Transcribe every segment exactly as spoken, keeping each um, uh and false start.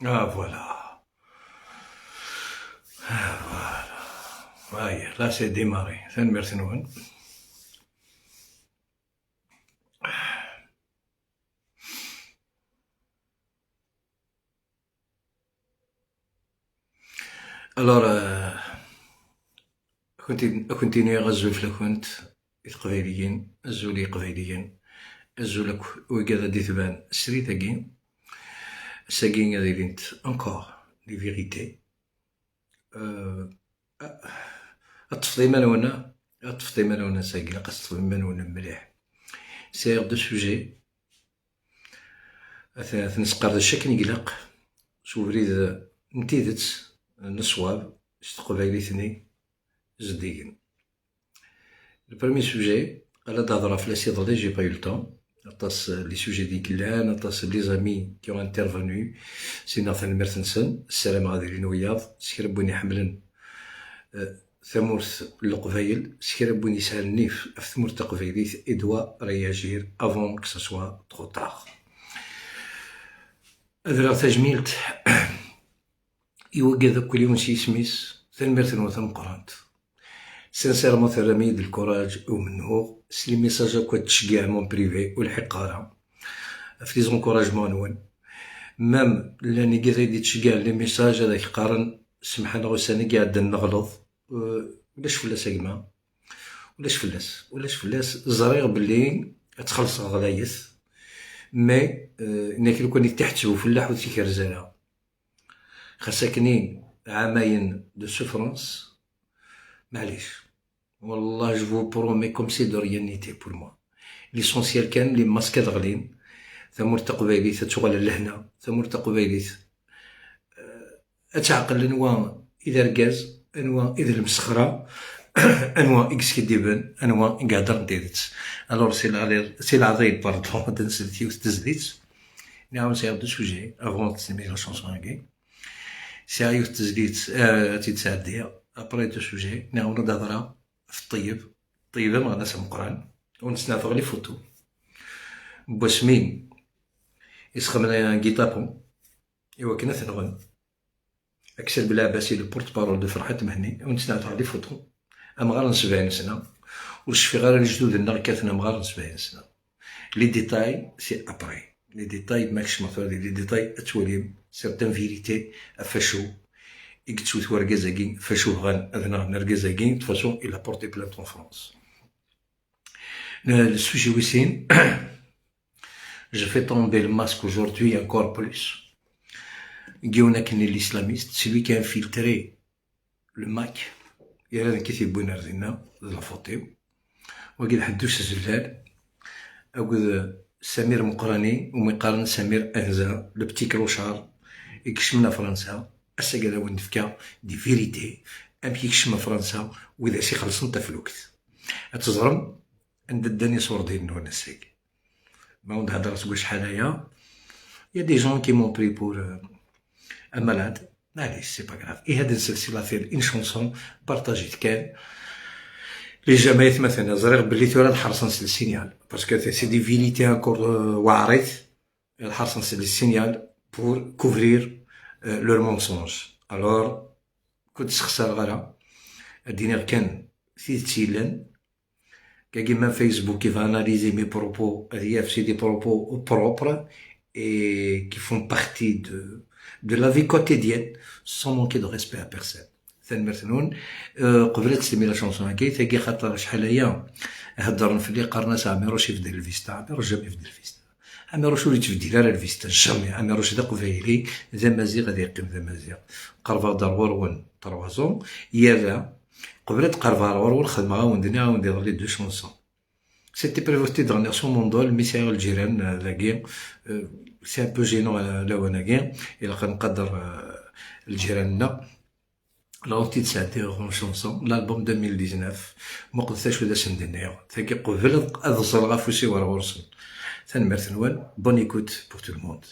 Ah, voilà. Ah, voilà. Aïe, là, c'est démarré. Tanemmirt-nwen. Alors, euh, ad kent-iniɣ azul fell-akent, i teqbayliyin, azul i yeqbayliyen, azul akk wigad ad d-itban srid-agi. Ass-agi ad ilint encore les vérités. Euh, ad teṭṭfeḍ iman-nwen, ad teṭṭfeḍ iman-nwen ass-agi, ilaq ad teṭṭfeḍ iman-nwen mliḥ. Sɛiɣ deux sujets. Ad t-, ad t-nesqerdec akken i ilaq, s ubrid n tidet, n ṣṣwab, s teqbaylit-nni zeddigen. Le premier sujet, ad d-hedreɣ fell-as iḍelli, j'ai pas eu le temps. Aṭas, euh, les sujets d-yellan, aṭas les amis qui ont intervenu, s-iniɣ tanemmirt-nsen, ssarameɣ ad ilin wiyaḍ, s kra n win iḥemmlen, euh, tamurt n Leqbayel, s kra n win yesɛan nnif ɣef tmurt taqbaylit, il doit réagir avant que ce soit trop tard. Ad rreɣ tajmilt i wigad akk, yiwen s yisem-is, tanemmirt-nwen tameqqrant. Sincèrement, terram-iyi-d lkuraj, umennuɣ, s les messages akk ad tceggɛem en privé, ur lḥiqeɣ ara ɣef les encouragements-nwen. Même llan igad ay d-yettceggɛen les messages ad ak-qqaren: "Semḥ-aneɣ, ussan-agi iɛeddan neɣleḍ." Euh, ulac fell-as a gma. Ulac fell-as. Ulac fell-as. Ẓriɣ belli ad txellṣeɣ ɣlayet. Mais, euh, nekk lukan i t-iḥetteb ufellaḥ ur t-ikerrez ara. Xas akken i ɛamayen de souffrance, maɛlic. Wallah, je vous promets comme si de rien n'était pour moi. L'essentiel kan, les masques ad ɣlin, tamurt taqbaylit ad tuɣal lehna, tamurt taqbaylit, euh, ad teɛqel anwa i d argaz, anwa i d lmesxra, anwa i yeskiddiben, anwa i iheddren tidet. Alors, si leɛli-, si leɛḍil, pardon, ad nsel yiwet tezlit. Nniɣ-awen sɛiɣ deux sujets avant ad tesmir la chanson-agi. Sɛiɣ yiwet tezlit, euh, ad tt-id-sɛeddiɣ. Après deux sujets, nniɣ-awen ad d-hedreɣ ɣef ṭṭeyyeb. Ṭṭeyyeb ameɣnas ameqqran. Ad wen-d-sneɛteɣ les photos n wasmi i sxedmen un guet-apens i wakken ad t-nɣen. Aksel Belɛbasi, le porte-parole de Ferḥat Mhenni, ad wen-d-sneɛteɣ les photos. Amɣar n sebɛin sna. Ur cfiɣ ara lejdud-nneɣ kkaten amɣar n sebɛin sna. Les détails, c'est après. Les détails, ma kecmeɣ tura di les détails, ad twalim certaines vérités ɣef wacu i yettwet wergaz-agi, ɣef wacu bɣan ad nɣen argaz-agi. De toute façon, il a porté plainte en France. Le, le sujet wis sin, je fais tomber le masque aujourd'hui encore plus. Yiwen akken, l'islamiste, celui qui a infiltré le MAK, yerra nekk i t-yewwin ar dinna, d la faute-iw. Wagi d Ḥedduc Zellal, akked Samir Meqrani, umi qqaren Samir Anza, le petit clochard, i ikecmen ɣer Fransa. Ass-agi ad awen-d-fkeɣ des vérités, amek i kecmen ɣer Fransa, wid as-ixellṣen taflukt. Ad teẓrem anda ddan iṣurdiyen-nwen ass-agi. Ma ur d-heddreɣ seg wacḥal aya, il y a des gens qui m'ont pris pour, euh, un malade. Allez, c'est pas grave. Et هاد نسلسل في une chanson, partagez-t kan. Les jamais, aytmaten, ẓriɣ belli tura ad ḥerṣen s le signal. Parce que c'est des vérités encore, euh, weɛrit. Ad ḥerṣen s le signal pour couvrir, euh, leur mensonge. Alors, ur d-ssexsareɣ ara. Ad d-iniɣ kan tidet yellan. Kagi ma Facebook, il va analyser mes propos, ad yaf c'est des propos propres et qui font partie de, de la vie quotidienne, sans manquer de respect à personne. Tanemmirt-nwen. Euh, qbel ad tesmir la chanson-agi, tagi, xaṭer acḥal aya heddren fell-i, qqaren-as Ɛmiruc ibdel lvista. Ɛmiruc jamais ibdel lvista. Ɛmiruc ur yettbeddil ara lvista, jamais. Ɛmiruc d aqbayli, d amaziɣ, ad yeqqim d amaziɣ. Qerbeɣ-d ar ɣur-wen trois ans, yerra, qbel ad qerbeɣ ar ɣur-wen, xedmeɣ-awen-d, nniɣ-awen-d iḍelli deux chansons. C'était prévu ad t-id-ɣniɣ s umundol, mi sɛiɣ lǧiran, euh, dagi, euh, c'est un peu gênant, euh, lawan-agi, ilaq ad nqader, euh, lǧiran-nneɣ. Neɣ ur t-id-sɛeddiɣ en chanson, l'album deux mille dix-neuf, muqlet acu d asen-d-nniɣ. Tagi qbel ad, ad ẓẓleɣ afus-iw ar ɣur-sen. Tanemmirt-nwen, bonne écoute pour tout le monde.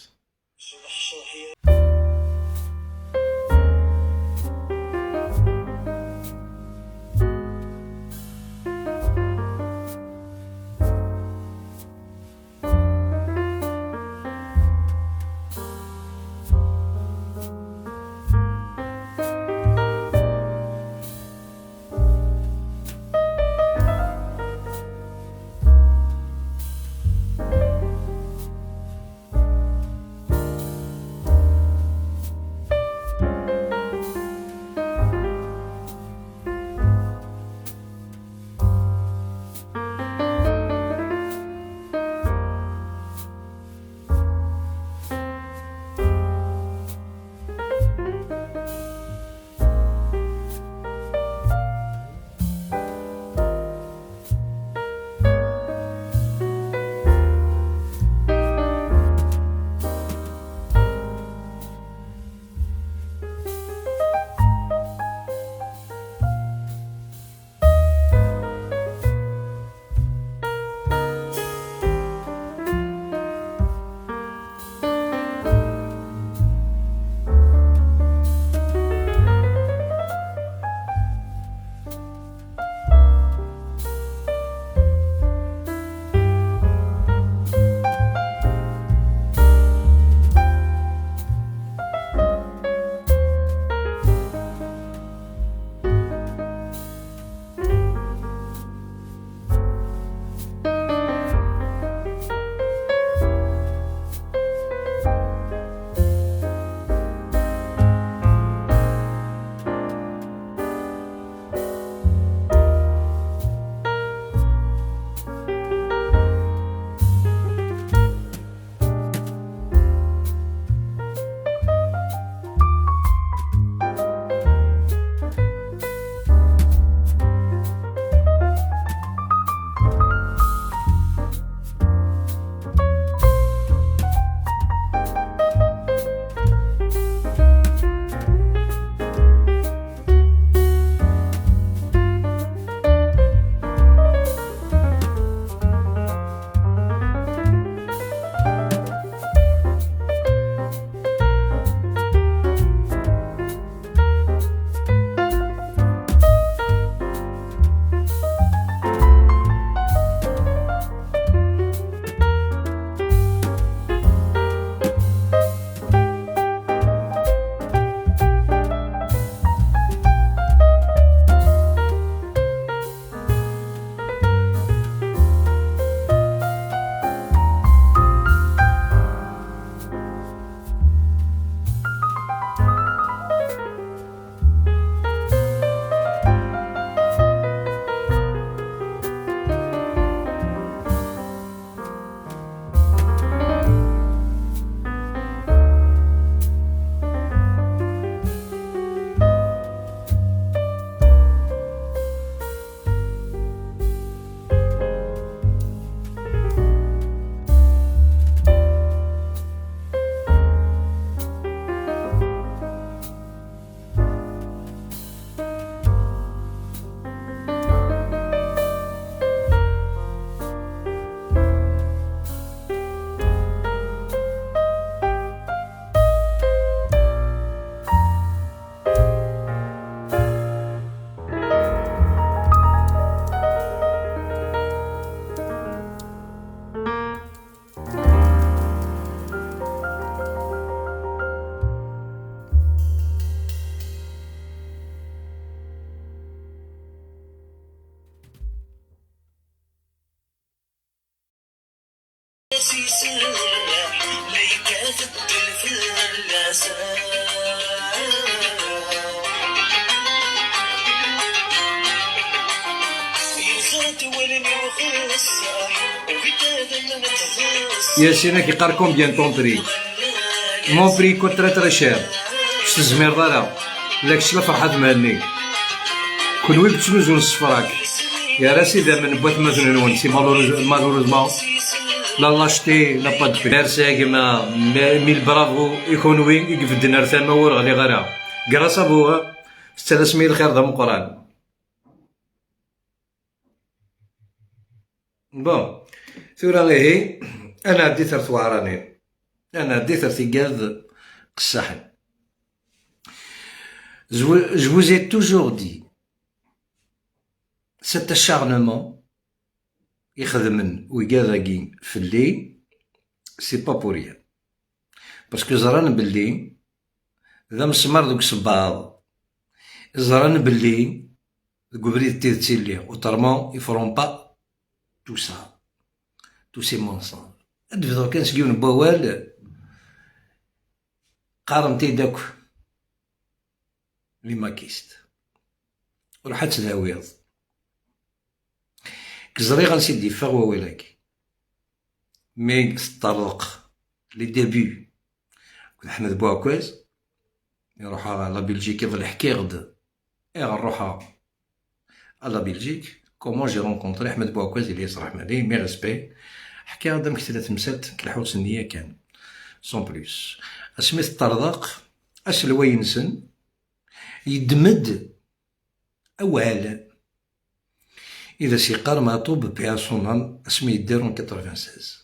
Yasin ak iqqar combien ton prix? Mon prix coûte très très cher. S tezmireḍ ara. La kečč la Ferḥat Mhenni. Kunwi yettnuzun s tefrak. Yerra s idammen n watmaten-nwen, si malheureusement la lâcheté n'a pas de prix. Merci a gma, mille bravo i kunwi i ibedden ar tama ur ɣliɣ ara. Grâce à vous, tettalasem-iyi lxir d ameqqran. Bon, tura ihi, ad nɛeddi ar tweɛranin, ad nɛeddi ar tigad qessaḥen. Je vous ai toujours dit, cet acharnement i xedmen wigad-agi fell-i, c'est pas pour rien. Parce que ẓran belli d amesmar deg usebbaḍ. Ẓran belli deg ubrid d tidet i lliɣ. Autrement, ils feront pas tout ça, tous ces mensonges. Ad d-bduɣ kan seg yiwen n wawal, qqaren-t-id akk les maquistes. Ruḥ ad tdawiḍ. Ẓriɣ ansi d-yeffeɣ wawal-agi. Mi teṭṭerḍeq les débuts akked Ḥmed Buɛkwaz, iruḥ ɣer la Belgique, iḍ lḥkiɣ-d, iɣ ruḥeɣ à la Belgique, comment j'ai rencontré Ḥmed Buɛkwaz, il est s rahmani, mes respects. Ḥkiɣ-d amek tella temsalt n lḥus-nni yakan, sans plus. Asmi teṭṭerḍeq, aselway-nsen yeddem-d awal i d as-yeqqar Maɛṭub, paix à son âme, asmi yedder en quatre-vingt-seize.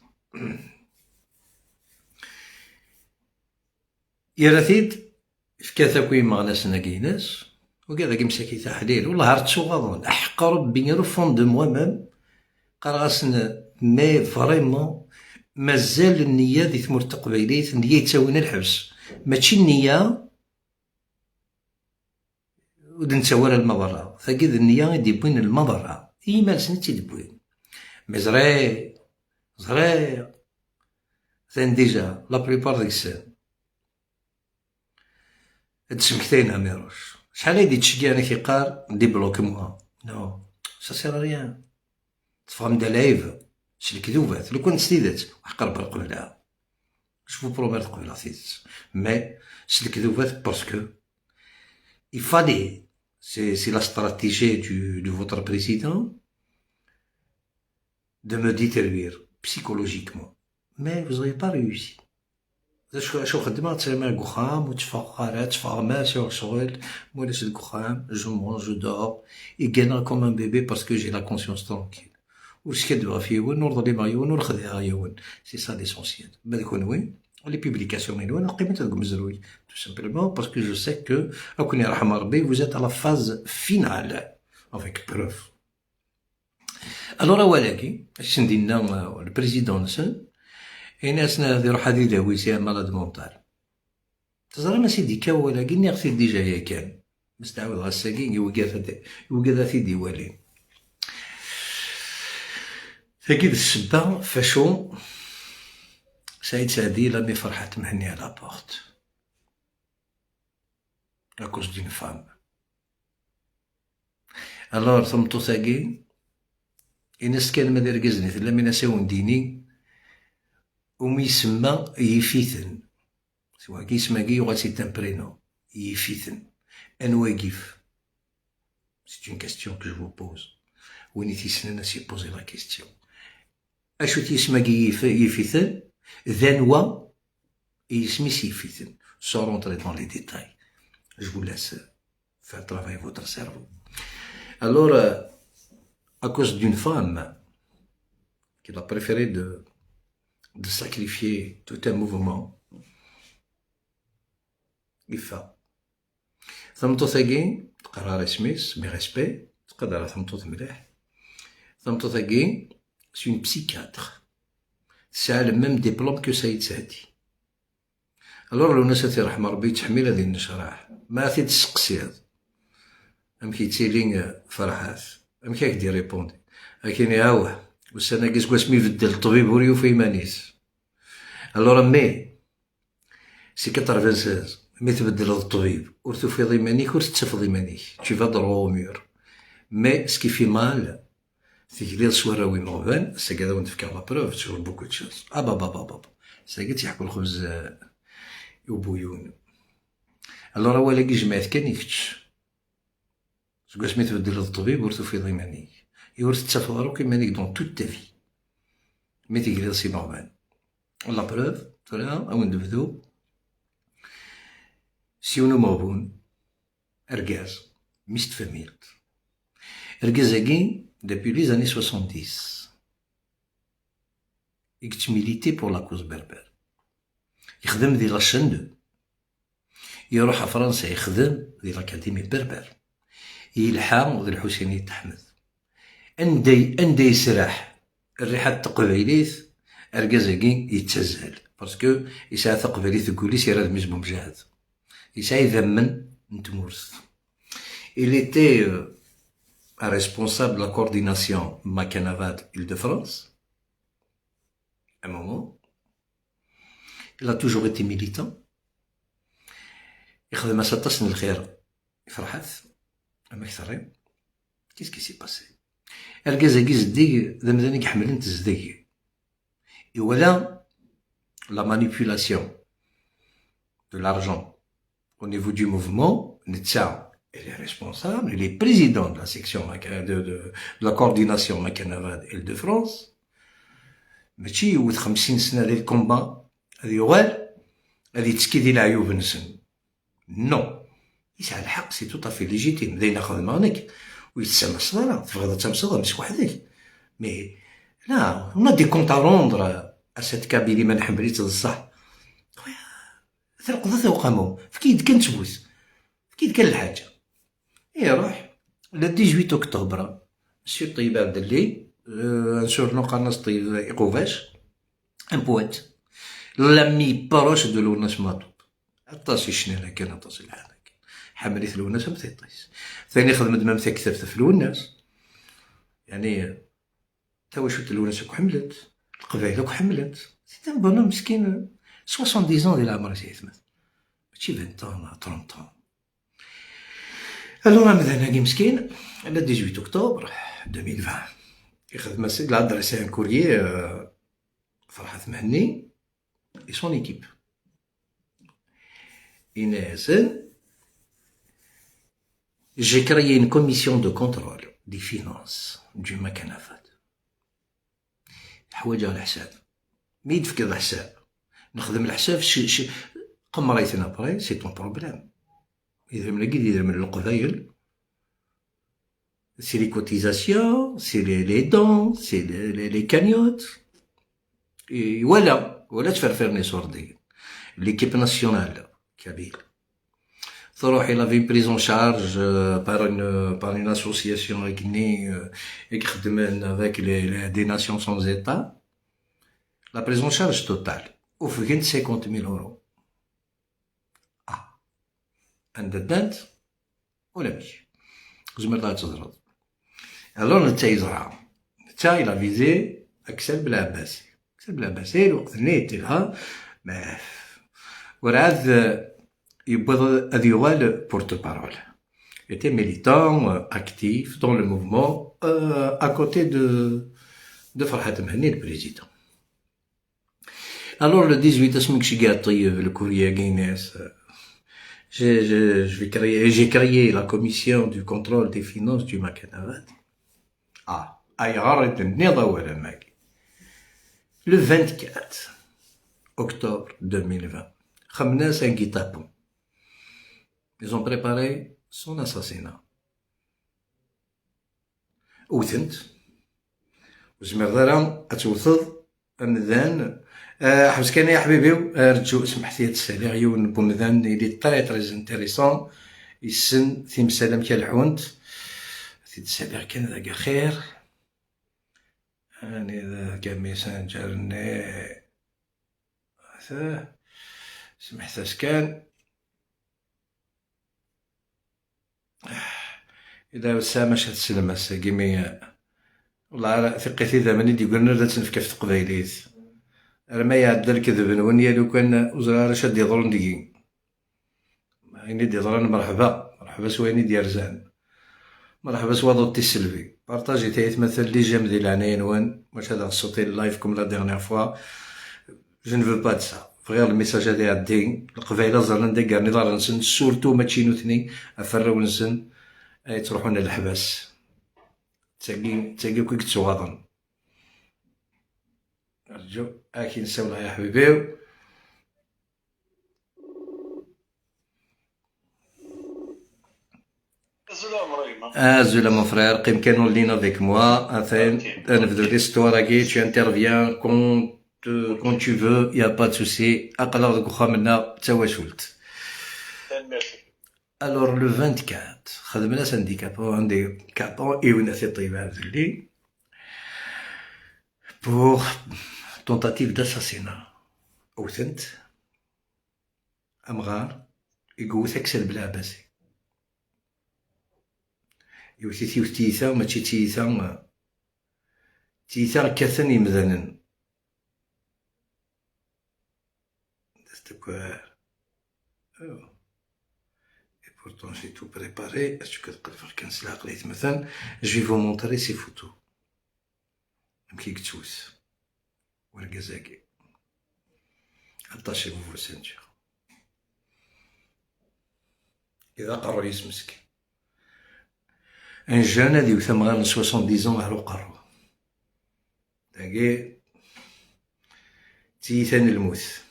Yerra-t-id, yefka-t akk i yimeɣnasen-agi-ines. Ugad-agi msaki taḥlil, wellah ar ttuɣaḍen, aḥeqq Rebbi, refond de moi-même, qqareɣ-asen, mais vraiment, mazal nniya di tmurt taqbaylit, nniya yettawin lḥebs. Mačči nniya ur d-nettawi ara lmaḍerra. Tagi d nniya i d-yewwin lmaḍerra. I yiman-nsen i tt-id-wwin. Mais ẓriɣ, ẓriɣ, atan déjà, la plupart deg-sen. Ad d-smektayen Ɛmiruc. Acḥal ay d-yettceggiɛen ak-iqqar, débloque-moi. Non, ça sert à rien. Teffɣem-d lɛib s lekdubat. Lukan s tidet, ḥeqq Rebbi qebleɣ. Je vous promets qebleɣ tidet. Mais s lekdubat, parce que il fallait, c'est, c'est la stratégie du, de votre président, de me détruire psychologiquement. Mais vous n'avez pas réussi. D acu, acu xeddmeɣ? Ttɣimiɣ deg uxxam, ur tteffɣeɣ ara, tteffɣeɣ ma sɛiɣ ccɣel, ma ulac deg uxxam, je mange, je dors, et gagner comme un bébé parce que j'ai la conscience tranquille. Ur skadbeɣ ɣef yiwen, ur ḍlimeɣ yiwen, ur xdiɛeɣ yiwen. C'est ça l'essentiel. Ma d kunwi, les publications-inu ad qqiment deg umezruy, tout simplement parce que je sais que, ad ken-yerḥem Rebbi, vous êtes à la phase finale, avec preuve. Alors awal-agi, akken d-yenna, euh, le président-nsen, ini-asen ad iruḥ ad idawi si malade mental. Teẓram ansi d-yekka wawal-agi? Nniɣ-t-id déjà yakan. Ma s-d-ɛawdeɣ ass-agi, i wigad ad, i wigad ad t-id-iwalin. Tagi d ssebba facu Saïd Saɛdi, l'ami Ferḥat Mhenni à la porte. À cause d'une femme. Alors, tameṭṭut-agi, ini-as kan ma d irgazen i tellam, ini-as ad wen-d-ini umi isemma yif-iten. Siwa isem-agi yuɣal c'est un prénom. Yif-iten. Anwa i yif? C'est une question que je vous pose. Win i t-yessnen, ad s-yippozi la question. Acu-t yisem-agi yif-, yif-iten? D anwa i yisem-is yif-iten? Sans rentrer dans les détails. Je vous laisse faire travailler votre cerveau. Alors, euh, à cause d'une femme qu'il a préféré de, de sacrifier tout un mouvement, yeffeɣ. Tameṭṭut-agi, teqqar ɣer isem-is, mes respects, ttqadareɣ tameṭṭut mliḥ. Tameṭṭut-agi, c'est une psychiatre. Tesɛa le même diplôme que Saïd Saɛdi. Alors, Lwennas ad t-yerḥem Rebbi, yettḥemmil ad innecraḥ. Ma ad t-id-tesseqsiḍ amek yettili, eh, Ferḥat, amek ad k-d-irripondi? Ad k-ini, awah, Ussan-agi seg wasmi ibeddel ṭṭbib ur yufi iman-is. Alors, mais, si quatre-vingt-seize, mi tbeddleḍ ṭṭbib, ur tufiḍ iman-ik, ur tettafeḍ iman-ik. Tu vas droit au mur. Mais ce qui fait mal, tegliḍ s warraw imeɣban, ass-agi ad awen-d-fkeɣ la preuve sur beaucoup de choses. Ah, baba, baba, baba. Ass-agi ad tt-yeḥku lxebz, eh, i ubuyun. Alors, awal-agi jemɛet kan i kečč. Seg wasmi tbeddleḍ ṭṭbib, ur tufiḍ iman-ik. I ur tettafeḍ ara akk iman-ik dans toute ta vie. Mi tegliḍ s imeɣban. La preuve, tura, ad wen-d-bdu. S yiwen umeɣbun, argaz, mmi-s n tfamilt. Argaz-agi, depuis les années soixante-dix, i yettmiliti pour la cause berbère. Yexdem di la chaîne deux. Iruḥ a Fransa, yexdem di l'Académie berbère. Yelḥa d Lḥusin Ayt Ḥmed. Anda, anda yesraḥ rriḥa n teqbaylit, argaz-agi yettazzal. Parce que yesɛa taqbaylit deg wul-is, yerra d mmi-s n umjahed. Yesɛa idammen n tmurt. Il était, euh, responsable de la coordination Macanavad Île-de-France. À un moment. Il a toujours été militant. Ixdem-as aṭas n lxir i Ferḥat, amek terriḍ? Qu'est-ce qui s'est passé? Argaz-agi zeddig, d amdan i iḥemmlen tezdeg. Iwala la manipulation de l'argent au niveau du mouvement, netta, il est responsable, il est président de la section Maca-, de, de, de la coordination Macanavad Île-de-France. Mačči yewwet xemsin sna di lkumba, ad yuɣal, ad yettekki di leɛyub-nsen. Non. Yesɛa lḥeqq, c'est tout à fait légitime. D ayen xedmeɣ nekk. Ur yi-tessamaseḍ ara. Tebɣiḍ ad tamseḍ, ames weḥd-k. Mais, là, on a des comptes à rendre à cette Kabylie, ma nḥemmel-itt d ṣṣeḥ. Telqeḍ-it uqamum. Efk-iyi-d kan ttbut. Efk-iyi-d kan lḥaǧa. Iruḥ, le dix-huit octobre, Monsieur Ṭeyyeb Ɛebdelli, euh, un surnom qqaren-as Ṭeyyeb Iqubac, un poète, l'ami proche de Lwennas Matoub. Aṭas i ccnan akken, aṭas i lḥan akken. Ḥemmel-it Lwennas am tiṭ-is. Tani xedmen-d mam taktabt ɣef Lwennas. Yani, tawacult n Lwennas akk ḥemmlen-t, Leqbayel akk ḥemmlen-t. C'est un bonhomme meskin, soixante-dix ans di leɛmer-is, aytma. Mačči vingt ans, neɣ trente ans. Alors, amdan-agi meskin, le dix-huit octobre deux mille vingt, ixdem-as-d, il a adressé un courrier, euh, Ferḥat Mhenni et son équipe. Yenna-yasen, j'ai créé une commission de contrôle des finances du Macanavad. Ḥwaǧeɣ leḥsab. Mi yi-d-tefkiḍ leḥsab, nexdem leḥsab, ccɣel, qemmer-iten après, c'est ton problème. Idrimen-agi d idrimen n Leqbayel, c'est les cotisations, c'est les, les dons, c'est les, les, les cagnottes. Iwala, iwala ttferfiren isurdiyen. L'équipe nationale kabyle. Truḥ, il avait une prise en charge, euh, par une, par une association akken, euh, i ixeddmen avec les, les, des nations sans État. La prise en charge totale. Ufgent cinquante mille euros. Ah. Anda ddant? Ulamek. Tzemreḍ ad teẓreḍ. Alors, netta yeẓra. Netta, il a visé Aksel Belɛebbasi. Aksel Belɛebbasi, lweqt-nni, yettilha, mais, werɛad, euh, yewwiḍ ad yuɣal porte-parole. Il était militant, euh, actif dans le mouvement, euh, à côté de, de Ferhat Mhenni, le président. Alors, le dix-huit, asmi i iceggeɛ Ṭeyyeb le courrier-agi, yenna-yas, euh, j'ai, j'ai, je vais créer, j'ai créé la commission du contrôle des finances du Macanavad. Ah, ayɣer i d-tenniḍ awal am wagi? Le vingt-quatre octobre deux mille vingt, xedmen-as un guet-apens. Ils ont préparé son assassinat. Wten-t. Ur tezmireḍ ara ad tewteḍ amdan. Ah, ḥbes kan, ay aḥbib-iw, ah, rǧu, smeḥt-iyi ad d-ssaliɣ yiwen n wemdan, il est très, très intéressant. Yessen timsal amek ad lḥunt. Ad t-id-ssaliɣ kan dagi axir. Anida-t Messenger-nni? Ata, smeḥt-as kan. Ila wessam acu ad teslem ass-agi mi, Wallah, ara tiqqit idammen i d-yeggran ad tt-nefk ɣef teqbaylit. Arma iɛedda lekdeb-nwen, ya lukan ur ẓriɣ ara acu ad d-iḍrun deg-i. Ayen i d-iḍran, merḥba, merḥba s wayen i d-yerzan. Merḥba s waḍu n tisselbi. Partajit ay atmaten, les j'aime di leɛnaya-nwen, maca ad aɣ-tessuṭi le live comme la dernière fois. Je ne veux pas de ça. Bɣiɣ lmisaj ad iɛeddi. Leqbayel ad ẓren anda ggaren iḍarren-nsen, surtout mačči nutni, ɣef warraw-nsen ay ttruḥun ɣer leḥbas. D tagi, d tagi akk i yettwaḍen. Rǧu, ad k-in-ssawleɣ, ya ḥbibi-w. Azul a Ɛmer, a gma. Azul a mon frère, qqim kan en ligne avec moi. Atan, ok, ad nebdu l'histoire-agi, tu interviens quand, euh, quand tu veux, il y a pas de souci. Aql-aɣ deg uxxam-nneɣ d tawacult. Tanemmirt. Alors, le vingt-quatre, xedmen-as un décapant, un décapant i unati ṭṭiba Abdelli pour tentative d'assassinat. Wten-t amɣar i yewwet Aksel Belɛebbasi. Yewwet-it yiwet tiyita, mačči d tiyita, d tiyita kkaten yemdanen. D'accord. Oh. Et pourtant, j'ai tout préparé. Acu kan qelbeɣ kan s leɛqel ay atmaten. Je vais vous montrer ces photos. Amek i yettwet wergaz-agi. Aṭas i bufus nǧiɣ. Iḍaq aqerruy-is meskin. Un jeune ad iwet amɣar n soixante-dix ans ɣer uqerru. Dagi, d tiyita n lmut.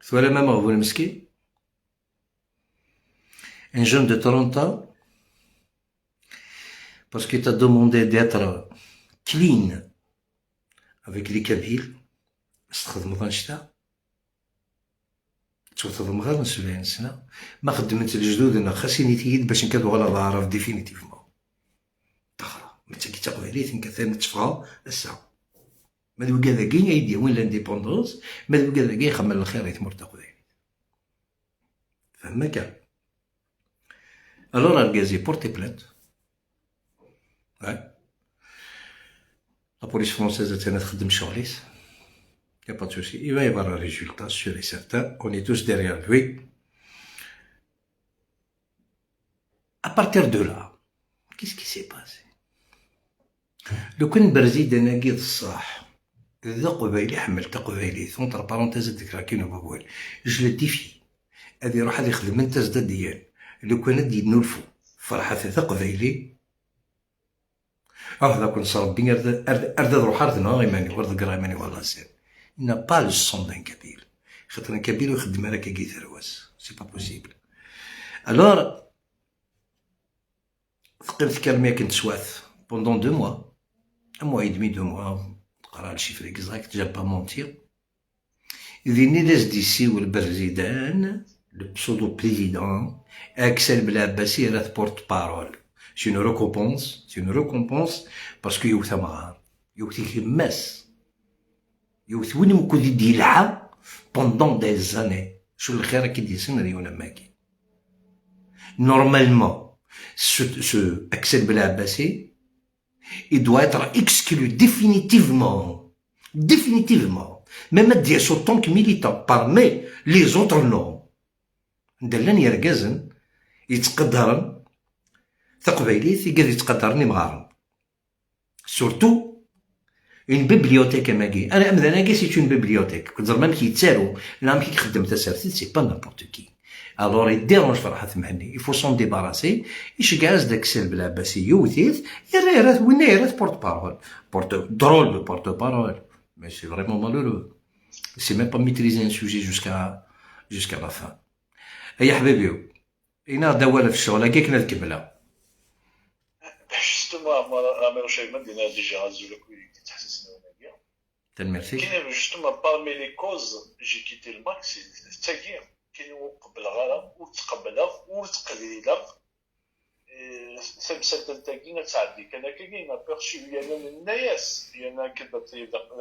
Twalam ameɣbun meskin? Un jeune de trente ans, parce que t'as demandé d'être clean avec les Kabyles, s txedmeḍ annect-a, ttewteḍ amɣar n sebɛin sna, ma xeddmen-tt lejdud-nneɣ, xas init-iyi-d bac nekk ad uɣaleɣ d aɛrab définitivement. Ṭaxra, ma d tagi d taqbaylit, nekk atan tteffɣeɣ ass-a. Ma d wigad-agi ay d-yawin l'indépendance, ma d wigad-agi ay ixemmen lxir i tmurt taqbaylit. Fhem akka? Alors, argaz-i porte plainte. Ouais. La police française attan ad txeddem ccɣel-is. Y a pas de souci. Il va y avoir un résultat sûr et certain. On est tous derrière lui. À partir de là, qu'est-ce qui s'est passé? Lukan Berzidan-agi d ṣṣeḥ, d aqbayli iḥemmel taqbaylit, entre parenthèses, ad d-greɣ kan wawal, je le défie, ad iruḥ ad ixdem un test d'A D N. Lukan ad d-yennulfu Ferḥat d aqbayli, ah, ad ken-s Rebbi, ar d, ar d, ar d ad ruḥeɣ ar d-nɣeɣ iman-iw, ar ḍeggreɣ iman-iw, Allah sir. Il n'a pas le sang d'un Kabyle. Xaṭer un Kabyle ur ixeddem ara akka i tarwa-s. C'est pas possible. Alors, teqqim tkermi akken teswat pendant deux mois. Un mois et demi, deux mois. Teqra le chiffre exact, j'aime pas mentir. Din i d as-d-yessiwel Berzidan, le pseudo-président, Aksel Belɛebbasi, yerra-t porte-parole. C'est une récompense, c'est une récompense, parce que yewwet amɣar, yewwet gma-s, yewwet win wukud i d-yelḥa pendant des années. Acu lxir akka i d-yessen ar yiwen am wagi? Normalement, ce, ce Aksel Belɛebbasi, il doit être exclu définitivement. Définitivement. Même ad d-yas autant que militant, parmi les autres, non. Anda llan yergazen yettqadaren taqbaylit, igad yettqadaren imɣaren. Surtout une bibliothèque am wagi. Ara amdan-agi, c'est une bibliothèque. Ur teẓrim amek yettaru, neɣ amek i ixeddem tasertit, c'est pas n'importe qui. Alors, il dérange Ferḥat Mhenni. Il faut s'en débarrasser. Iceggeɛ-as-d Aksel Belɛebbasi, yewwet-it, yerra, yerra-t, winna yerra-t porte-parole. Porte, drôle de porte-parole. Mais c'est vraiment malheureux. Il sait même pas maîtriser un sujet jusqu'à, jusqu'à la fin. Ay aḥbibi-w, ini-aɣ-d awal ɣef ccɣel-agi akken ad kemmleɣ. Justement, moi, Amir Chayman, dina déjà azul akk wid i d-yettḥessisen i wannag-a. Tanemmirt-ik. Justement, parmi les causes, j'ai quitté le MAK, c'est d tagi. nekkini ur qebbleɣ ara, ur ttqebbleɣ, ur ttqebileɣ. Eh, tamsalt n tagi ad tɛeddi kan akkagi, aperçu yerna nenna-yas, yerna akken d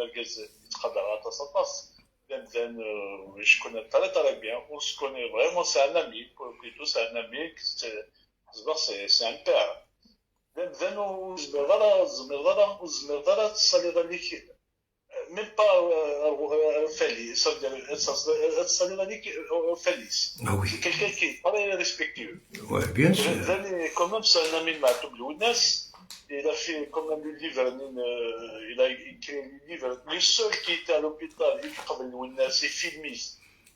argaz yettqadar aṭas, aṭas. D amdan, euh, je connais très, très bien, ur s connais vraiment, c'est un ami, plutôt c'est un ami, ḥesbeɣ c'est, c'est un père. D amdan ur zmireḍ ara, ur zmireḍ ara, ur zmireḍ ara ad tessaliḍ allig, même pas, euh, ar, ar, ar fali, ça veut dire, ad tessaliḍ allig, euh, ar fali. Ah oui. C'est quelqu'un qui est très respectueux. Ouais, bien sûr. Dani, quand même, c'est un ami de Maatoub Lwennas. Il a fait quand même le livre, euh, il a écrit le livre. Le seul qui était à l'hôpital, il a filmé.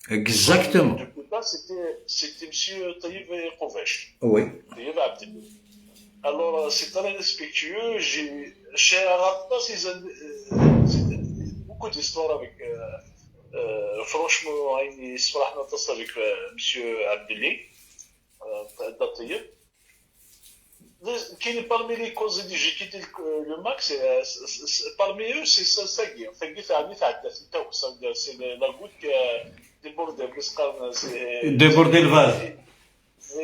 Exactement. L'hôpital, c'était, c'était monsieur Taïb Kouvache. Oui. Taïb Abdelli. Alors, euh, c'est très respectueux. J'ai, j'ai raconté, euh, beaucoup d'histoires avec, euh, euh, franchement, il se avec, euh, monsieur Abdelli, euh, Taïb. Qui est parmi les causes de j'ai quitté le, le MAK, c'est, euh, c'est, c'est, parmi eux, c'est ça, ça qui est. Enfin, qui fait, ça, ça, c'est la goutte qui a débordé, parce que c'est débordé le vase.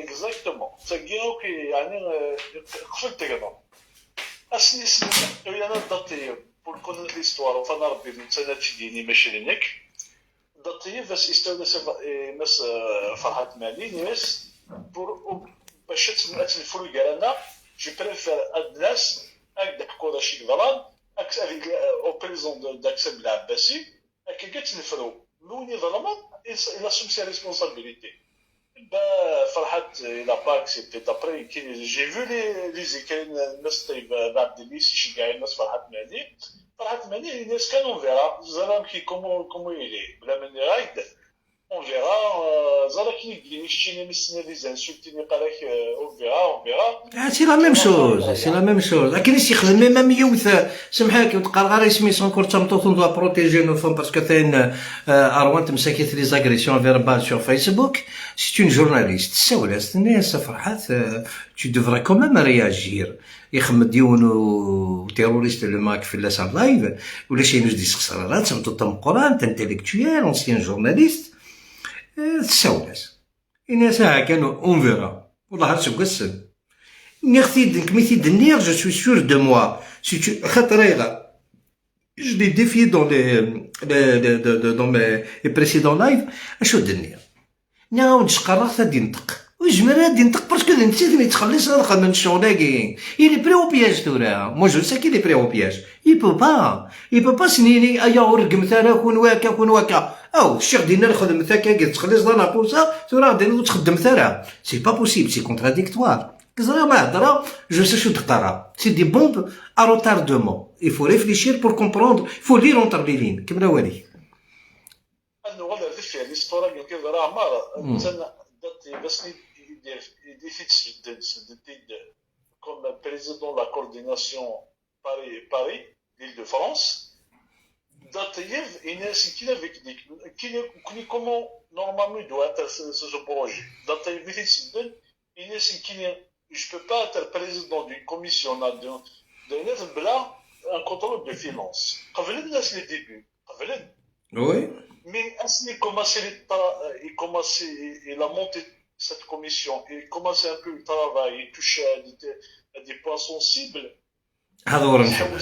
Exactement. C'est qui, ok, يعني, euh, قفلت كذا. أصلي سمعت، أنا داتي، pour connaître l'histoire, enfin, نربي من سنة تشديني ماشي لنك. Dda Ṭeyyeb as yestawel-as i Mass, eh, Ferḥat Mali, yenna-as, pour, bac ad ten-, ad tenfru gar-aneɣ, je préfère ad d-nas, ad k-d-ḥkuɣ d acu i yeḍran, ad k-, ad iliɣ, eh, au présent de, d'Aksam Belɛebbasi, akka ad tenfru. Mais win iḍelmen, il s-, il assume ses responsabilités. Bah, Ferhat, il a pas accepté. D'après, qui, j'ai vu les, les écrits de Mass Taïb, euh, Abdelli, si je gagne, Mass Ferhat Mali. Ferhat Mali, il est scan, on verra. Nous allons qui, comment, comment il est. Bla ma nniɣ-ak-d, on verra, euh, ẓer akken i d-yenna keččini, mi s-tenniḍ les insultes-nni, qal-ak, euh, on verra, on verra. Ah, c'est la même chose, c'est la même chose. Akken i s-yexdem même yiwet, euh, semḥ-ak, ur d-qqareɣ ara isem-is, encore d tameṭṭut, on doit protéger nos femmes parce que tayen, euh, ṛwant msakit les agressions verbales sur Facebook. C'est une journaliste. Tessawel-as, tenna-yas, a Ferḥat, euh, tu devrais quand même réagir. Ixemmem-d yiwen u terroriste le MAK fell-as en live, ulac ayen ur s-d-yessexṣer ara, d tameṭṭut tameqqrant, intellectuelle, ancienne journaliste. Euh, tessawel-as. Ini-as, aha kan, on verra. Wellah ar seg wass-n. Nniɣ-t-id, nekk mi t-id-nniɣ, je suis sûr de moi. Si tu, xaṭer ayɣer? Je l'ai défié dans les, les, les, les, les, dans mes, les précédents lives. Acu d-nniɣ? Nniɣ-awen-d cqarreɣ-t ad d-inṭeq. Ur yezmir ara ad d-inṭeq parce que d netta i ten-yettxelliṣen ad xedmen ccɣel-agi. Il est pris au piège tura. Moi, je sais qu'il est pris au piège. Il peut pas. Il peut pas s-nini, aya ur reggmet ara, kunwi akka, kunwi akka. Aw, cciɣ dinna xedmet akka, tettxelliṣeḍ-aneɣ comme ça, tura ad d-tiniḍ ur txeddmet ara. C'est pas possible, c'est contradictoire. Ẓriɣ ma heddreɣ, je sais acu d-qqareɣ. C'est des bombes à retardement. Il faut réfléchir pour comprendre, il faut lire entre les lignes. Kemmel awal-ik. Ad nuɣal ar deffir, l'histoire-agi n Iḍra Ɛmar, attan date, d ass-nni i d-, i d-, i d-it-id-sbedden, sbedden-t-id comme président de la coordination Paris, Paris, l'Île-de-France. Dda Ṭeyyeb, il est, c'est qu'il avait dit, qu'il est, qu'il est comment normalement il doit être ce, ce, ce projet. Dda Ṭeyyeb, il est, il est, je peux pas être président d'une commission, là, de, de, de, là, un contrôle de finances. Qeblen-as les débuts. Qeblen. Oui. Mais asmi il commence, il est pas, il commence, il a monté cette commission, il commence un peu le travail, il touche à des, à des points sensibles. هذا هو المشكل.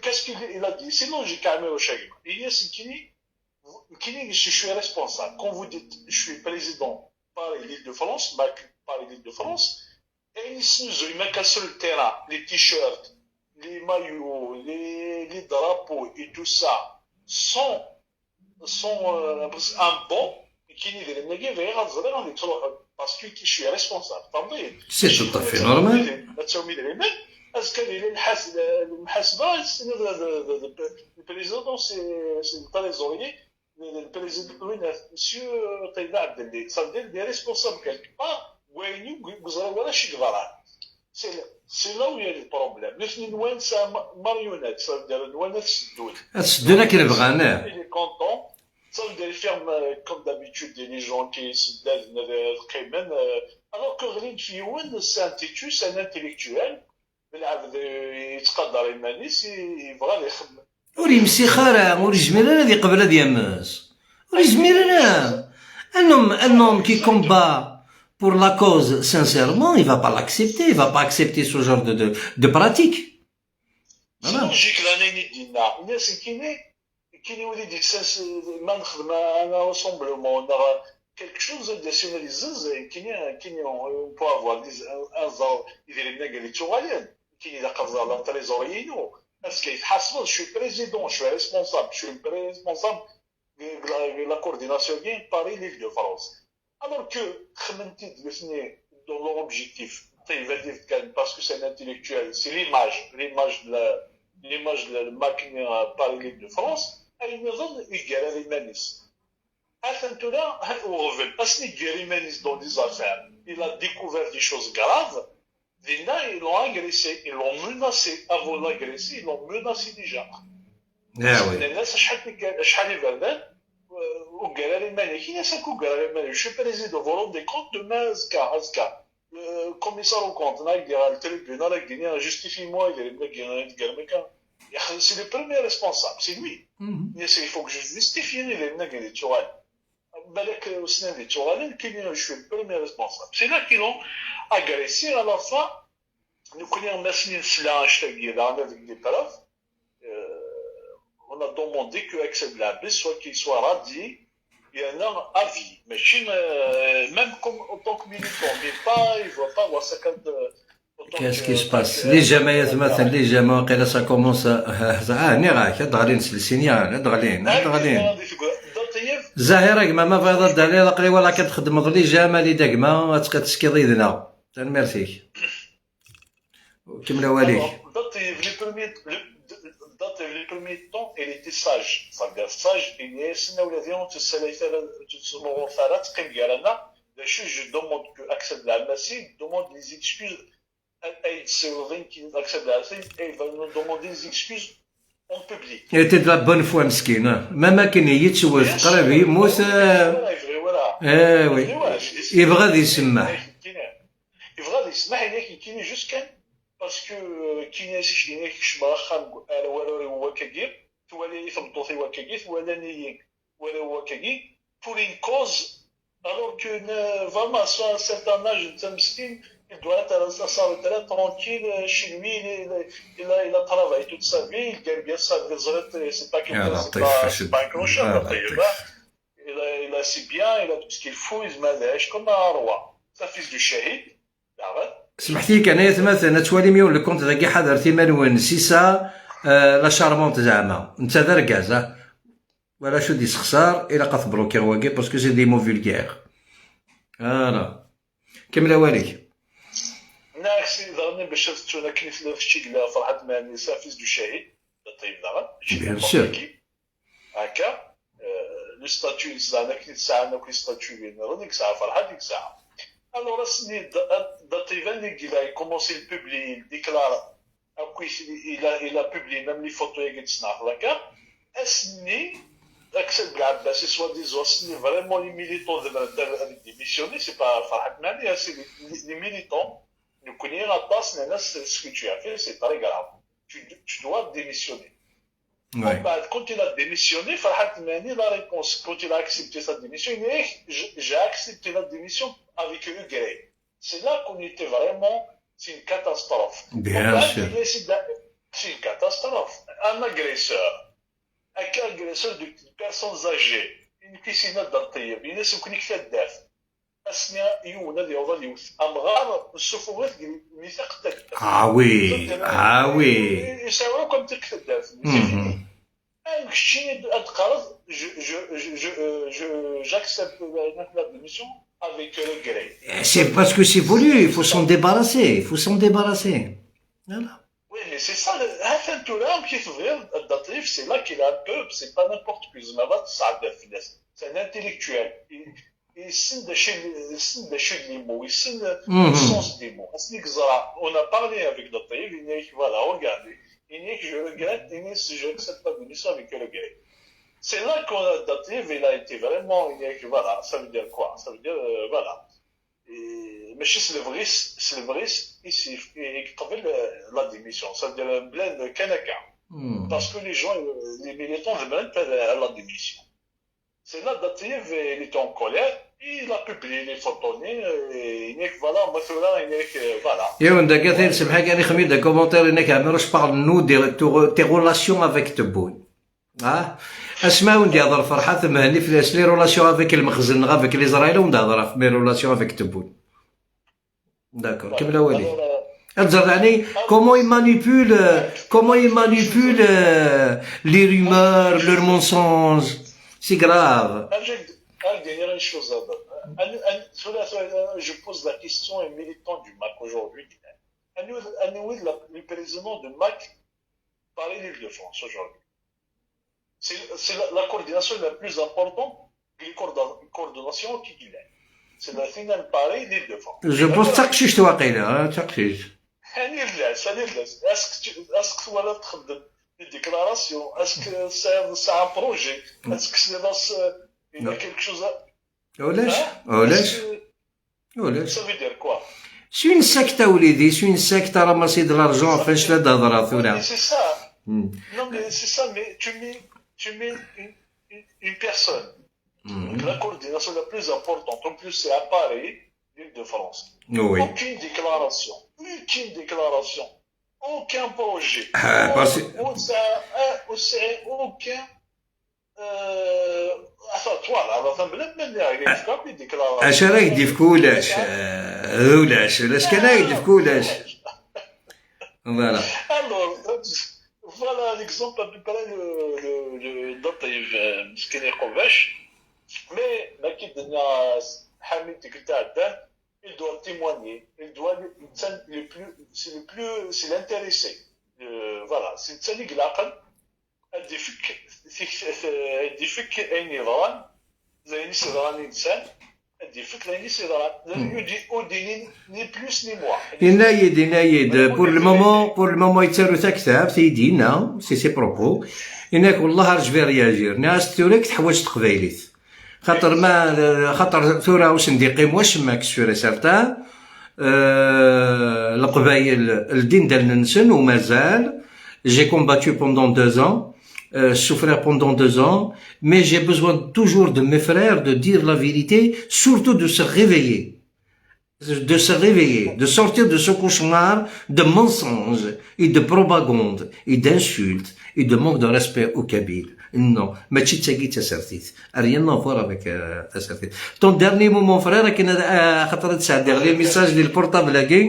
Qu'est-ce qu'il a dit? C'est logique, Amir Oshagma. Il y a ce qui dit, je suis responsable. Quand vous dites, je suis président par l'Île-de-France, par l'Île-de-France, et il se met sur le terrain, les t-shirts, les maillots, les, les drapeaux et tout ça, sans, sans, euh, un bon, qui n'est pas parce que je suis responsable. C'est tout à fait normal. Est-ce que le, le, le, le, le président, c'est, c'est le trésorier, le, le président, oui, monsieur, euh, Taïba Abdelli. Ça veut dire des responsables quelque part, c'est, c'est là où il y a le problème. C'est une marionnette, ça veut dire une marionnette. Il est content. Ça veut dire, il ferme, euh, comme d'habitude, des gens qui se donnent, euh, alors que Ghrid Fiouen, c'est un têtu, c'est un intellectuel. Belɛebd yettqadar iman-is, yebɣa ad ixemmem. Ur yemsix ara, ur yezmir ara ad yeqbel ad yames. Ur yezmir ara. Un homme, un homme qui combat pour la cause sincèrement, il va pas l'accepter, il va pas accepter ce genre de, de, de pratique. Voilà. C'est logique, la Nidina. Nekkini, nekkini, wid i d-yeksan s-, ma nexdem un rassemblement, neɣ quelque chose, ad d-yasin ad yezzez, nekkini, nekkini, on peut avoir des, un, un ẓer, idrimen-agi ad yettuɣalen. Nekkini d aqerẓan, la trésorier-inu. Azekka i tḥasbeḍ, je suis président, je suis responsable, je suis le responsable de la, de la coordination Paris l'Île-de-France. Alors que xemmen-t-id nutni dans leur objectif, Ṭeyyeb ad d-yefk kan, parce que c'est un intellectuel, c'est l'image, l'image de la, l'image de la, de Mac-, euh, Paris l'Île-de-France, ayen nniḍen yeggar iman-is. Atan tura, ha, uɣbel, asmi yeggar iman-is dans des affaires, il a découvert des choses graves, dinna, ils l'ont agressé, ils l'ont menacé, avant de l'agresser, ils l'ont menacé déjà. Ah oui. Nnan-as acḥal, acḥal iberdan, euh, ur ggar ara iman-ik. Ini-as akk ur ggar ara iman-ik. Je suis président, vous vous rendez compte, demain, azekka, azekka, euh, commissaire au compte, neɣ ad d-ɣer le tribunal, ad d-yini, justifie-moi, idrimen-agi, ad d-ggar mekka. Yax, c'est le premier responsable, c'est lui. Mhm. Ini-as, il faut que je justifie, idrimen-agi ad d-yettuɣal. Balak, euh, usnan d-yettuɣalen, nekkini, je suis le premier responsable. C'est là qu'ils l'ont agressé, à la fin, nekkni, ma s-nesla annect-agi, daɣen avec des preuves, euh, on a demandé que Aked Belɛebbas soit qu'il soit radié, il y en a à vie. Mais euh, même comme, en tant que militant, mais pas, il ne doit pas avoir sa carte de, en tant Qu'est-ce qui que, se passe? euh, Les jamaïas, مثلا, les jamaïas, ça commence à, ah, نراك، ad ɣlin s le signal, ad ɣlin, ad ɣlin. Zahir, a gma, ma bɣiḍ ad d-taliḍ, aql-i wala kan txeddmeḍ les jamaïas, a gma, ad teskiḍ yid-neɣ. Tanemmirt-ik. Kemmel awal-ik. Alors, Daṭeyyeb, les premiers, le, Daṭeyyeb, les premiers temps, il était sage. C'est-à-dire sage, il est, c'est-à-dire, tu sais, je demande que Aked Belɛebbas, demande les excuses à, à Aked Belɛebbas, et il va nous demander des excuses en public. Il était de la bonne foi, meskin, hein. Même akken yettwet, qrib yemmut, euh, voilà, il est vrai, voilà. Eh oui. Il est vrai, voilà, je dis, yebɣa ad isemmeḥ. Yebɣa ad isemmeḥ, yenna-k nekkini juste kan, parce que, euh, kini as-, yenna-k kecmeɣ axxam ar warraw-iw wakkagi, twala-yi tmeṭṭut-iw wakkagi, twala-iyi warraw-iw wakkagi, pour une cause, alors que, euh, vraiment, à un certain âge, netta meskin, il doit être à sa retraite tranquille, euh, chez lui, il, il, il a, il a travaillé toute sa vie, il gagne bien sa vie, c'est pas quelque, c'est pas, c'est pas un grand chef, il a, il a ses biens, il a tout ce qu'il faut, il se manage comme un roi. C'est un fils du shahid, daɣen. Smeḥt-iyi kan, ay atmaten, ad twalim yiwen le compte dagi, ḥadret iman-nwen, c'est ça, euh, la charmante zeɛma. Netta d argaz, ah. Wala acu d-yessexṣar, ilaq ad t-blokiɣ wagi, parce que c'est des mots vulgaires. Voilà. Kemmel awal-ik. Neɣ si daɣen bac ad ttun akken i tella kečč i yella Ferḥat Mɛani, c'est un fils du shahid, d ṭṭbib daɣen, mačči d n'importe qui. Bien sûr. Akka, euh, le statut i yesɛan, akken i t-sɛan akk les statuts nniḍen i yesɛa Ferḥat, i yesɛa. Alors, ass-nni d, d ṭṭbib-a i yella ikummensi le publier, le déclare, akk il a, il a publié même les photos-agi d-tesneɣ akka. Ass-nni, Aked Belɛebbas, soi-disant, ass-nni, vraiment, les militants, de, de, de démissionner, c'est pas Ferhat Mani, hein, c'est les, les, les militants. Nekkni aṭas nnan-as, ce que tu as fait, c'est très grave. Tu, tu dois démissionner. Ouais. Bon, bah, quand il a démissionné, Ferhat Mani, la réponse, quand il a accepté sa démission, il dit, j'ai, j'ai accepté la démission avec regret. C'est là qu'on était vraiment, c'est une catastrophe. Bien sûr. C'est une catastrophe. Un agresseur, un agresseur de personnes âgées, une piscine dans le pays, il est sous une fête d'œuf. Asmi yiwen ad yaweḍ ad yewwet amɣar, nessuffuɣ-it deg lmithaq n taddart. Ah oui, ah oui. Yesɛa akk amtiq n taddart. C'est fini. Amek keččini ad teqqareḍ, je, je, je, je, euh, je, j'accepte la, la démission avec regret. C'est parce que c'est voulu, il faut s'en débarrasser, il faut s'en débarrasser. Voilà. Oui, mais c'est ça, le, ha-t-an tura, amek i tebɣiḍ, Dda Ṭṭef, c'est là qu'il a un peu, c'est pas n'importe qui, tzemreḍ ad tesɛeddiḍ fell-as. C'est un intellectuel. Il, yessen d acu, yessen d acu d les mots, yessen le sens des mots. Asmi yeẓra, on a parlé avec Dda Ṭṭef, il dit, voilà, regarde, il dit, je regrette, il dit, je n'accepte pas de mission avec regret. C'est là qu'on a, Dda Ṭṭef, il a été vraiment, il dit, voilà, ça veut dire quoi? Ça veut dire, euh, voilà. Et, mais c'est le vrai, c'est le vrai, il s'est, il, il, la démission. Ça veut dire, euh, blend, Kanaka. Parce que les gens, euh, les militants demandent la, la démission. C'est là, Datayev, il était en colère, il a publié les photos, et il dit, voilà, moi, c'est là, il dit que, voilà. Yiwen dagi atan semḥ kan ixmi da commentaire inek Ɛmiruc parle nous de tes relations avec Tebboune. Ah, asma wen d-yehḍer Ferḥat Mhenni fell-as les relations avec Lmexzen neɣ avec les Israéliens, wen d-yehḍer ɣef mes relations avec Tebboune. D'accord, kemmel awali. Ad ẓer yeɛni comment il manipule, comment il manipule euh, les rumeurs, leurs mensonges. C'est grave. Ad d-iniɣ une chose. Je pose la question aux militants du MAK aujourd'hui. Anwi le président de MAK Paris l'Île-de-France aujourd'hui? C'est la coordination la plus importante. Les coordinations qui gagnent. C'est la finale Paris l'Île-de-France. Je pense تقشيش واقيلا تقشيش. Est-ce que tu as des déclarations? Est-ce que c'est un projet? Est-ce que c'est dans quelque chose? ولاش ولاش ولاش Ça veut dire quoi? C'est une secte, a wlidi, c'est une secte à ramasser de l'argent, enfin, je l'ai d'adra, là. C'est ça. Non, mais c'est ça, mais tu mets, tu mets une, une, une personne. La coordination la plus importante, en plus, c'est à Paris, l'Île-de-France. Oui. Aucune déclaration, aucune déclaration, aucun projet, Ah, parce- aucun. Acu ara k-d-yefk ulac? D ulac, ulac kan ara k-d-yefk ulac. Voilà. Alors, voilà l'exemple à peu près le, le, le, Datayev, euh, مسكين يقوباش. Mais, ma k-id-nna Ḥamid tikkelt iɛeddan, il doit témoigner, il doit, c'est le plus, c'est le plus, c'est l'intéressé. Euh, voilà, c'est le ad d-ifk ayen yeḍran, d ayen i s-yeḍran i nsan, ad d-ifk d ayen i s-yeḍran. Ur d-inin ni plus ni moins. Yenna-yi-d, yenna-yi-d, pour le moment, pour le moment yettaru taktabt, i d-yenna, c'est ses propos. Yenna-k, والله, je vais réagir. Nniɣ-as, tura teḥwaǧ teqbaylit. Xaṭer ma, xaṭer tura ur sen-d-iqqim wacemma, c'est sûr et certain. Euh, Leqbayel ldin-d allen-nsen u mazal. J'ai combattu pendant deux ans, euh, souffert pendant deux ans, mais j'ai besoin toujours de mes frères de dire la vérité, surtout de se réveiller. De se réveiller, de sortir de ce cauchemar de mensonges et de propagande et d'insultes et de manque de respect aux Kabyles. Non, mačči d tagi d tasertit. Rien à voir avec euh, tasertit. Ton dernier mot, mon frère, akken ad, euh, xaṭer ad sɛeddiɣ les messages di le portable-agi,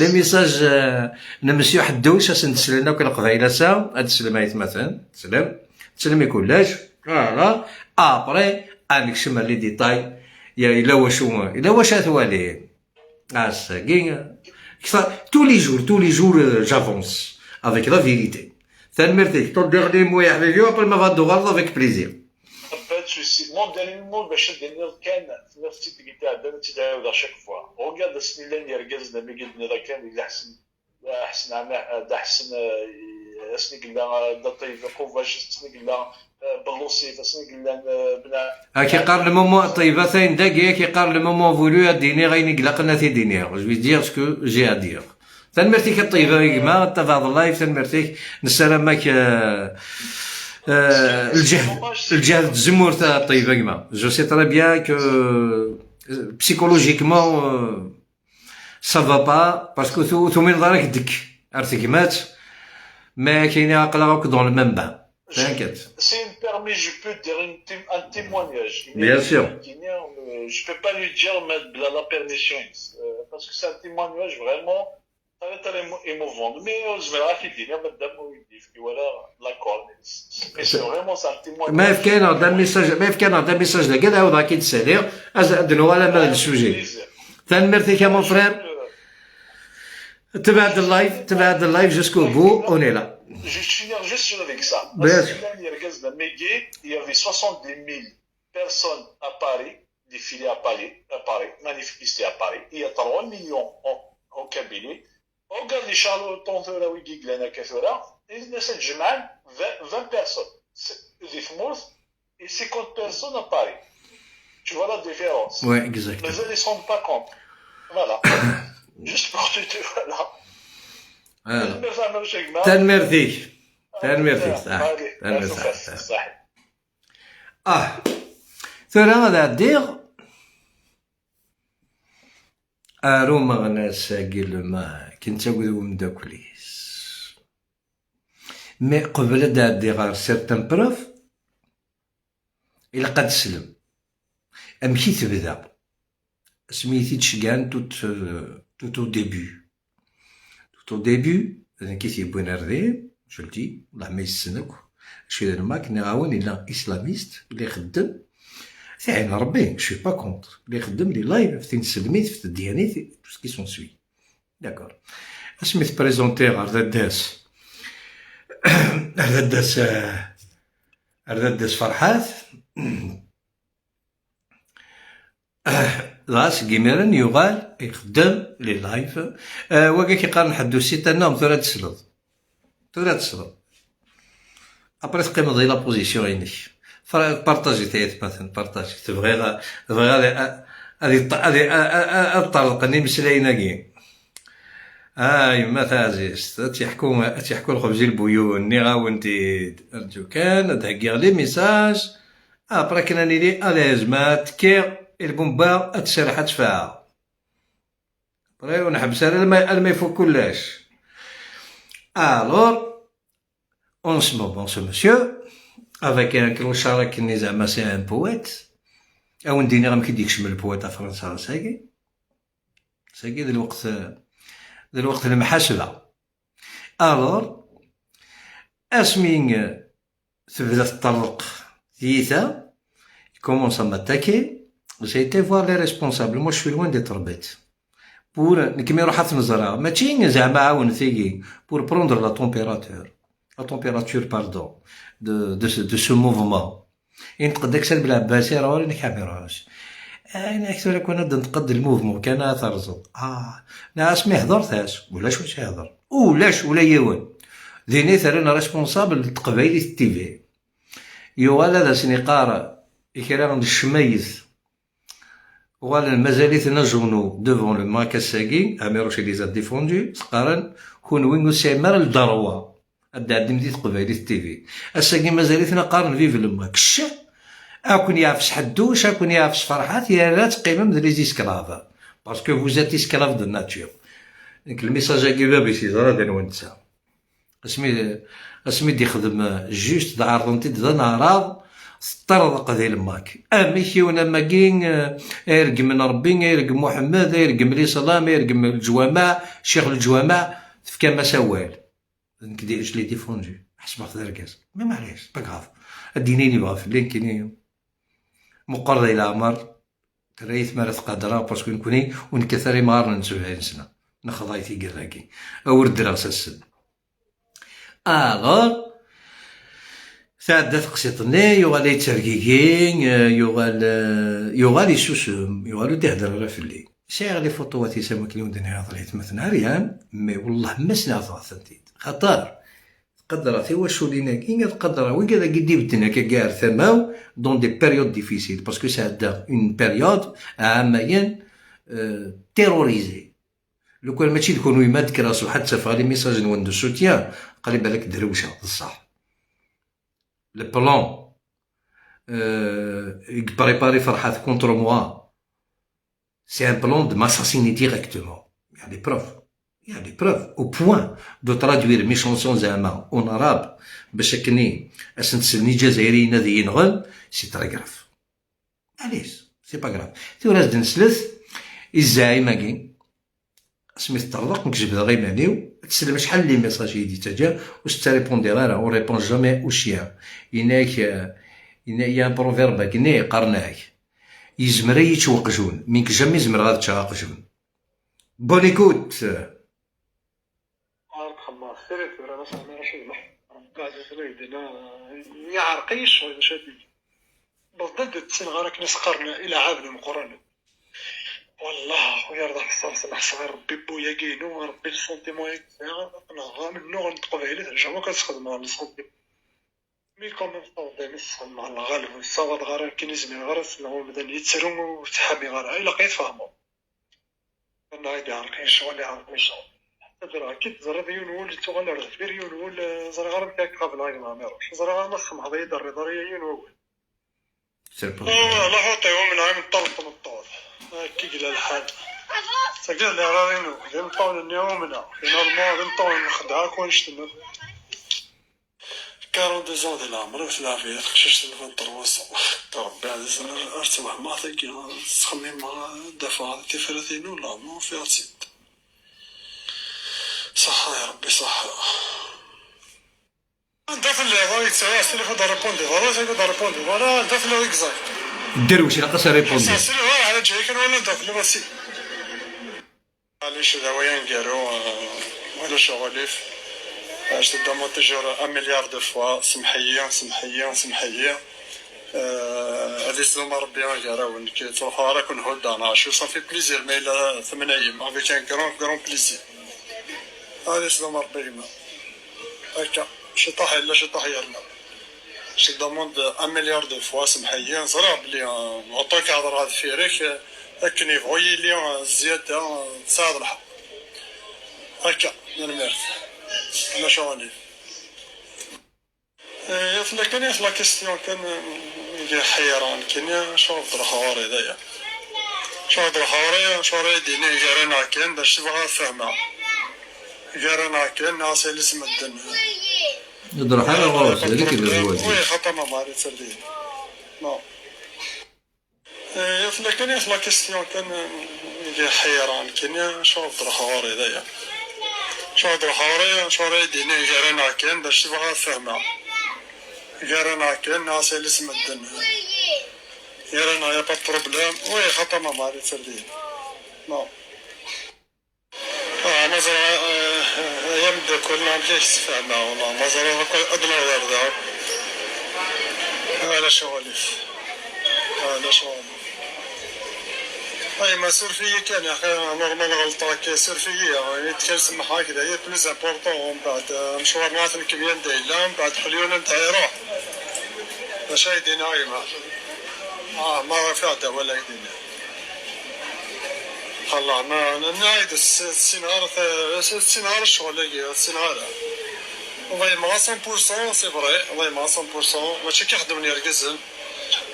les messages euh, n Monsieur Ḥeddouc, ad sen-d-slen akk Leqbayel ass-a, ad d-slem aytmaten, slem, slem i kullec. Voilà. Après, ad nekcem ar les détails. Yella wacu, yella wacu ad twali. Ass-agi, euh, tous les jours, tous les jours, euh, j'avance avec la vérité. Tanemmirt-ik, ton dernier mot, ya ḥbibi, après ma va d-tuɣaleḍ avec plaisir. Pas de souci. Mon dernier mot, bac ad d-iniɣ kan, tenniḍ-tt-id deg iɛeddan, ad tt-id-ɛiwdeɣ chaque fois. Regarde asmi llan yergazen, am i d-tenniḍ akken, yella Ḥsen, Ḥsen Ɛma-, Dda Ḥsen, euh, asmi yella, euh, Dda Ṭṭiba Qubac, asmi yella, euh, Bellusif, asmi yellan, euh, Bna- Ak iqqar le moment, Ṭṭiba, tayen dagi, ak iqqar le moment voulu, ad d-iniɣ ayen i ilaqen ad t-id-iniɣ. Je vais dire ce que j'ai à dire. Tanemmirt-ik a Ṭṭiba, a gma, tabaɛḍ live, tanemmirt-ik, nessaram-ak euh, euh, lǧehd, lǧehd d tzemmurt a Ṭṭiba, a gma. Je sais très bien que euh, psychologiquement euh, ça va pas, parce que tu tumineḍ ara k-ddek ar tegmat, mais kini aql-aɣ akk dans le même bain. T'inquiète. Si me permet, je peux dire une témo- un témoignage. Bien sûr. Je peux pas lui dire, mais de la, la permission, euh, parce que c'est un témoignage vraiment très, très émo- émouvant. Mais euh, je vais arrêter de dire, madame, oui, il dit, voilà, l'accord. Et c'est vraiment, c'est un témoignage. Ma yefka-aneɣ-d un message, ma yefka-aneɣ-d un message dagi, ad ɛawdeɣ ad k-id-ssaliɣ, ad d-nuɣal ama d le sujet. Tanemmirt-ik a mon frère. Tebɛed live, tebɛed live jusqu'au bout, on est là. Je vais finir juste avec ça. Bien sûr. Il y a des gaz de Mégué, il y avait soixante-dix mille personnes à Paris, défilé à Paris, à Paris, manifesté à Paris. Il y a trois millions en, en Kabylie. Regarde les charlatans tura wigi yellan akka tura, il y a vingt personnes. C'est des morts et cinquante personnes à Paris. Tu vois la différence. Ouais, exact. Mais ils ne se rendent pas compte. Voilà. Juste pour te dire, voilà. Voilà. Mais ça, non, je sais que Tanemmirt-ik. Tanemmirt-ik. Allez, Tanemmirt-ik. ça, ça, ça. Ah, Tura ad ɛeddiɣ ar umeɣnas-agi, le Mac, netta akked umeddakel-is. Mais qbel ad d-ɛeddiɣ ɣer certaines preuves, ilaq ad teslem amek i tebda, asmi i t-id-ceggɛen tout, euh, tout au début. Tout au début, d nekk i t-yewwin ar din, je le dis, Allah ma yessen akk acu i d le Mac, nniɣ-awen, yella islamiste, yella ixeddem, tiɛin Rebbi, je suis pas contre, yella ixeddem les lives ɣef tinselmit, ɣef tedyanit, tout ce qui s'ensuit. D'accord. Asmi t-présentiɣ ar dadda-s, ar dadda-s, euh, ar dadda-s Ferḥat, dɣa seg imiren yuɣal ixeddem les lives. Euh, wagi k-iqqaren ḥedd usitan-nneɣ, tura ad tesleḍ. Tura ad tesleḍ. Après teqqimeḍ di la position-inek. Fra-, partager-it ay atmaten, partager-it. Bɣiɣ, bɣiɣ ad, ad, ad, ad, ad, ad ṭṭerḍqen imeslayen-agi. Ah, yemma taɛzizt, ad tt-yeḥku, ad tt-yeḥku lxebz i lbuyun, nniɣ-awen-t-id. Rǧu kan, ad d-heggiɣ les messages. Après akken ad nili à l'aise, ma tekki i lbumba, ad tserreḥ, ad tfeɛ. Après, ur nḥebbes ara alma, alma ifuk kullec. Alors, en ce moment, ce monsieur, avec un clochard akken-nni, zeɛma c'est un poète, ad wen-d-iniɣ amek i d-yekcem le poète à Fransa ass-agi. Ass-agi d lweqt, d lweqt n lemḥasba. Alors, asmi, euh, tebda teṭṭerḍeq tiyita, il commence à m'attaquer. J'ai été voir les responsables. Moi, je suis loin d'être bête. Pour, nekk mi ruḥ ad ten-ẓreɣ, mačči zeɛma ɛawnet-iyi, pour prendre la température. La température, pardon, de, de ce, de ce mouvement. Yenṭeq-d Aksan Belɛebbasi, ar ɣur-i, nekk Ḥmiruc. Ah, nekk tura kan ad d-tenṭeq-d lmuvmu kan ad terẓeḍ. Ah, neɣ asmi hḍert-as, ulac wacu ihḍer. Ulac ula yiwen. Din i terren responsable n Teqbaylit T V. Yuɣal ad asen-iqqar i kra n ccmayet. Uɣalen mazal-iten à genoux devant le Mac ass-agi, Amiruc i les a défendus, s-qqaren, kunwi ur tesɛim ara lderwa ad d-tɛeddim di Teqbaylit T V. Ass-agi mazal-iten qqaren vive le Mac. Ccah! Ad ken-yeɛfes Ḥedduc, ad ken-yeɛfes Ferḥat, yerra teqqimem d les esclaves. Parce que vous êtes esclaves de nature. Nekk lmissage-agi bab-is yeẓra d anwa netta. Asmi, asmi d-ixdem, euh, juste d ɛerḍen-t-id d aneɛraḍ, teṭṭerḍeq di le Mac. Amek yiwen am wagi, euh, ay ireggem n Rebbi, ay ireggem Muḥemmed, ay ireggem l'islam, ay ireggem leǧwameɛ, ccix leǧwameɛ, tefkam-as awal. D nekk di, je l'ai défendu. Ḥesbeɣ-t d argaz. Mais maɛlic, c'est pas grave. Ad d-yini ayen yebɣa fell-i, nekkini meqqer di leɛmer, terra-yi tmara ad t-qadreɣ, parce que nekkni ur nekkat ara imɣaren n sebɛin sna. Nexḍa i tigad-agi. Awer ddreɣ s assen. Alors, tɛedda teqsiṭ-nni, yuɣal yettergigi, eh, yuɣal, eh, yuɣal yessusem, yuɣal ur d-ihedder ara fell-i. Sɛiɣ les photos-is am wakken i wen-d-nniɣ iḍelli, atmaten ɛeryan, mais wellah ma sneɣ-tent-id. Xaṭer, tqadreɣ tiwaculin-agi, ad qadreɣ wigad-agi d-ibedden akkagi ar tama-w dans des périodes difficiles, parce que sɛeddaɣ une période ɛamayen, euh, terrorisé. Lukan mačči d kunwi ma d-kkreɣ ṣṣbeḥ ad ttafeɣ les messages-nwen de soutien, qrib balak drewceɣ, d ṣṣeḥ. Le plan, euh, i yepréparé Ferḥat contre moi, c'est un plan de m'assassiner directement. Il y a des preuves. Il y a des preuves. Au point de traduire mes chansons zeɛma en arabe, bac akken ad sent-slen Ijazairiyen ad iyi-nɣen, c'est très grave. Allez, c'est pas grave. Tura ad d-neslet i zzaɛim-agi. Asmi teṭṭerḍeq, nekk jebdeɣ iman-iw, ad teslem acḥal n les messages i yi-d-yettaǧǧa, ur s-ttaripundiɣ ara, on répond jamais au chien. Yenna-ak, euh, yenna, il y a un proverbe akken-nni yeqqaren-ak, yezmer ad yečč weqjun, mi nekk jamais zemreɣ ad ččeɣ aqjun. Bonne écoute! Ar txemmer, tiri tura, ma sɛan ara cedmeḥ. Ɛziz la yedina, yeɛreq-iyi ccɣel, maca d-, bḍed d tsinɣar akken i s-qqaren ileɛɛaben imeqqranen. Wallah, a xuya, rḍa ḥṣaṣ, neḥṣa ɣer Rebbi, bbu-yagi-inu, Rebbi, le sentiment-agi sɛiɣ, neɣ amennuɣ n teqbaylit, jamais kan sxedmeɣ le sentiment. Mi quand même tawḍi, mi sxedmeɣ lɣaleb, ur ssawaḍeɣ ara akken i zmireɣ ara selleɣ i umdan yettru, ur ttḥamiɣ ara. Ilaq ad yi-tfehmeḍ. Annaɣ i d-iɛreq-iyi ccɣel, iɛreq-iyi ccɣel. Ḥetta d lɣaci teẓriḍ yiwen wul yettuɣal ar deffir, yiwen wul, eh, ẓriɣ ara amek ara k-qableɣ a gma Ɛmiruc. Ẓriɣ ara ma tsemḥeḍ-iyi-d ar iḍar-agi yiwen wawal. C'est le problème. Ala xaṭi, umneɣ imeṭṭawen n tmeṭṭut. Akka i yella lḥal. Tagi d lɛrar-inu, d imeṭṭawen-nni umneɣ. Finalement, d imeṭṭawen n lxedɛa akk annect-nni. Quarante-deux ans di leɛmer-iw, tleɛb-iyi teqcict n vingt-trois ans. Ṛebbi ɛzizen, ar, ar ttwehmeɣ tagi, ttxemmimeɣ ad d-afeɣ tifrat-inu, la, ma ufiɣ-tt-id. Ṣaḥḥa ya Ṛebbi, ṣaḥḥa. Anda telliḍ? Ay, yettɛiwac, telliḍ ad répondre, voilà, ad répondre, voilà, anda telliḍ exact? Dderwec, ilaq ad s-répondre. Sasri, voilà, ala ǧaykan, wala anda telliḍ, a sidi. Maɛlic, d away aneggaru, euh, ulac aɣilif. Euh, je te demande toujours un milliard de fois, semḥ-iyi, semḥ-iyi, semḥ-iyi. Euh, ad isellem Ṛebbi gar-awen, nekk ttruḥuɣ ara ken-huddeɣ, neɣ acu, ça fait plaisir, ma yella temnayem, avec un grand, grand plaisir. Ad isellem Ṛebbi gma. Akka, ciṭuḥ yella, ciṭuḥ yerna. Je te demande un milliard de fois, semḥ-iyi, ẓriɣ belli, euh, en tant que hedreɣ deffir-k, euh, akken yebɣu yili, euh, zzyada, euh, tesɛiḍ lḥeqq. Akka, tanemmirt. Ala ccɣel-ik. Eh, yat la kan, yat la question kan, eh, i ḥeyran kan, acu d-ruḥ ɣur-i daya? Acu d-ruḥ ɣur-i, acu ara yi-d-ini gar-aneɣ kan, d acu tebɣa ad fehmeɣ. Gar-aneɣ kan, neɣ s yal isem medden. Ur d-ruḥ ara ɣur-s, d nekk i d lehwa-agi. Oui, xaṭer ma bɣan ad terdin. Non. Eh, yat la kan, yat la question kan, eh, i ḥeyran kan, acu d-ruḥ ɣur-i daya? Acu d-ruḥ ɣur-i, acu ara yi-d-ini gar-aneɣ kan, d acu tebɣa ad fehmeɣ. Gar-aneɣ kan, neɣ s yal isem medden. Gar-aneɣ, y a pas de problème. Oui, xaṭer ma bɣan ad terdin. Non. Ah, ma ẓriɣ, eh, ay ameddakel, amek i k-sfehmeɣ, wala ma ẓriɣ akk ad nehder da. Ala ccɣel-ik. Ala ccɣel. Ay, ma suref-iyi kan, axi, normal ɣelṭeɣ akka, suref-iyi, ah, ini-d kan semmeḥ-ak, d aya plus important, mbeɛd, eh, amecwar-nneɣ ad t-nkemmel anda yella, mbeɛd ḥelyun anda iruḥ. D acu ay d-iniɣ a gma? Ah, ma ɣef iɛedda wala ay d-iniɣ. Allah, ma, ma, ma, ur ssineɣ ara, ur ssineɣ ara ccɣel-agi, ur ssineɣ ara. Ḍeymeɣ à cent pour cent, c'est vrai, ḍeymeɣ à cent pour cent, mačči akka i xeddmen yergazen.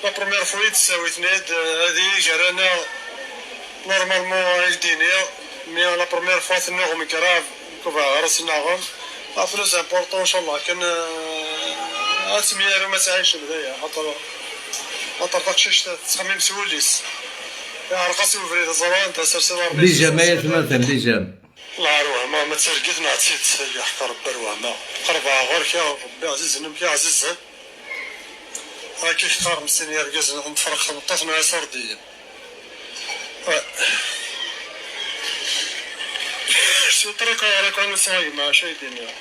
La première fois i d-ssawit-nni-d, eh, ad iyi-gar-aneɣ, normalement, ay d-iniɣ, mais la première fois tennuɣem grave, nekk ur bɣiɣ ara ad tennaɣem. Ah, plus important, ncallah, kan, eh, ad temyarum, ad tɛicem daya, xaṭer, xaṭer taqcict tettxemmim s wul-is. Iɛreq-as ubrid, ẓran, d asers iḍarren. Lijam ay atmaten, lijam. La, ar wehma, ma d targit neɣ d tidet, ay aḥeqq Rebbi, ar wehma. Qerbeɣ ɣur-k, ya Rebbi ɛzizen, amek i ɛzizen. Akka i k-qqaren sin yergazen, ad tefreq tmeṭṭut neɣ iṣurdiyen. Ouais. Je suis très reconnaissant, a gma, acu ay d-iniɣ.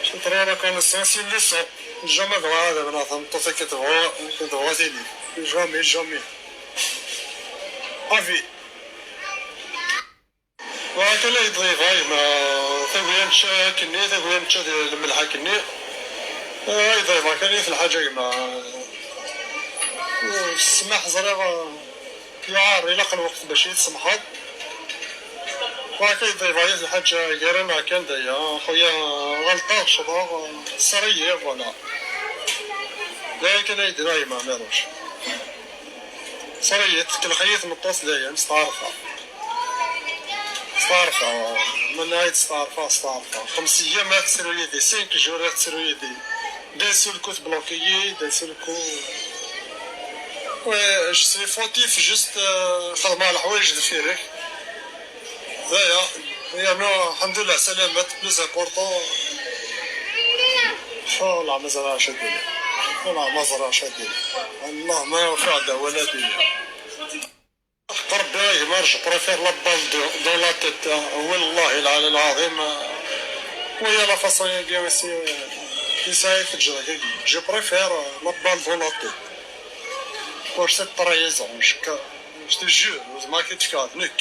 Je suis très reconnaissant, c'est une leçon. Jamais bɣiɣ ad amneɣ tameṭṭut akken tebɣu, akken tebɣu tili. Jamais, jamais. À vie. Wa kan ay ḍḍifa, a gma, tagi ad nečč akkenni, tagi ad nečč lmelḥ akkenni. Ay ḍḍifa kan i lḥaǧa, a gma. Ssmaḥ, ẓriɣ, yuɛer, ilaq lweqt bac i yi-tsemḥeḍ. Wa kan ay ḍḍifa, i lḥaǧa gar-aneɣ kan daya, xuya, ɣelṭeɣ, ccḍeɣ, ṣṣer-iyi, voilà. D aya kan ay d-iniɣ, a gma Ɛmiruc. Ṣṣer-iyi, tkellex-iyi tmeṭṭut dayen, steɛṛfeɣ. Steɛṛfeɣ, mennaɣ-d steɛṛfeɣ, steɛṛfeɣ. Xems ayyam ad tettru yid-i, cinq jours ad tettru yid-i. D'un seul coup tbloquer-iyi, d'un seul coup. Ouais, je suis fautif, juste, euh, xedmeɣ leḥwayeǧ deffir-k. D aya, yernu, alḥemdulillah, salamat, plus important. Wallah, ma ẓriɣ acu ad d-iniɣ. Wallah, ma ẓriɣ acu ad d-iniɣ. Allah, ma yufiq-d awal ad d-iniɣ. Rebbi, a gma, je préfère la balle de, dans la tête. Wallahi, lɛali lɛaḍim. Waya la façon-agi, si, yesɛa teǧǧeḍ-agi. Je préfère la balle dans la tête. Pour cette trahison, je, je te jure, zma ki tefka, nekk.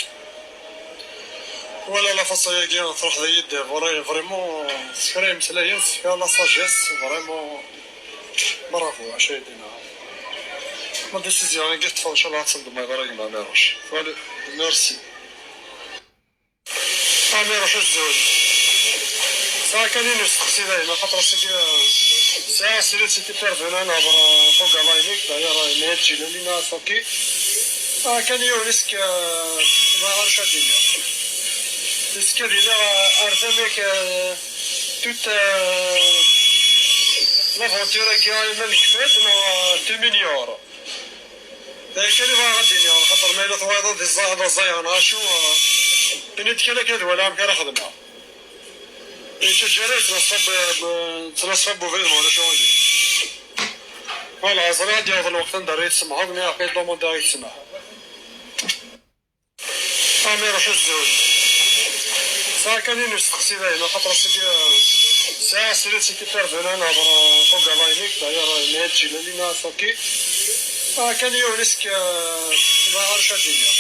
Wala la façon-agi, truḥ-iyi-d, vra-, vraiment, s kra imeslayen, tefka la sagesse, vraiment, bravo, acu ay d-iniɣ. Ma décision-agi teṭṭfeḍ, ncallah ad tendmeḍ ara, a gma Ɛmiruc. Voilà, merci. Ɛmiruc azul. Ah, kan i nesteqsi dayen, axaṭer ass-agi, ah, sɛiɣ srid si tipervena nehḍer, ah, ɣef ugalay-nnek, d'ailleurs, ah, yenna-yad Jilal, yenna-yad Faki. Ah, kan yiwen isk, ah, ma ɣer ad d-iniɣ. Isk ad iniɣ, ah, ar tama-k, ah, toute, ah, l'aventure-agi, ma nekfa-d, neɣ, ah, timinyur. D acu kan i bɣiɣ ad d-iniɣ, xaṭer ma yella twayeḍ ad iẓẓayeḍ aẓayeɣ neɣ acu, ah, ini-d kan akken ad walaɣ amek ara xedmeɣ. Yettǧara yettnaṣfa b-, b-, yettnaṣfa bubrid ma ulac aɣilif. Voilà, ẓriɣ ad yaweḍ lweqt anda ara yi-tsemḥeḍ, mi aql-i ḍumunt ara yi-tsemḥeḍ. Amir Ḥuzun. Sɛiɣ kan yiwen usteqsi dayen, axaṭer ass-agi, sɛiɣ srid si tipervena nehḍer ɣef ugalay-nnek, d'ailleurs, yenna-yad Jilal, yenna-yad Faki. Ah, kan yiwen isk, ah, ma ɣer ad d-iniɣ.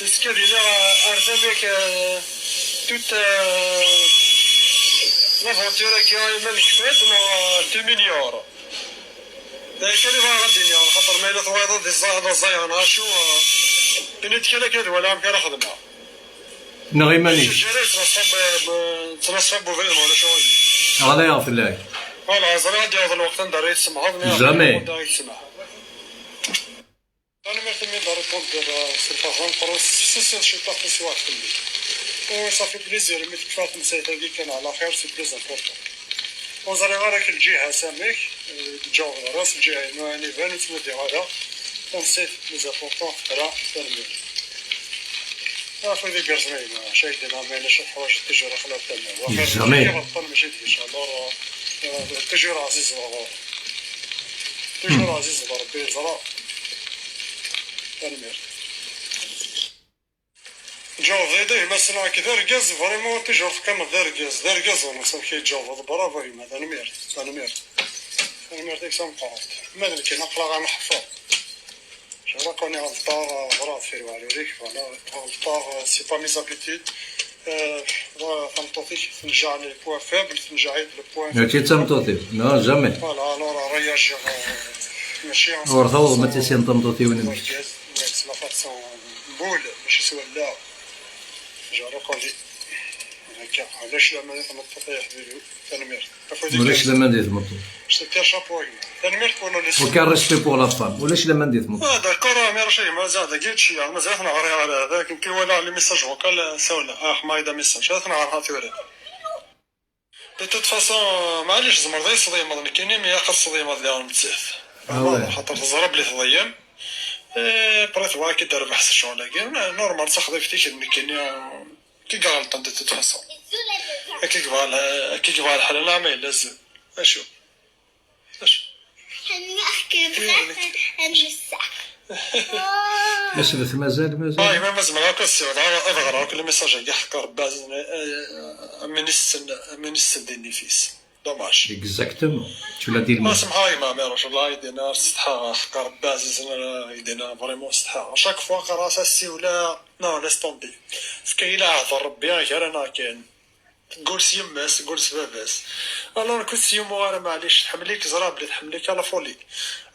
Isk ad iniɣ, ah, ar tama-k, ah, toute, ah, l'aventure-agi, ma nekfa-d, neɣ, ah, timinyur. D acu kan i bɣiɣ ad d-iniɣ, xaṭer ma yella twayeḍ ad iẓẓayeḍ aẓayeɣ neɣ acu, ah, ini-d kan akken ad walaɣ amek ara xedmeɣ. Neɣ iman-ik. Yettnaṣfa b-, yettnaṣfa bubrid ma ulac aɣilif. Ɣlay ɣef fell-ak. Voilà, ẓriɣ ad yaweḍ lweqt anda ara yi-tsemḥeḍ, mi jamais. Anda ara yi-tsemḥeḍ. Tanemmirt imi d-répondre, euh, c'est pas vraiment, c'est, c'est, je suis pas très sûr fell-i. Oh, ça fait plaisir imi tekfa temsayt-agi kan ɛla xir, c'est plus important. Ur ẓriɣ ara k lǧiha-s amek, euh, ǧǧeɣ ɣer-as, lǧiha-inu ɛni iban ur ttnadiɣ ara. Tamsayt plus important tefra, tanemmirt. Ɣef wid igerrzen a gma, acu ay d-yenna, ma yella cwiṭ ḥwaǧ toujours axlaf tama. Jamais. Ɣelṭen mačči d kečč, alors, euh, toujours ɛziz ɣur-, toujours ɛziz d Rebbi yeẓra. Tanemmirt. Ǧeɣ d ayda gma-s-nneɣ d argaz, vraiment toujours teqqimeḍ d argaz, d argaz ur nesɛi kra yeǧǧeɣ, bravo gma, tanemmirt, tanemmirt. Tanemmirt-ik tameqqrant. Ma d nekkini aql-aɣ ad nḥeffeḍ. Je reconnais ɣelṭeɣ, ɣriɣ deffir uɛrur-ik, voilà, ɣelṭeɣ, c'est pas mes habitudes. Euh, voilà, tameṭṭut-ik tenjeɛ les points faibles, tenjeɛ-iyi-d le point faible. Mačči d tameṭṭut-iw, non, jamais. Voilà, alors réagir, euh, mačči ur tawḍem ad tissineḍ tameṭṭut-iw n mmi-k. C'est la façon, boule, mačči s wallaɣ. Je reconnais. Akka, ulac laman di tmeṭṭut, ay aḥbibi. Tanemmirt. Ulac laman di tmeṭṭut. C'était chapeau, gma. Tanemmirt pour le leçon. Aucun respect pour la femme. Ulac laman di tmeṭṭut. Ah, d'accord, ah, mais Rachel, mazal dagi tceyyeɛ, mazal ad t-nɣer ara, d akken kan walaɣ le message vocal, ah, sawla, ah, ma yella message, ad t-nɣer ha tura. De toute façon, maɛlic, tzemreḍ ad yi-tesḍelmeḍ nekkini, mi ilaq ad tesḍelmeḍ daɣen nettat. Ah, ouais. Xaṭer teẓra belli tḍeyyem. Eh, après tebɣa ad k-id-terbeḥ s ccɣel-agi. Normal, d taxḍibt-ik d nekkini. Ki iɣelṭen de toute façon. Akka i yebɣa lḥ-, akka i yebɣa lḥal, neɣ ma yella azul. Acu? Acu? Ḥemmleɣ-kem, ḥemmleɣ-kem. Aslet mazal, mazal. Ah, gma, ma zemreɣ akk ad ssiwḍeɣ, ad ɣreɣ akk le message-agi, ḥeqq Rebbi ɛzizen, eh, eh, min issen, min issen di nnif-is. Dommage. Exactement. Tu l'as dit le mot. Ah, semḥeɣ a gma Ɛmiruc, والله i d-yenna, setḥaɣ, ḥeqq Rebbi ɛzizen, i d-yenna, vraiment setḥaɣ. Chaque fois qqareɣ-as ad ssiwleɣ, non, laisse tomber. Efk-iyi leɛhed n Rebbi, gar-aneɣ kan. Teggul s yemma-s, teggul s baba-s. Alors, nekk ur tt-yummuɣ ara, maɛlic, tḥemmel-ik, ẓriɣ belli tḥemmel-ik à la folie.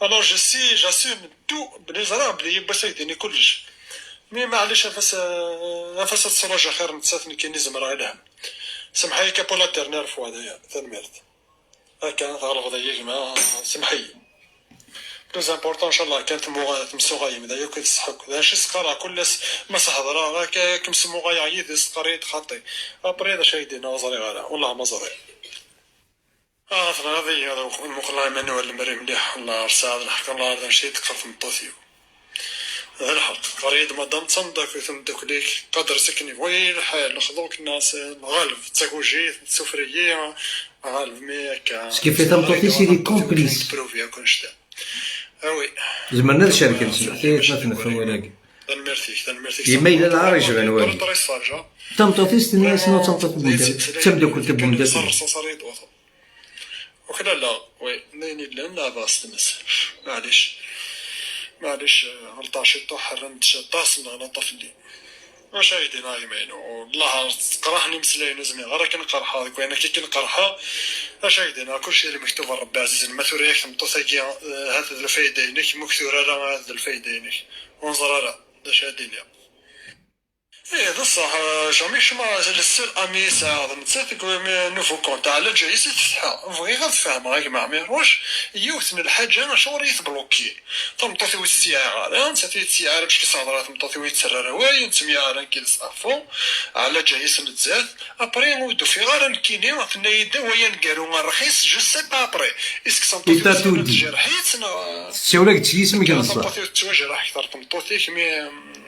Alors, je sais, j'assume tout, belli ẓriɣ belli yiwwas ad k-d-tini kullec. Mais maɛlic, af-as, af-as ad tettṛuǧu axir nettat, nekkini zemreɣ i lhemm. Semḥ-iyi kan pour la dernière fois, daya, tanemmirt. Akka, tɣelbeḍ-iyi a gma, semḥ-iyi. Plus important, ncallah, kan temmuɣ-, temsuɣayem, d aya akk i d ṣṣeḥ akk. D acu i s-qqareɣ kul ass, ma s-hedreɣ, akka, kem smuɣayeɣ yid-s, teqqar-iyi-d xaṭi. Après, d acu ay d-yenna, ur ẓriɣ ara, wellah ma ẓriɣ. Ah, tenɣiḍ-iyi, ad muqleɣ iman-iw ar lemri mliḥ, wellah ar tesɛiḍ lḥeqq, wellah ar d anect i d-teqqar tmeṭṭut-iw. D lḥeqq, teqqar-iyi-d madame d tameddakelt, tameddakelt-ik, qadret akken yebɣu lḥal, xḍu-k nnas, nɣaleb, d tagujit, d tufriyi, nɣaleb, mi akka. Skif i tameṭṭut-is, il est complice. Tpruvi akk annect-a. Ah oui. Zemren ad cerken, smeḥ-iyi ma tneffa win-agi. Tanemmirt-ik, tanemmirt-ik. Yemma yella lɛar yecban wagi. Tameṭṭut-is tenna-as, "No, d tameṭṭut n Bundad, d tameddakelt n Bundad." Uklalleɣ, oui, d ayen yellan, leɛbeɣ s tmes. Maɛlic. Maɛlic, eh, ɣelṭeɣ ciṭuḥ, rran-d aṭas n leɣlaṭa fell-i. Acu ay d-iniɣ a gma-inu? Wellah, teqreḥ imeslayen, ur zmireɣ ara akken qerḥeɣ, deg wayen akka akken qerḥeɣ. Acu ay d-iniɣ? Kulci d lmektub n Rebbi ɛzizen. Ma tura-yak tmeṭṭut-agi, eh, hat d lfayda-inek, ma ur k-tura ara, hat d lfayda-inek. Ur neẓri ara d acu ara d-iniɣ. Ih, d ṣṣeḥ. Jamais kecmeɣ le seul ami i sɛiɣ d nettat, deg nouveau compte ɛlaǧayes i tefteḥ. Bɣiɣ ad fehmeɣ a gma Ɛmiruc yiwet n lḥaǧa, acuɣer i yi-tblukki? Tameṭṭut-iw ur tt-ttyaɛeɣ ara, nettat ur yi-tt-ttyaɛ ara, parce que s-hedreɣ, tameṭṭut-iw ur yi-tterra ara awal, nettemyaɛar ankil s afu, ɛlaǧayes n zdat. Après ur d-ufiɣ ara nekkini, tenna-yi-d awal aneggaru rxis, je sais pas après. Est-ce que tameṭṭut-iw tejreḥ-itt neɣ... Tessawel-ak-d s yisem-ik n ṣṣeḥ. Tameṭṭut-iw tettwajreḥ akter tameṭṭut-ik, mais...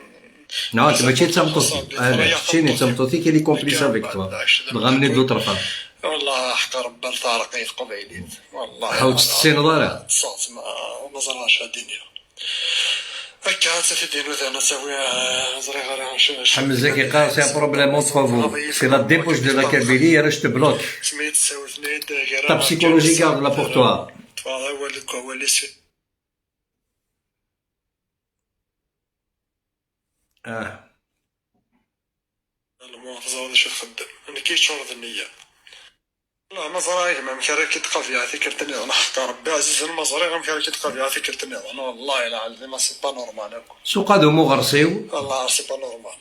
Non, mačči d tameṭṭut-ik. Ala, keččini d tameṭṭut-ik, elle est complice avec toi. Dɣa mni d l'autre femme. Wallah, ḥeqq Rebbi, tareq i teqbaylit. Wallah. Ur tt-tessineḍ ara. Ur tt-ssineɣ ara. Ma ẓriɣ acu ad d-iniɣ. Akka, ad tt-id-inudan ad tawi, eh, ur ẓriɣ ara acu. Ḥemza-k yeqqar, c'est un problème entre vous. C'est la débauche de la Kabylie, elle te bloque. Ta psychologie, garde-la pour toi. Tebɣa awal deg wawal-is. Ah. Lmuɣ teẓra d acu txeddem. Nekk yeččur d nniya. Wallah, ma ẓriɣ a gma amek ara k-id-qabiɛeɣ tikkelt nniḍen, ḥeqq Rebbi ɛzizen, ma ẓriɣ amek ara k-id-qabiɛeɣ tikkelt nniḍen. Wallahi lɛadim, c'est pas normal akk. Suq ad umuɣ ɣer-s-iw. Wallah, c'est pas normal.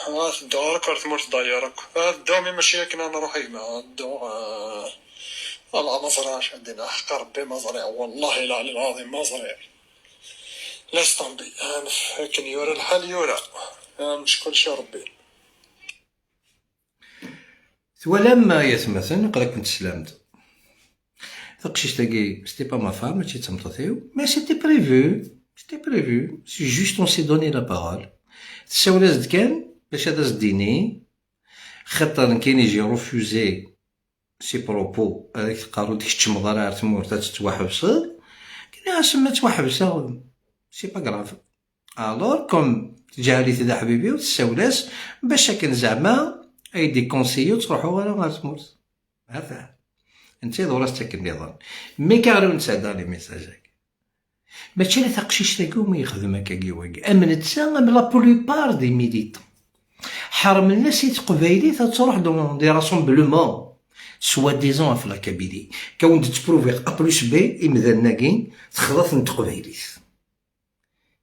Ah, tedduɣ akk ar tmurt d'ailleurs akk. Ah, tedduɣ, mi mačči akken ad nruḥ a gma. Ah, tedduɣ, ah, wallah, ma ẓriɣ acu ad d-iniɣ. Ḥeqq Rebbi, ma ẓriɣ. Wallahi lɛali lɛadim, ma ẓriɣ. Laisse tomber. Anef, akken yura lḥal yura. Anef, kullec i Rebbi. Twalam, ay atmaten, aql-aken teslam-d. Taqcict-agi, c'était pas ma femme, mačči d tameṭṭut-iw, mais c'était prévu. C'était prévu. C'est juste, on s'est donné la parole. Tessawel-as-d kan bac ad as-d-tini, xaṭer nekkini j'ai refusé ses propos, ad ak-teqqar ur d-tkeččmeḍ ara ar tmurt, ad tettwaḥebseḍ. Nniɣ-as ma ttwaḥebseɣ, c'est pas grave. Alors, comme teǧɛel-it d aḥbib-iw, tessawel-as bac akken zeɛma ay d-ikonsiyi ur ttruḥuɣ ara ɣer tmurt. Hata. Netta iḍur-as-tt akken nniḍen. Mais carrément nesɛedda les messages-agi. Mačči ala taqcict-agi umi yexdem akkagi wagi. Am netta, am la plupart des militants. Ḥermen-as i teqbaylit ad truḥ dans des rassemblements, soi-disant ɣef la Kabylie. Kawen d-ttpruviɣ A plus B, imdanen-agi, texḍa-ten teqbaylit.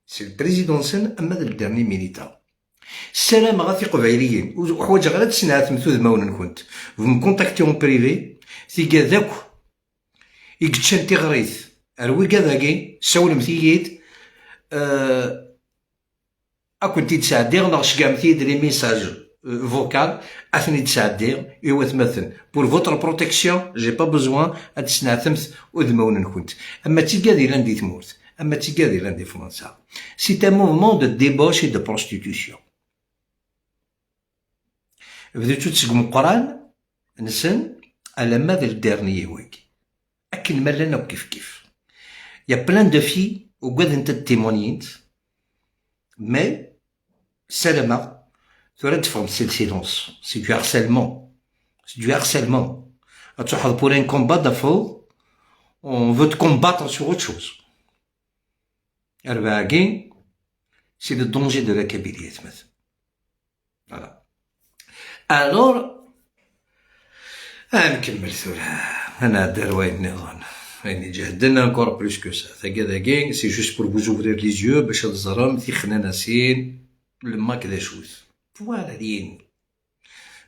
C'est le président-nsen, ama d le dernier militant. Ssarameɣ a tiqbayliyin, ur ḥwaǧeɣ ara ad tesneɛtemt udmawen-nkent. Vous me contactez en privé, tigad akk i yeččan tiɣrit ar wigad-agi, sawlemt-iyi-d, euh, ad kent-id-sɛeddiɣ, neɣ ceggɛemt-iyi-d les messages, euh, vocaux, ad ten-id-sɛeddiɣ i watmaten. Pour votre protection, j'ai pas besoin ad tesneɛtemt udmawen-nkent. Ama d tigad yellan di tmurt, ama d tigad yellan di Fransa. C'est un mouvement de débauche et de prostitution. Bdu-tt-id seg umeqqran-nsen alamma d le dernier wagi. Akken ma llan akk kif kif. Il y a plein de filles ugadent ad témoignent, mais ssarameɣ tura ad d-ffɣent si le silence. C'est du harcèlement. C'est du harcèlement. Ad truḥeḍ pour un combat, tafeḍ on veut te combattre sur autre chose. Rbeɛ-agi, c'est le danger de la Kabylie, atmaten. Voilà. Alors, ad nkemmel tura. Ad nɛeddi ar wayen nniḍen. Ayen iǧehden encore plus que ça. Tagi dagi, c'est juste pour vous ouvrir les yeux, bac ad teẓrem tixnanasin, le MAK d acu-t. Voilà, rien.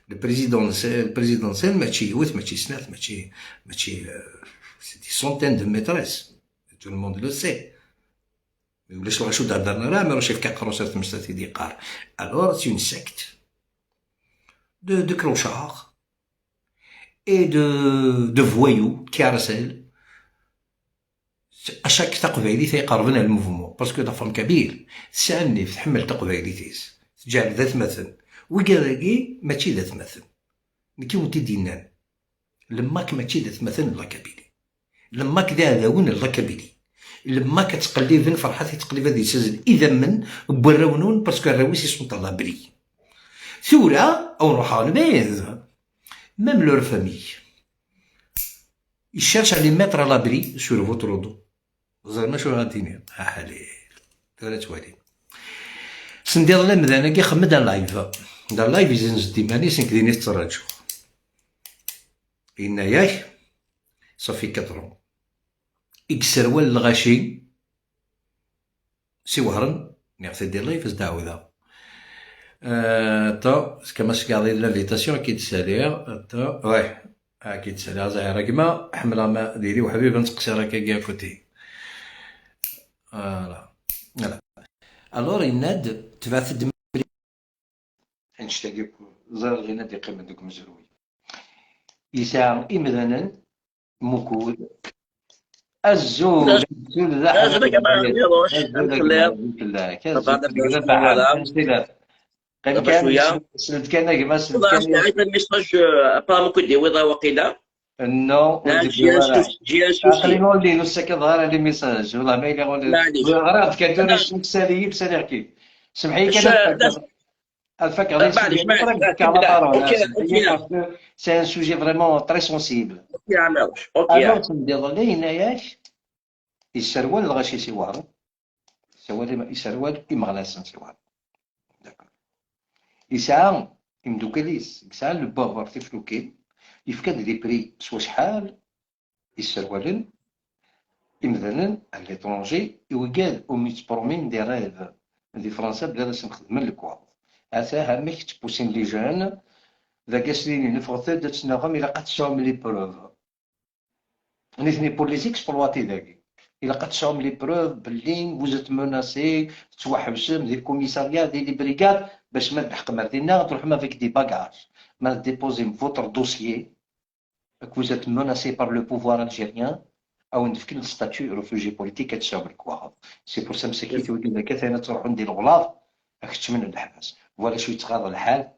Le président, le président-nsen, mačči yiwet, mačči snat, mačči, mačči, euh, c'est des centaines de maîtresses. Tout le monde le sait. Ulac lɣaci ur d-heddren ara, Ɛmiruc yefka aqerru-s ar tmes ad t-id-yeqqar. Alors, c'est une secte de, de clochards et de, de voyous, de carcel. Acak taqbaylit ay iqerben ar le mouvement, parce que la femme kabyle tesɛa nnif, tḥemmel taqbaylit-is, teǧɛel d atmaten. Wigad-agi mačči d atmaten. Nekk i wen-t-id-yennan. Le MAK mačči d atmaten n la Kabylie. Le MAK d iɛdawen n la Kabylie. Le MAK ad ttqelliben, Ferḥat yettqellib ad yessazzel idammen n warraw-nwen, parce que arraw-is ils sont à l'abri. Tura, ad nruḥ ɣer lbid. Même leur famille, ils cherchent à les mettre à l'abri sur votre dos. Ẓer macu ara d-tiniḍ. Aḥalil. Tura ttwali. Sendiḍ lamdan-agi, xemmed un live. D un live, izenz-d iman-is, nekk din i t-ttṛaǧuɣ. Yenna-yak, ça fait quatre ans. I yesserwal lɣaci, siwhren, nniɣ-t-id i live, as-d-ɛawdeɣ. Euh, attends, c'est comme ça, garder l'invitation qui te salue. Attends, ouais. Ah, qui te salue, Zahir, a gma, ḥemmleɣ ma diri uḥbib, ad nseqsi akka à côté. Voilà. Voilà. Alors, yenna-d, tebɛet-d annect-agi akk, ẓriɣ yenna-d yeqqimen deg umezruy. Yesɛa imdanen, mukud. Azul, azul, d aḥbab. Azul a gma Ɛmiruc, azul a gma, amek telliḍ? Azul fell-ak, azul fell-ak. Tabɛa, tabɛa, tabɛa. Qqim kan, seld kan a gma, seld kan. Sɛiɣ message, euh, apa mukud d-iwiḍ waqila. Non, ur d-iwiḍ ara. Aql-i ur llin, ur ssakadeɣ ara les messages. Wellah ma yella ur... Ɣriɣ-d kan tura, saliɣ-k. Semḥ-iyi kan. Ad fakeɣ, euh, maɛlic, maɛlic, maɛlic, maɛlic. C'est un sujet vraiment très sensible. Alors, tendiḍ-nni yenna-yak, yesserwal lɣaci si Waɛrur. Yesserwal im-, yesserwal imeɣnasen si Waɛrur. D'accord. Yesɛa imeddukal-is, yesɛa lbabur tiflukin, yefka-d des prix s wacḥal, iserwalen, imdanen à l'étranger, i wigad umi yettpromin des rêves di Fransa bla ad asen-xedmen lekwaɣeḍ. Ata amek ttpusin les jeunes, dagi ad s-nini neffɣet-d ad tennaɣem ilaq ad tesɛum les preuves. Nitni pour les exploiter dagi. Ilaq ad tesɛum les preuves belli vous êtes menacés, tettwaḥebsem di commissariat, di les brigades, bac ma tleḥqem ar dinna, ad truḥem avec des bagages. Ma tdéposem votre dossier, que vous êtes menacé par le pouvoir algérien, ad wen-d-fken le statut réfugié politique, ad tesɛum lekwaɣeḍ. C'est pour ça msakit wigad akka, atan ad ttruḥun di leɣlaḍ, ad keččmen leḥbas. Voilà acu yettɣaḍ lḥal.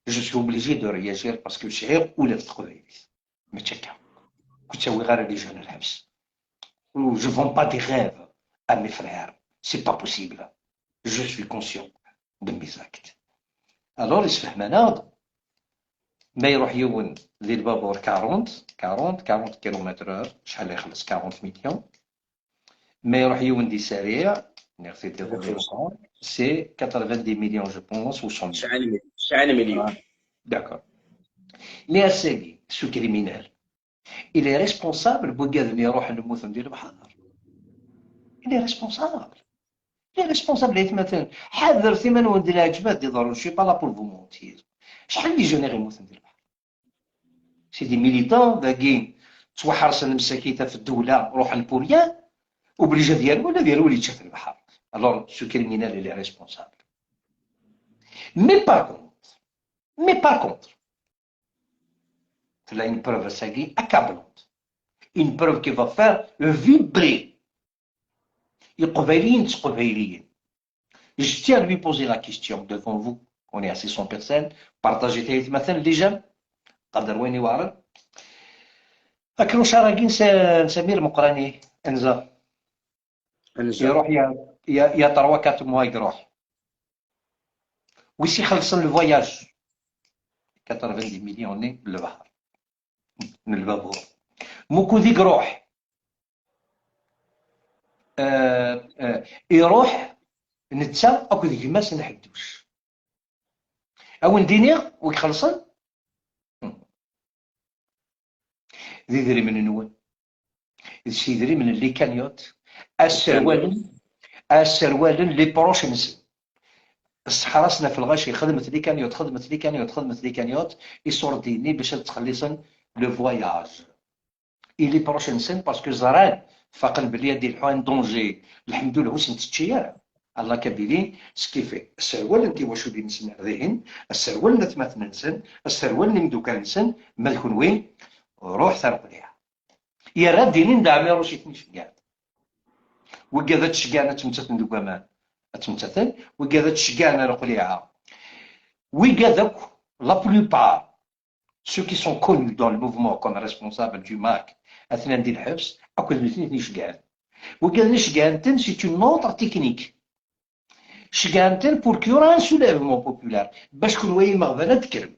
Je suis obligé de réagir parce que sɛiɣ ula d teqbaylit. Mačči akka. Ur ttawiɣ ara les jeunes lḥebs. Je vends pas des rêves à mes frères. C'est pas possible. Je suis conscient de mes actes. Alors, isfehman-aɣ-d, ma iruḥ yiwen di lbabur quarante, quarante, quarante kilomètres heure, acḥal ixelleṣ? Quarante millions. Ma iruḥ yiwen di ssariɛ, nniɣ-t-id iḍelli, c'est quatre-vingt-dix millions, je pense, ou cent mille. Tesɛa lmil-, tesɛa lmilyon. Ah, d'accord. Mais ass-agi, ce criminel, il est responsable n wigad-nni iruḥen mmuten di lebḥer. Il est responsable. Il est responsable, ay atmaten. Ḥadret iman-nwen di lɛeǧba d-iḍerrun, je suis pas là pour vous mentir. Acḥal n les jeunes i ɣ-immuten di lebḥer? C'est des militants, dagi, ttwaḥersen msakit ɣef ddewla, ruḥen pour rien, obligé ad yerwel, ad yerwel yečča-t lebḥer. Alors, ce criminel, il est responsable. Mais par contre, mais par contre, tella une preuve ass-agi accablante. Une preuve qui va faire vibrer Iqbayliyen d Teqbayliyin. Je tiens à lui poser la question devant vous. On est à six cents personnes. Partagez-t, ay atmaten, les j'aime. Qader wayen iweɛren. Aklucar-agi n Sa-, n Samir Meqrani, anza. Anza. Iruḥ, il y a, il y a, il y a trois, quatre mois, iruḥ. Wi s-ixellṣen le voyage? Quatre-vingt-dix millions-nni n lebḥer. N lbabur. Mukud i iruḥ? Euh, euh, iruḥ netta akked gma-s n Ḥedduc. A wen-d-iniɣ wi ixellṣen? D idrimen-nwen. D s idrimen n les cagnottes. Asserwalen, asserwalen les proches-nsen. Sseḥrasen ɣef lɣaci, xedmet les cagnottes, xedmet les cagnottes, xedmet les cagnottes, iṣurdiyen-nni bac ad ttxelliṣen le voyage. Et les proches-nsen, parce que ẓran, faqen belli ad d-ilḥu un danger. Lḥemdullah, ur sen-tečči ara. À la Kabylie, ce qui fait, sserwalen tiwaculin-nsen ar dihin, sserwalen atmaten-nsen, sserwalen imeddukal-nsen, ma d kenwi, ruḥet ar qliɛ. Yerra ad d-inin d Ɛmiruc i ten-iceggɛen. Wigad ad ceggɛen ad ttmettaten deg waman, ad ttmettaten. Wigad ad ceggɛen ar qliɛa. Wigad akk, la plupart, ceux qui sont connus dans le mouvement comme responsables du MAK, atnan di lḥebs, akked nutni i ten-iceggɛen. Wigad-nni ceggɛen-ten, c'est une autre technique. Ceggɛen-ten pour qu'il y aura un soulèvement populaire. Bac kenwi ay imeɣban ad d-tekrem.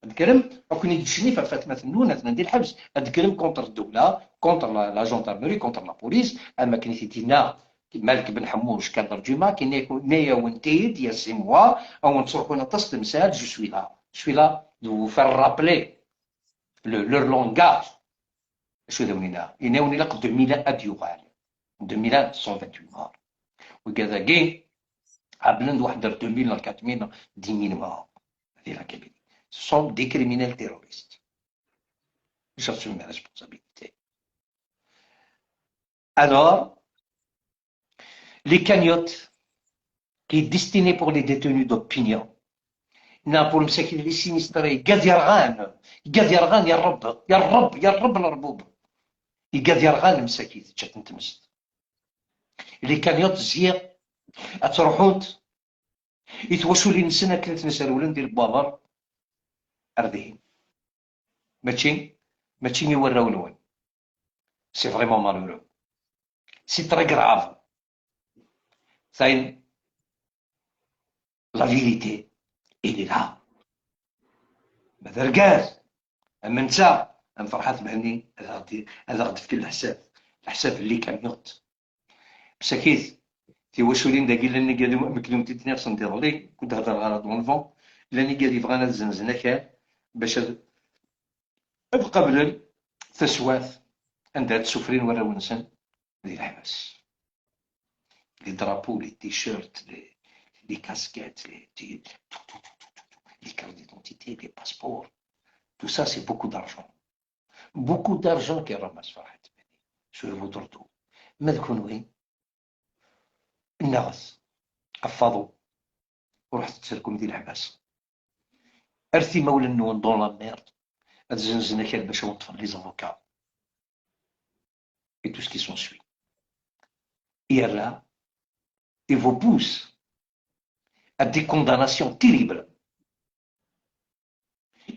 Ad d-tekrem, ad ken-id-tecnif ɣef atmaten-nwen, atnan di lḥebs. Ad d-tekrem contre ddewla, contre la, la gendarmerie, contre la police. Am akken i t-id-yenna Malik Ben Ḥemmuc, cadre du MAK, yenna-, yenna-yawen-t-id, il y a six mois, ad wen-ttruḥun aṭas temsal, je suis là. Je suis là de vous faire rappeler le, leur langage. Acu d awen-yenna? Yenna-yawen ilaq deux mille un ad yuɣal. Deux mille un, cent vingt-huit morts. Wigad-agi, Ɛebblen-d waḥed ar deux mille neɣ quatre mille neɣ dix mille morts di la Kabylie. Ce sont des criminels terroristes. J'assume mes responsabilités. Alors, les cagnottes qui est destiné pour les détenus d'opinion, neɣ pour msakit les sinistrés, igad yerɣan, igad yerɣan, ya Rreb, ya Rreb, ya Rreb lerbub. Igad yerɣan msakit, ǧǧat n tmest. Les cagnottes ziɣ ad ttruḥunt i twaculin-nsen akken ad ten-srewlen di lebwaber ar dihin. Mačči, mačči i warraw-nwen. C'est vraiment malheureux. C'est très grave. Tayen, la vérité, elle est là. Ma d argaz, am netta, am Ferḥat Mhenni, ad aɣ-d-, ad aɣ-d-fken leḥsab. Leḥsab n les cagnottes. Msakit, tiwaculin dagi llan igad, akken i wen-t-id-nniɣ send iḍelli, ur d-hedreɣ ara devant, llan igad yebɣan ad zzenzen akal bac ad, ad qablen taswiɛt anda ad ssufrin warraw-nsen di leḥbas. Les drapeaux, les t-shirts, les, les casquettes, les, tout, tout, tout, tout, tout, les cartes d'identité, les passeports, tout ça, c'est beaucoup d'argent. Beaucoup d'argent qui ramasse Farhat Mehdi sur votre dos. Ma d kenwi, nnaɣet, af aḍu, ruḥet ad terkum di leḥbas. Erret imawlan-nwen dans la merde, ad zzenzen akal bac ad wen-ṭṭfen les avocats et tout ce qui s'ensuit. Et là, il vous pousse à des condamnations terribles.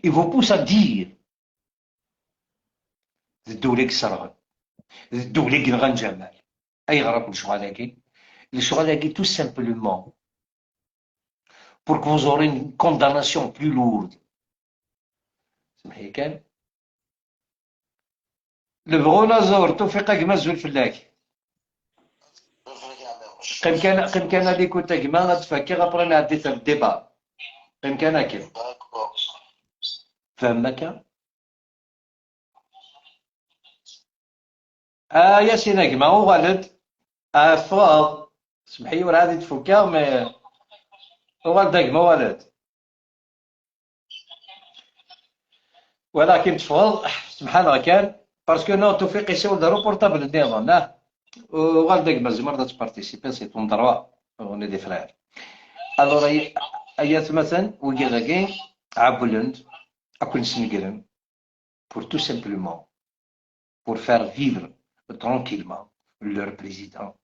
Il vous pousse à dire, d ddewla i yesserɣen, d ddewla i yenɣan Ǧamal. Ayɣer akk lecɣal-agi? Lecɣal-agi, tout simplement, pour que vous aurez une condamnation plus lourde. Semḥ-iyi kan. Lebɣu naẓur, Tufiq a gma, azul fell-ak. Qqim kan, qqim kan à l'écoute a gma, ad d-fakkeɣ, après nɛeddi ar débat. Qqim kan akken. Fhem akka? Ah, Yasin a gma, uɣal-d. Ah, ffɣeḍ. Semḥ-iyi, ur ɛad i d-fukkeɣ, mais uɣal-d a gma, uɣal-d. Walakin teffɣeḍ, semḥ-aneɣ kan, parce que non, Tufiq yessawel-d ɣer uportable nniḍen, ah. Uɣal-d a gma, tzemreḍ ad tparticipiḍ, c'est ton droit, on est des frères. Alors, ay, ay atmaten, wigi dagi, ɛewwlen-d, ad ken-snegren, pour tout simplement, pour faire vivre tranquillement leur président.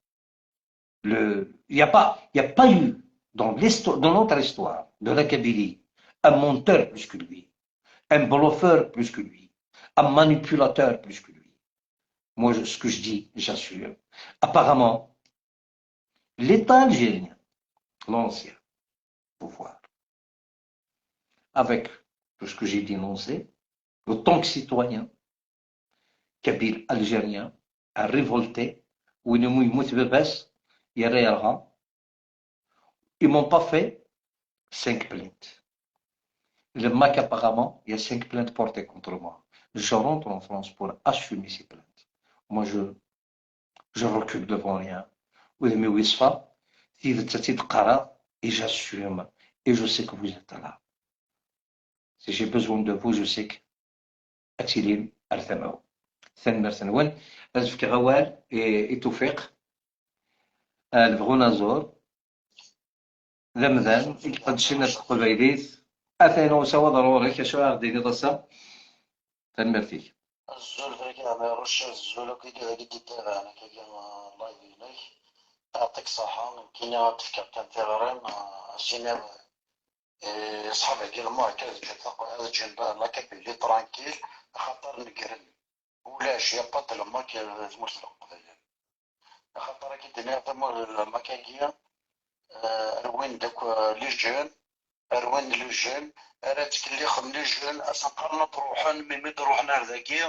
Le, il n'y a pas, il n'y a pas eu dans l'histoire, dans notre histoire de la Kabylie, un menteur plus que lui, un bluffeur plus que lui, un manipulateur plus que lui. Moi, je- ce que je dis, j'assure. Apparemment, l'État algérien, l'ancien pouvoir, avec tout ce que j'ai dénoncé, le tant que citoyen, kabyle algérien, a révolté, win umi yemmut baba-s, yerra yerɣa. Ils m'ont pas fait cinq plaintes. Le MAK, apparemment, il y a cinq plaintes portées contre moi. Je rentre en France pour assumer ces plaintes. Moi, je, je recule devant rien. Udem-iw yeṣfa, tidet ad tt-id-qqareɣ, et j'assume, et je sais que vous êtes là. Si j'ai besoin de vous, je sais que ad tilim ar tama-w. Tanemmirt-nwen. Ad fkeɣ awal i, i Tufiq. Ah, lebɣu naẓur. D amdan i iqeddcen at teqbaylit. Atan usawaḍ ar ɣur-k, acu ara ɣ-d-tiniḍ ass-a? Tanemmirt-ik. Azul fell-ak a Ɛmiruc, azul akk i dagi d-ittabaɛen akkagi live-inek. Yeɛṭik ṣṣeḥḥa, nekkini ad d-fkeɣ kan tiɣri, ah, as-iniɣ, eh, ṣṣḥab-agi lmuɛka ad ǧǧen taq-, ad ǧǧen la Kabylie tranquille, axaṭer negren. Ulac, y a pas de la MAK, eh, tmurt n Leqbayel. Axaṭer akka d-nniɣ tamurt n la MAK-agi, eh, rwin-d akk, eh, les jeunes, rwin-d les jeunes, ara ttkellixen les jeunes, asen qqaren ad ruḥen, mi mi d-ruḥen ar dagi,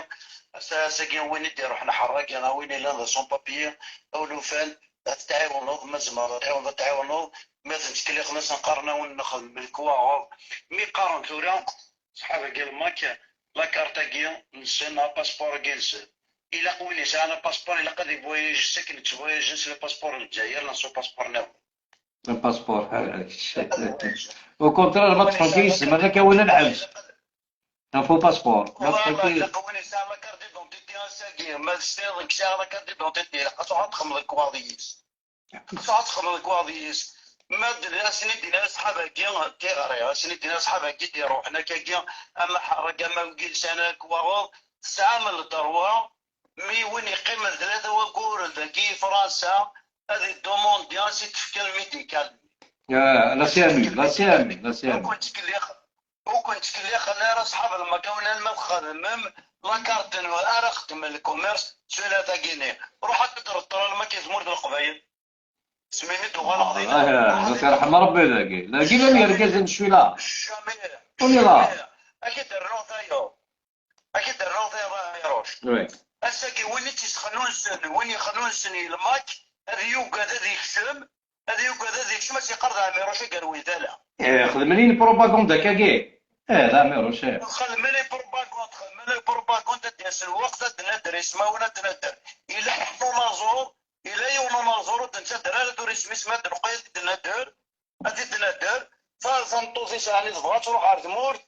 as-, ass-agi win i d-iruḥen ḥerragi, neɣ win yellan d sans papier, awen ufan, ad t-tɛiwneḍ, ma tzemreḍ ad tɛiwneḍ, ad t-tɛiwneḍ, ma d-ttkellixen asen qqaren awen nexdem lekwaɣeḍ. Mi qqaren tura, ṣṣḥab-agi n la MAK, la carte-agi-nsen, apaspuṛ-agi-nsen. Ilaq win yesɛan apaspuṛ, ilaq ad ivoyaji s akken ttvoyajen s le passeport n Lezzayer neɣ s upaspuṛ nniḍen. Un passeport. Au contraire, ma tranquille, c'est maintenant qu'il y a un faux passeport. Ma tranquille. Ilaq win yesɛa la carte d'identité ass-agi, ma d sɛiɣ la carte d'identité, ilaq ad truḥ ad txedmeḍ lekwaɣeḍ yis. Ad truḥ ad txedmeḍ lekwaɣeḍ yis. Ma d asen-id-yenna aṣḥab-agi, tiɣri, asen-id-yenna aṣḥab-agi d-iruḥen akkagi, ama ḥerrek, ama wigi lsan lekwaɣeḍ, tesɛam ldṛwa, mi win yeqqimen tlata wagguren dagi i Fransa, ad idumundi ad s-id-tefken lmidikal. Ah, la C M U, la C M U, la Ur C M U. ken-ttkellixen, ur ken-ttkellixen ara aṣḥab lmakawen alma txedmem la carte n ara xedmen le commerce s ula tagini. Ruḥ ad d-reṭṭer alma k tmurt n Leqbayel. Smin i d-uɣaleɣ dinna. Ah, ma t-yerḥem Rebbi dagi. Dagi llan yergazen cwi la. Jamais. On est là. Ad k-id-rnuɣ tayeḍ. Ad k-id-rnuɣ tayeḍ a Ɛmiruc. Oui. Ass-agi win i tt-isxenunsen, win ixnunsen i lmak, ad yugad ad ikcem, ad yugad ad ikcem, ad s-iqqar d Ɛmiruc i yerwin tala. Eh, xedmen-in propagande akkagi. Eh, d Ɛmiruc, eh. Xedmen i propagande, xedmen i propagande, ad d-yas lweqt, ad d-nadder ismawen, ad d-nadder. Yella yiwen unaẓur, yella yiwen unaẓur ur d-nettadder ara tura isem-is, ma d-neqqel ad d-nadder, ad d-nadder. Ta d tameṭṭut-is, ɛni tebɣa ad truḥ ɣer tmurt,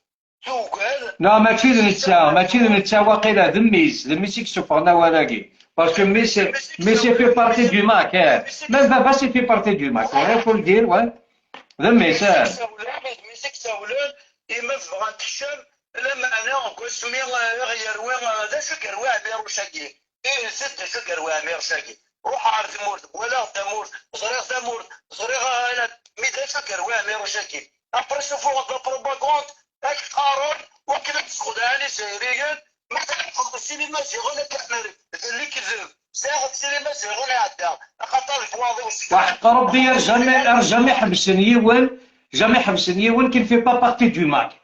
tugad. Non, mačči d netta, mačči d netta waqila, d mmi-s, d mmi-s i yessufɣen awal-agi. Parce que mmi-s, mmi-s il fait partie du MAK, eh. Même baba-s il fait partie du MAK, ouais, faut le dire, ouais. D mmi-s, eh. Mmi-s i yessawlen, imi tebɣa ad tekcem, lameɛna deg wasmi, eh, i ɣ-yerwi, eh, d acu i yerwi Ɛmiruc-agi? Init-d d acu i yerwi Ɛmiruc-agi. Ruḥeɣ ɣer tmurt, walaɣ tamurt, ẓriɣ tamurt, ẓriɣ aɣalat, mi d acu i yerwi Ɛmiruc-agi? Après, suffuɣ-d la propagande, ad k-qqaren wakken ad sxedɛen Izzayriyen, ma tɛerfeḍ ssinima ziɣen ad k-ḥmaren, d lekdeb. Sɛiɣ-d ssinima ziɣen iɛedda, axaṭer lekwaɣeḍ-iw sefran. Waḥeq Rebbi, ar jamais, ar jamais ḥebsen yiwen, jamais ḥebsen yiwen qui ne fait pas partie du MAK.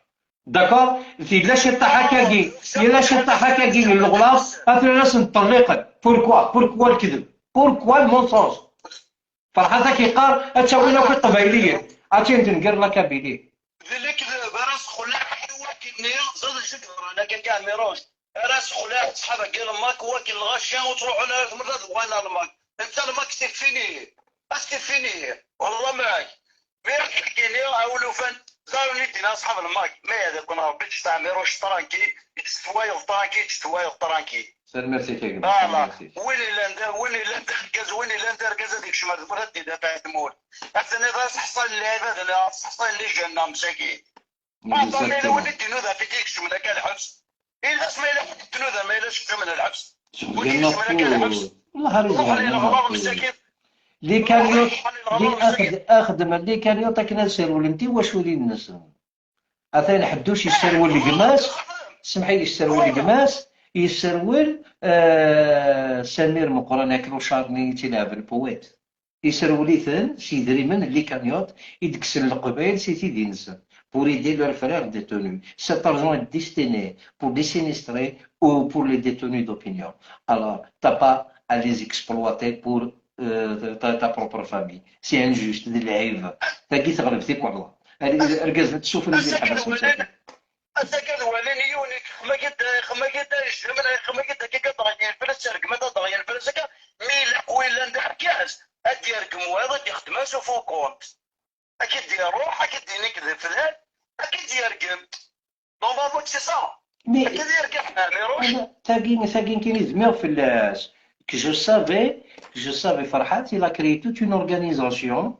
D'accord? Yella ciṭṭaḥ akkagi, yella ciṭṭaḥ akkagi n leɣlaḍ, atan ad asen-ṭṭelliqen. Pourquoi? Pourquoi lekdeb? Pourquoi le mensonge? Ferḥat ad k-yeqqar ad tawin akk iqbayliyen, ad tt-in-tenger la Kabylie. D lekdeb ara sxelɛen wakken-nni, ẓer d acu yeḍran akka Ɛmiruc. Ara sxelɛen ṣṣḥab-agi n lmak, wakken lɣaci ur ttruḥun ara tmurt ad uɣalen ar lmak. Netta lmak c'est fini. Ah, c'est fini. Wallah mak. Mi ara d-ḥkini, a win ufan, ẓer win i d-yenna ṣṣḥab lmak. Ma yehda-ken Rebbi, ǧǧet Ɛmiruc tranquille, ǧǧet wayeḍ tranquille, ǧǧet wayeḍ tranquille. Tanemmirt-ik a gma, Voilà. Tanemmirt-ik. Win yellan d, win yellan d argaz, win yellan d argaz ad ikcem ar tmurt, ad d-idafeɛ tmurt. Ad tiniḍ ad seḥṣalen lɛibad, ad seḥṣalen lijanna, msakit. Exactement. Win i d-inuda fi d-ikecmen akka lḥebs. Illa asma yella win i d-inuda ma yella kecmen lḥebs. Win i Gma ikecmen akka lḥebs. Fu-, Allah ara Ruḥen yezwar, i gma leɣrar Fu-. msakit. Les cagnottes, Ruḥen i les, leɣrar msakit. axedmen les cagnottes akken ad serwlen tiwaculin-nsen. Atan Ḥedduc yesserwel gma-s, semḥ-iyi, yesserwel gma-s, yesserwel, euh, Samir Meqqran, aklucar-nni i tt-ilɛeben, poète. Yesserwel-iten s yidrimen n les cagnottes i d-kksen Leqbayel si tidi-nsen, pour aider leur frère détenu. Cet argent est destiné pour les sinistrés ou pour les détenus d'opinion. Alors, t'as pas à les exploiter pour, euh, ta, ta propre famille. C'est injuste, d lɛib. Tagi teɣleb tikwalḍa. Argaz d ssufren di Ass-agi lḥebs d walin, ass-agi d walin yiwen ixemmag-d, ixemmag-d anejjem, ixemmag-d akka ad ɣen yelfel, ad tergem ad ɣen yelfel, ass-agi mi ilaq wi yellan d argaz, ad d-yergem wayeḍ, ad d-ixdem ass ufukunt. Ad k-id-iruḥ, ad k-id-yini nekk d flan, ad k-id-yergem. Normalement, c'est ça. Mais Ad k-id-yergem, Ɛmiruc. Tagi, tagi nekkini dmiɣ fell-as. Que je savais, que je savais, Ferhat, il a créé toute une organisation,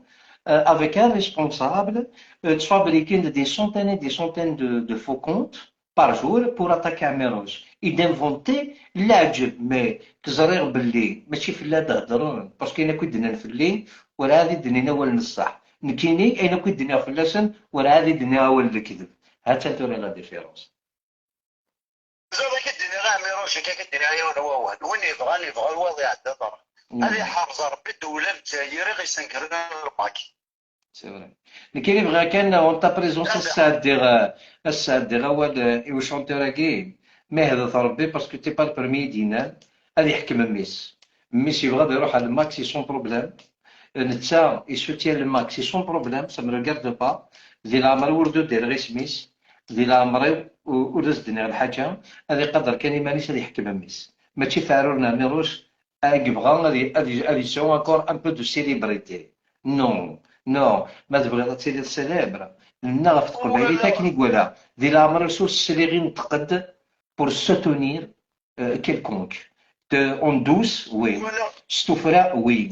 euh, avec un responsable, euh, de fabriquer des centaines et des centaines de, de faux comptes par jour pour attaquer Amirouche. Et d'inventer l'adjeb, mais que ẓriɣ belli mačči fell-i ad d-heddren, parce que ayen akk i d-nnan fell-i, werɛad i d-nnin awal n ṣṣeḥ. Nekkini, ayen akk i d-nniɣ fell-asen, werɛad i d-nniɣ awal n lekdeb. Ha-tt-an tura la différence. Ẓriɣ ad k-d-iniɣ Ɛmiruc, akka ad k-d-iniɣ yiwen n wawal. Win yebɣan, yebɣa wayeḍ iɛedda ṭṭerf. Ad iḥerz Rebbi ddewla n Lezzayer i ɣ-isengren lmak. C'est vrai. Nekkini bɣiɣ kan, en ta présence, ad sɛeddiɣ, ad sɛeddiɣ awal, euh, i uchanteur-agi, ma yehdet Rebbi, parce que t'es pas le premier i d-yennan, ad yeḥkem mmi-s. Mmi-s yebɣa ad iruḥ ar lmak, c'est son problème. Netta, il soutient le mak, c'est son problème, ça me regarde pas. Di leɛmer-iw ur d-udireɣ isem-is, di leɛmer-iw u-, ur as-d-nniɣ lḥaǧa, ad iqader kan iman-is, ad yeḥkem mmi-s. Mačči f Ɛrur n Ɛmiruc, ay yebɣa ad y-, ad y-, ad yesɛu encore un peu de célébrité. Non. Non, ma tebɣiḍ ad tiliḍ célèbre, nenna ɣef teqbaylit akken i gwala. Di leɛmer-is ur sliɣ i neṭqed pour soutenir, euh, quelconque. De, en douce, oui. S tuffra, oui.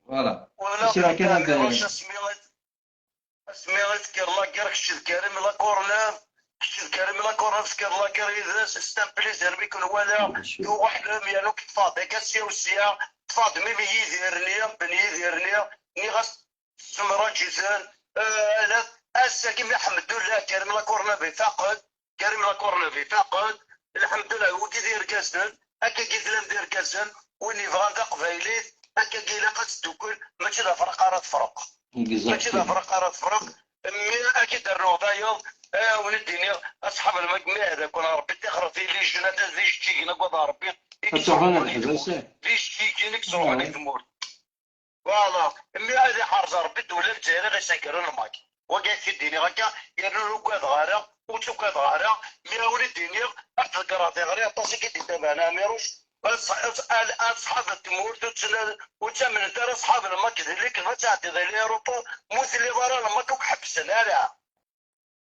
Voilà. Asmi i tekker la guerre, kečč d Karim Lakornef, kečč d Karim Lakornef tekker la guerre yid-s, c'est un plaisir mi ken-walaɣ, tuɣ uḥlem, yernu k-ṭṭfeɣ-d akka sya u sya, ṭṭfeɣ-d mimi Yidir-nni, Ben Yidir-nni, nniɣ-as semraǧiten, eh, alat, ass-agi mi ḥemdullah Karim Lakornef ifaq-d, Karim Lakornef ifaq-d, lḥemdullah, wigi d irgazen, akkagi tellam d irgazen, win yebɣan taqbaylit, akkagi ilaq ad teddukel, mačči d afraq ara tefreq. Exactement. Mačči d afraq ara tefreq, mi ad k-id-rnuɣ tayeḍ, eh, wen-d-iniɣ, aṣḥab lmak, mi ad akun Rebbi tixret i lijnat, ad d ijeǧǧigen akked Rebbi, i yettruḥun ad ḥebsen. D ijeǧǧigen i yettruḥun i tmurt. Voilà. Mmi ad iḥerz Rebbi ddula n Lezzayer i ɣ-isagren lmak. Wagi ad k-id-iniɣ akka, yernu ur ugadeɣ ara, ur ttagadeɣ ara, mi awen-id-iniɣ, ad ḍeggreɣ tiɣri, aṭas i k-id-itabaɛen a Ɛmiruc, aṣ-, aṣ-, al-, aṣḥab n tmurt, ur ttna-, ur ttamnent ara aṣḥab lmak d lekdeb, ad tɛeddiḍ i l'aéroport, ma ur tliḍ ara lmak ur k-ḥebbsen ara.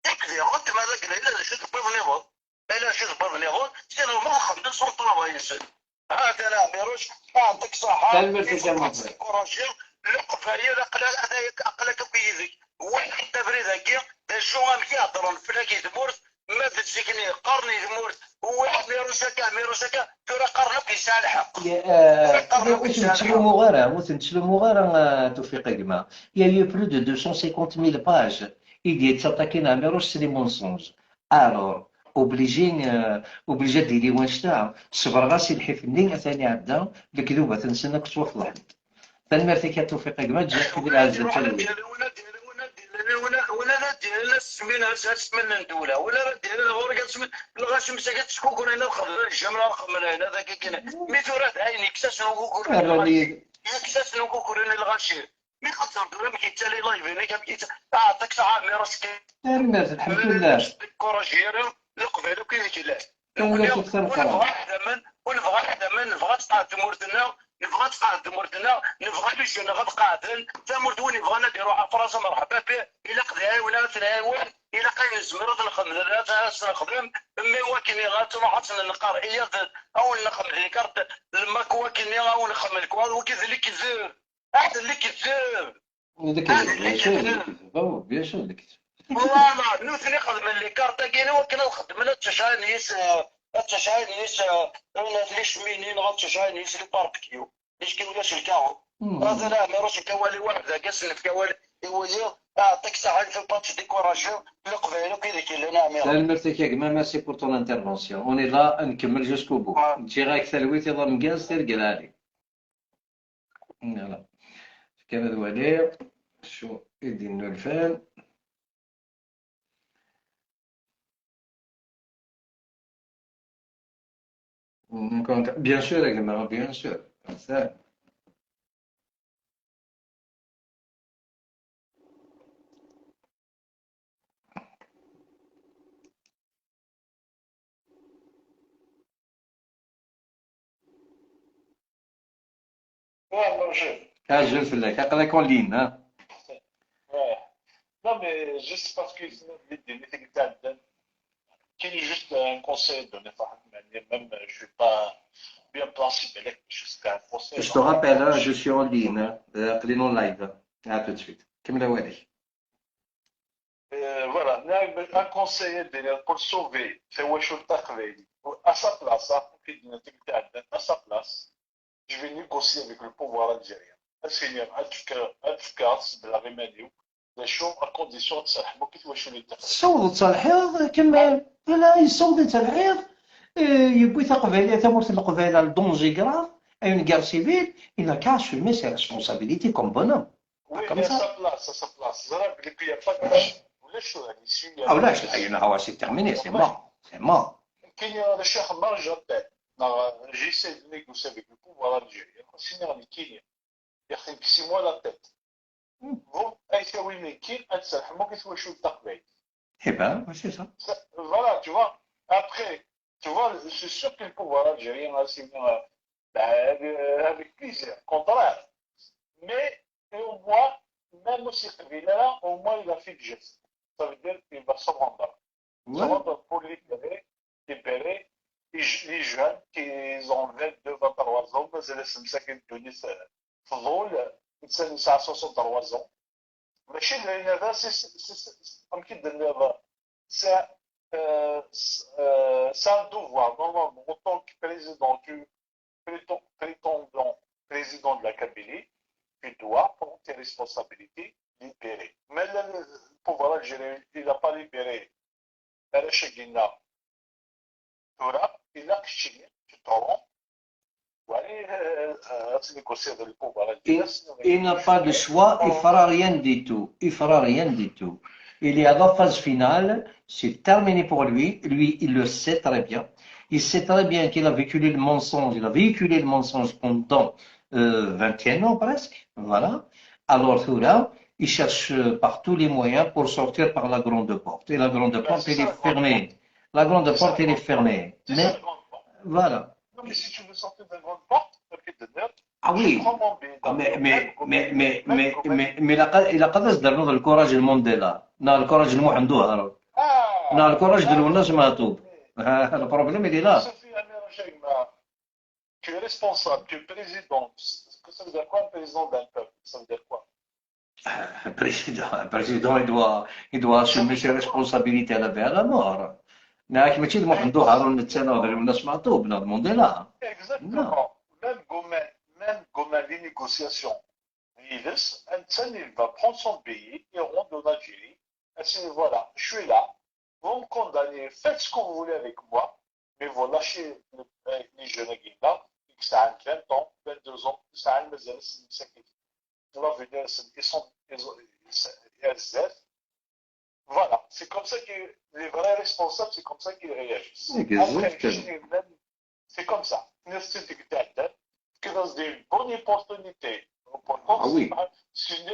Yak diɣen, ma d akken, ala d acu tewwiḍ niḍen. Ala d acu tewwiḍ niḍen, sinon ma xedmen son travail-nsen. Ha-t-an a Ɛmiruc, aɛṭik ṣaḥa, tanemmirt-ik a Muḥend. Décourager, Leqbayel, aql-, aql-ak akk yid-k. Wwiḥ abrid-agi, d acu amek i heddren fell-ak i tmurt, ma d zik-nni qqaren i tmurt, wwiḥ Ɛmiruc akka, Ɛmiruc akka, tura qqaren akk yesɛa lḥeqq. Ya, eh, tura qqaren akk yesɛa lḥeqq. Ur ten-ttlumuɣ ara, ur ten-ttlumuɣ ara, eh, Tufiq a gma. Il y a eu plus de deux cent cinquante mille pages i d-yettaṭṭakin Ɛmiruc s les mensonges. Alors, obligé, euh, obligé ad d-yili wanect-a. Ṣebreɣ-as i lḥif-nni, atan iɛedda, lekdubat-nsen akk ttwafḍeḥent. Tanemmirt-ik a Tufiq a gma, ǧǧiɣ-k di lɛezza d talwit. Wala d-yerren asmin, asmin n ddula, wala d-yerren ɣur-k asmin, lɣaci msaki ttkukran ad xedmen lǧamel, ad xedmen ayen, ad akka kan. Mi tura d ayen, yekkes-asen ukukran i lɣaci. Yekkes-asen ukukran i lɣaci. Mi xeddmeɣ tura amek yettali live-inek, amek yetta-, ah, aṭak saɛa Ɛmiruc kan. Tanemmirt, lḥemdullah. Kuraji ara, Leqbayel akk i deg llan. Tanemmirt, ur nebɣa ḥdamen, ur nebɣa ḥdamen, nebɣa ad tqeɛɛed tmurt-nneɣ, nebɣa ad tqeɛɛed tmurt-nneɣ, nebɣa les jeunes ad qeɛɛden, tamurt win yebɣan ad iruḥ ɣer Fransa, merḥba bih, ilaq d iɛiwen, ad t-nɛiwen, ilaq ayen nezmer ad nexdem, ad as-nexdem, mmi wakken ad truḥ ad s-nenqer, iyyat ad wen-nexdem di kart, lmak wakken ad wen-nexdem lekwaɣeḍ, wagi d lekdeb. Ah, d lekdeb! D lekdeb, bien sûr, d lekdeb. Oh, bien sûr, d lekdeb. Voilà, nutni xedmen les cartes-agi, wakken ad xedmen, ad ttacɛin yes, eh, ad ttacɛin yes, eh, les cheminées, neɣ ad ttacɛin yes les barbecues. Ticki ulac lkaɣeḍ. Hmm. Hada la Ɛmiruc, nekk awal i waḥed, akka s-nefk awal i wiyiḍ, aɛṭik saɛa i tewṭaṭ décourager, Leqbayel akk i deg yellan a Ɛmiruc. Tanemmirt-ik a gma, merci pour ton intervention. On est là, ad nkemmel jusqu'au bout. Ouais. Ǧǧiɣ-ak talwit iḍ ameggaz, tirga lɛali. Voilà. Kan ad waliɣ acu i d-innulfan. Bien sûr, a gma, bien sûr. Azul fell-ak, aql-ak en ligne, ha? Non, mais juste parce que les délais, كاين juste un conseil à donner, même je suis pas bien placé, mais juste un conseil. Je te rappelle, hein, je suis en ligne, hein, euh, aql-in en live, hein. À tout de suite. Kemmel awal-ik. Euh, voilà, un conseil à donner pour sauver tawacult taqbaylit. À sa place, hein, à sa place, je vais négocier avec le pouvoir algérien. Ad s-iniɣ, ad fkeɣ, ad fkeɣ, ad sbedreɣ iman-iw, d acu, à condition ad tserḥem akk i twaculin taqbaylit. Tessawḍeḍ ad terḥiḍ, kemmel. Ala, yessaweḍ ad terḥiḍ, eh, yewwi taqbaylit, tamurt n Leqbayel, à le danger grave, à une guerre civile, il n'a qu'à assumer ses responsabilités comme bonhomme. Oui, mais à sa place, à sa place. Ẓriɣ belli il y a pas de, ulac tura, il y a, ah, ulac, là, you know, c'est terminé, c'est mort, c'est mort. Kini, le cheikh, moi, j'appelle. Non, j'essaie de négocier avec le pouvoir algérien. Sinon, il y a six mois la tête. Hmm. Bon, ay tawin nekki, ad tserḥem akk i twacult taqbaylit. Eh ben, ouais, c'est ça. Ça, voilà, tu vois. Après, tu vois, c'est sûr que le pouvoir algérien a signé, euh, ben, euh, avec plaisir, contraire. Mais, et au moins, même ur s-yeqbil ara, au moins il a fait le geste. Ça veut dire qu'il va se rendre. Se rendre pour libérer, libérer les, les jeunes qui ont vingt-deux, vingt-trois ans, mazal-asen msakin ddunit tḍul, netta yesɛa soixante-trois ans. Mačči d ayen ara, c'est, c'est, c'est, c'est, amek i d-tenniḍ, c'est, euh, c'est, euh, c'est un devoir, normalement, en tant que président, tu prétends, prétendant président de la Kabylie, tu dois prendre tes responsabilités, libérer. Mais le, le pouvoir algérien, il n'a pas libéré Rachid Gina. Tura, il a keččini, tu te rends, ouais, euh, euh, tu négocier avec le pouvoir algérien. Il n'a pas de choix, il fera rien du tout, il fera rien du tout. Il est à la phase finale, c'est terminé pour lui, lui, il le sait très bien. Il sait très bien qu'il a véhiculé le mensonge, il a véhiculé le mensonge pendant euh, vingt et un ans presque, voilà. Alors, là, il cherche par tous les moyens pour sortir par la grande porte. Et la grande porte, elle est fermée. La grande porte, elle est fermée. Mais, voilà. Non, mais si tu veux sortir de la grande porte, ah oui. Mais, mais, mais, mais, mais, mais, mais, il a, il a pas de le courage de Mandela. Non, le courage de Mohamed Harun. Non, le courage de Luna Smatou. Le problème, il est là. Tu es responsable, tu es président. Ça veut dire quoi, un président d'un peuple ? Ça veut dire quoi ? Un président, un président, il doit, il doit assumer ses responsabilités à la vie, à la mort. Mais avec Mohamed Harun, c'est un autre, on a ce matou, on a demandé là. Exactement. Même Gomen, même Gomen, les négociations. Il va prendre son pays et rendre en Algérie. Voilà, je suis là. Vous me condamnez, faites ce que vous voulez avec moi, mais vous lâchez les jeunes là, qui ont vingt ans, vingt-deux ans, qui sont, ils sont, ils sont, ils sont, voilà, c'est comme ça que les vrais responsables, c'est comme ça qu'ils réagissent. Après, c'est comme ça. C'est une bonne opportunité. Ah oui. C'est une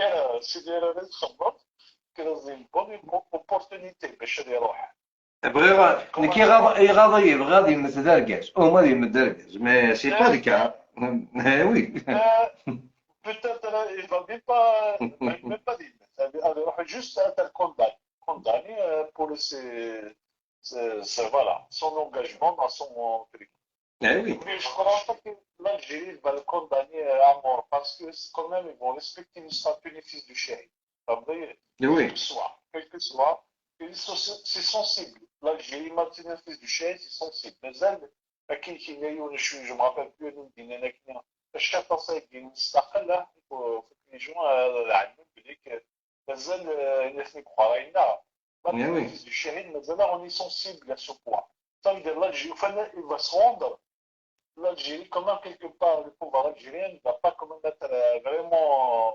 bonne opportunité. Bɣiɣ, nekk iɣaḍ-iyi, bɣiɣ ad yemmet d argaz. Uma ad yemmet d argaz, mais c'est pas le cas. Eh oui. Peut-être, euh, il va même pas, il va même pas dire. Ça veut dire, juste être condamné, condamné euh, pour ses, ses, ses, voilà, son engagement dans son truc. Eh oui. Mais je crois pas que l'Algérie va le condamner à mort parce que quand même, ils vont respecter le statut des fils du chéri. Pas vrai ? Eh oui. Quel que soit, quel que soit, c'est sensible. L'Algérie, Martinique, fils du chéri, c'est sensible. Mais elle, akken i k-yenna yiwen ucwinj, ur m-rappelle plus anwa i d-yennan akken, acu aṭas ay d-nestaqel, ah, faut, faut que les gens, euh, ɛelmen belli que mazal, euh, ayen aten-id-qqaren, ah, ma d-, du chéri, mazal on est sensible à ce point. Ça veut dire, l'Algérie, enfin, il va se rendre, l'Algérie, quand même, quelque part, le pouvoir algérien ne va pas quand même être, euh, vraiment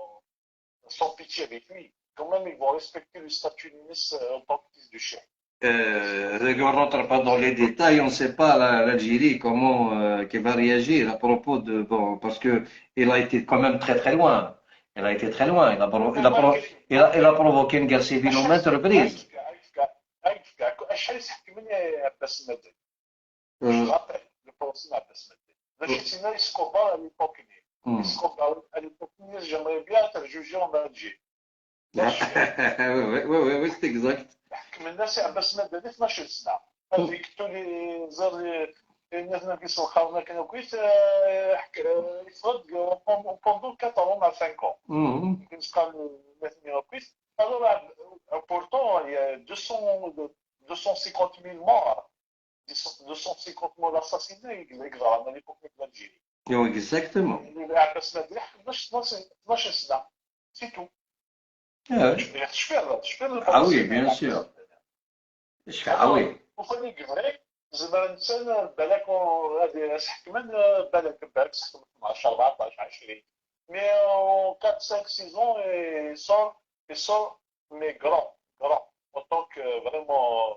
sans pitié avec lui. Quand même, ils vont respecter le statut de Nice, euh, en tant que fils de chef. Euh, on rentre pas dans les détails, on ne sait pas l'Algérie, comment, euh, qui va réagir à propos de, bon, parce que il a été quand même très très loin. Il a été très loin. Il a, il a, il a, il a provoqué une guerre civile en maintes reprises. Je me rappelle, le procès Abbas Madani. Mačči d tin-a Escobar à l'époque-nni. Escobar à l'époque-nni, j'aimerais bien être jugé en Algérie. Oui, oui, oui, oui, c'est exact. Ḥekmen-as i Abbas Madani tnac sna. Avec tous les, les, les, les, les, les, les, les, les, les, pendant quatre ans à cinq ans. Ils sont les, les, les, alors, pourtant, il y a deux cents, deux cent cinquante mille morts. Deux cent cinquante mille assassinés, il y a à l'époque de l'Algérie. Exactement. C'est tout. Ah oui, bien sûr. Ah oui. Au fond, il est vrai, زعما الانسان بالك غادي يسحكمن، بالك بالك سحكمن اثناش، أربعطاش، عشرين. Mais en quatre, cinq, six ans, il sort, il sort, mais grand, grand, en tant que vraiment,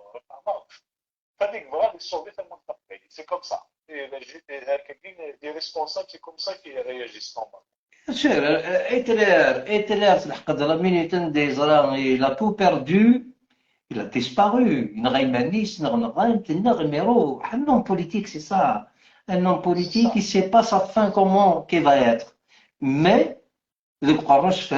فهاديك بغا يسوفي حتى المنطقة. C'est comme ça. Et la G-, et la cabine des responsables, c'est comme ça qu'ils réagissent normalement. Bien sûr, euh, Hitler, Hitler, c'est le حق de la minute des ans, il a tout perdu, il a disparu. Il n'a rien, il n'a rien, il n'a rien. Un homme politique, c'est ça. Un homme politique, il sait pas sa fin, comment qu'il va être. Mais, le courage, c'est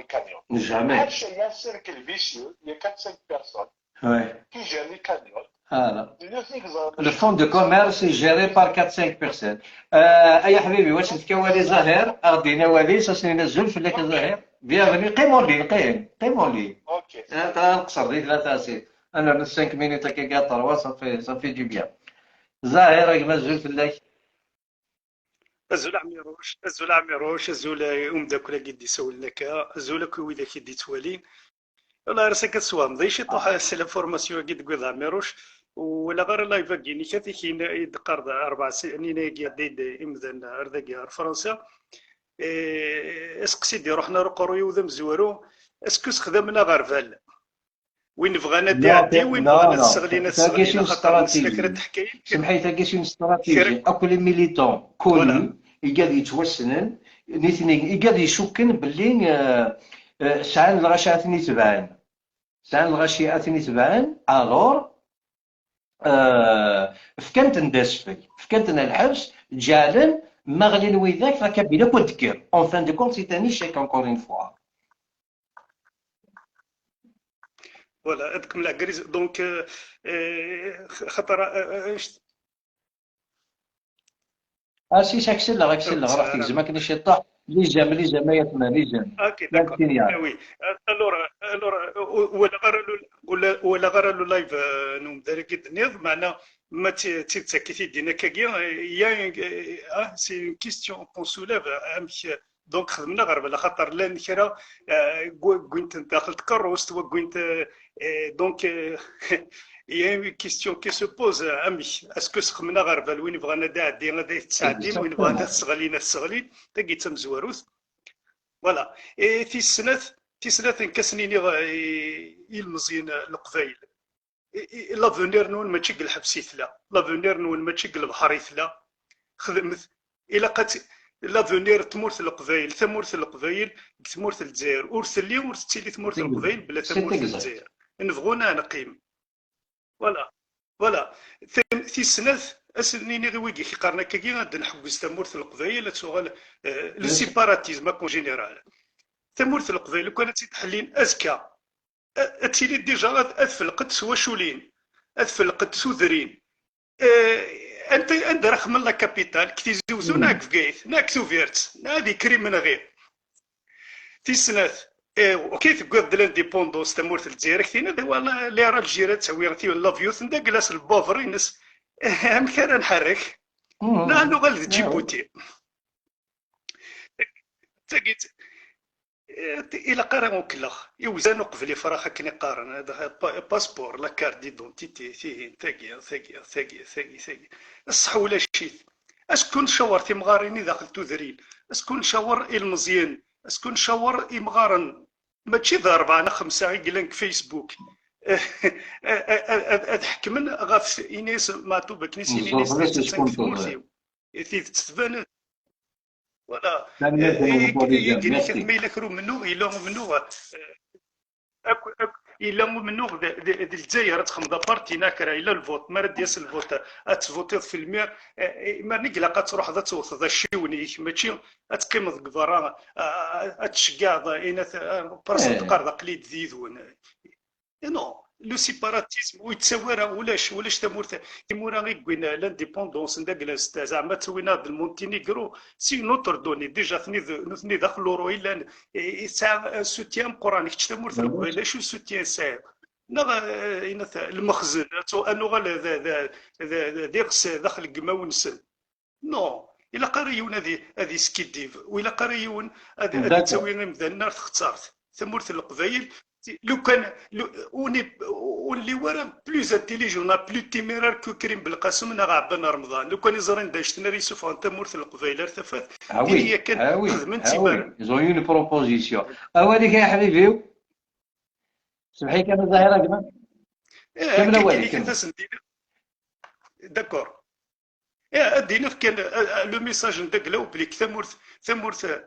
les cagnottes. Jamais. Ḥaca un cercle vicieux, il y a quatre cinq personnes qui gèrent les cagnottes. Voilà. Le fonds de commerce est géré par quatre cinq personnes. Euh, ay ḥbibi, wac tefka wali Zahir, ad d-ini wali, s asen azul fell-ak a Zahir. Bienvenue, qqim en ligne, qqim, qqim en ligne. Ok. Nqeṣṣer di tlata. Ad nernu cinq minutes akka, ça fait, ça fait du bien. Zahir, a gma, azul fell-ak. Azul Ɛmiruc, azul Ɛmiruc, azul i umeddakel-agi d-isawlen akka, azul akk i widak i d-ittwalin. Wala ar ass-agi ad teswehmeḍ-iyi ciṭuḥ s l'information-agi deg wiḍ Ɛmiruc, ur walaɣ ara live-agi-inek, ad t-ikin i d-qqar d rebɛa snin-agi iɛedda-d imdanen ar dagi ar Fransa. Eh, aseqsi d-iruḥen ar uqerruy-iw d amezwaru, est-ce que sexdamen aɣerbal? Win bɣan ad iɛeddi, win bɣan ad sseɣlin, ad sseɣlin, axaṭer nesla kra n teḥkayin. Semḥi, tagi c'est une stratégie. Akk les militants connus, igad yettwassnen, nitni, igad icukken belli, euh, euh, sɛan lɣaci ad ten-itebɛen. Sɛan lɣaci ad ten-itebɛen, alors, euh, fkan-ten-d asfel, fkan-ten lḥebs, ǧeɛlen ma ɣlin widak, la Kabyle akk ad d-tekker. En fin de compte, c'est un échec, encore une fois. Voilà, ad kem-, la grise. Donc, euh, euh, xaṭer, euh, euh, Ah, si, si, ak-selleɣ, ak-selleɣ, ruḥ tegzem akken i ciṭṭaḥ. Lizam, lizam, ay atma, lizam. Ok, d'accord. Ah oui. Alors, alors, euh, walaɣ ara le, wala-, walaɣ ara le live, euh, n umdan-agi d-tenniḍ, meɛna ma d ti-, d tidet akka i t-id-yenna akkagi, euh, il y a une, euh, ah, c'est une question qu'on soulève, euh, amek, euh, donc xedmen aɣerbal, axaṭer llan kra, euh, gw-, wwin-ten daxel tkerrust, wa wwin-t, euh, euh, donc, euh, il y a une question qui se pose, euh, amek, est-ce que sexmen aɣerbal, win bɣan ad iɛeddi, ad t-sɛeddin, win bɣan ad t-sseɣlin, ad t-sseɣlin, tagi d tamezwarut. Voilà. Et tis snat, tis snat nekk ad sen-iniɣ, euh, i, i ilmeẓyen, euh, n Leqbayel. I, i, l'avenir-nwen mačči deg lḥebs i tella. L'avenir-nwen mačči deg lebḥer i tella. Xedmet. Ilaq ad t-, l'avenir n tmurt n Leqbayel, tamurt n Leqbayel deg tmurt n Lezzayer. Ur telli, ur tettili tmurt n Leqbayel bla tamurt n Lezzayer. Nebɣu neɣ neqqim. Voilà. Voilà. Tin-, tis snat, ad sen-iniɣ i wigi i ɣ-iqqaren akkagi, ad nḥeggez tamurt n Leqbayel, ad tuɣal, euh, le séparatisme, en général. Tamurt n Leqbayel, lukan ad tt-id-ḥellin azekka, a-, ad tili déjà ad, ad felqent twaculin, ad felqent tudrin. Eh, anta, anda ara xedmen la capitale? Deg Tizi Uzzu, neɣ deg Bgayet, neɣ deg Tubiret, neɣ ad yekker imenɣi? Tis snat, eh, ok, tewwiḍ-d l'indépendance tamurt n Lezzayer, ad k-tiniḍ, wala, l'Algérie ad tawi ti-, l'avion, tendeg-as le pauvre-ines. Eh, amek ara nḥerrek? Neɣ ad nuɣal d Djibouti? Tagi, eh, ilaq ara ukleɣ. Iwzan uqbel ifrax akken i qqaren. Hada pa-, passeport, la carte d'identité, tihin, tagi, tagi, tagi, tagi, tagi. Ṣṣeḥ ulac-it. Acku ncawer timɣarin i daxel tudrin. Acku ncawer ilmeẓyen. Acku ncawer imɣaren. Mačči d rebɛa neɣ xemsa i yellan deg Facebook. Ad, ad, ad, ad ḥekmen ɣef, ini-as Meɛtub akken i s-, ini-as tidet attan deg tmurt-iw. I tidet tban-d. Voilà. Eh, ma yella kra umennuɣ, yella umennuɣ, eh, akk, akk, yella umennuɣ d, d, d Lezzayer, ad txedmeḍ aparti neɣ kra, yella lvot, mi ara d-yas lvot, ad tvutiḍ fi lmir, eh, eh, imir-nni ilaq ad truḥeḍ ad tewteḍ acciwen-ik, mačči ad teqqimeḍ deg berra, eh, ad tceggeɛeḍ, eh, inat, eh, presque teqqareḍ aql-i-d d yid-wen. Eh non, le séparatisme ur yettawi ara, ulac, ulac tamurt, timura i yewwin l'indépendance n Daglas, zeɛma ad tawin-aɣ-d le Monténégro, c'est une autre donnée. Déjà, atni d, nutni d axluro i llan, i, i tesɛa un soutien ameqqran. Kečč tamurt n Leqbayel, acu n soutien tesɛiḍ? Neɣ, eh, inat, lmexzen, ad tu-, ad nuɣal d, d, d, d, d iɣes daxel n yemawen-nsen. Non, ilaq ara yiwen ad i-, ad iskiddib, u ilaq ara yiwen ad, ad ittawi imdanen ar texsart. Tamurt n Leqbayel, lukan, lu-, ur ni-, ur nli wara plus intelligent, plus téméraire que Krim Belqasem neɣ Ɛebban Remḍan. Lukan i ẓrin d anect-nni ara yessufɣen tamurt n Leqbayel ar tafat, tili yakan xedmen-tt imaren. Ils ont une proposition. Awal-ik ay aḥbib-iw. Semḥ-iyi kan a Zahir, a gma. Eh, kemmel awal-ik, kemmel. D'accord. Eh, ad d-iniɣ kan, eh, eh, le message n Dagla, belli tamurt, tamurt, eh,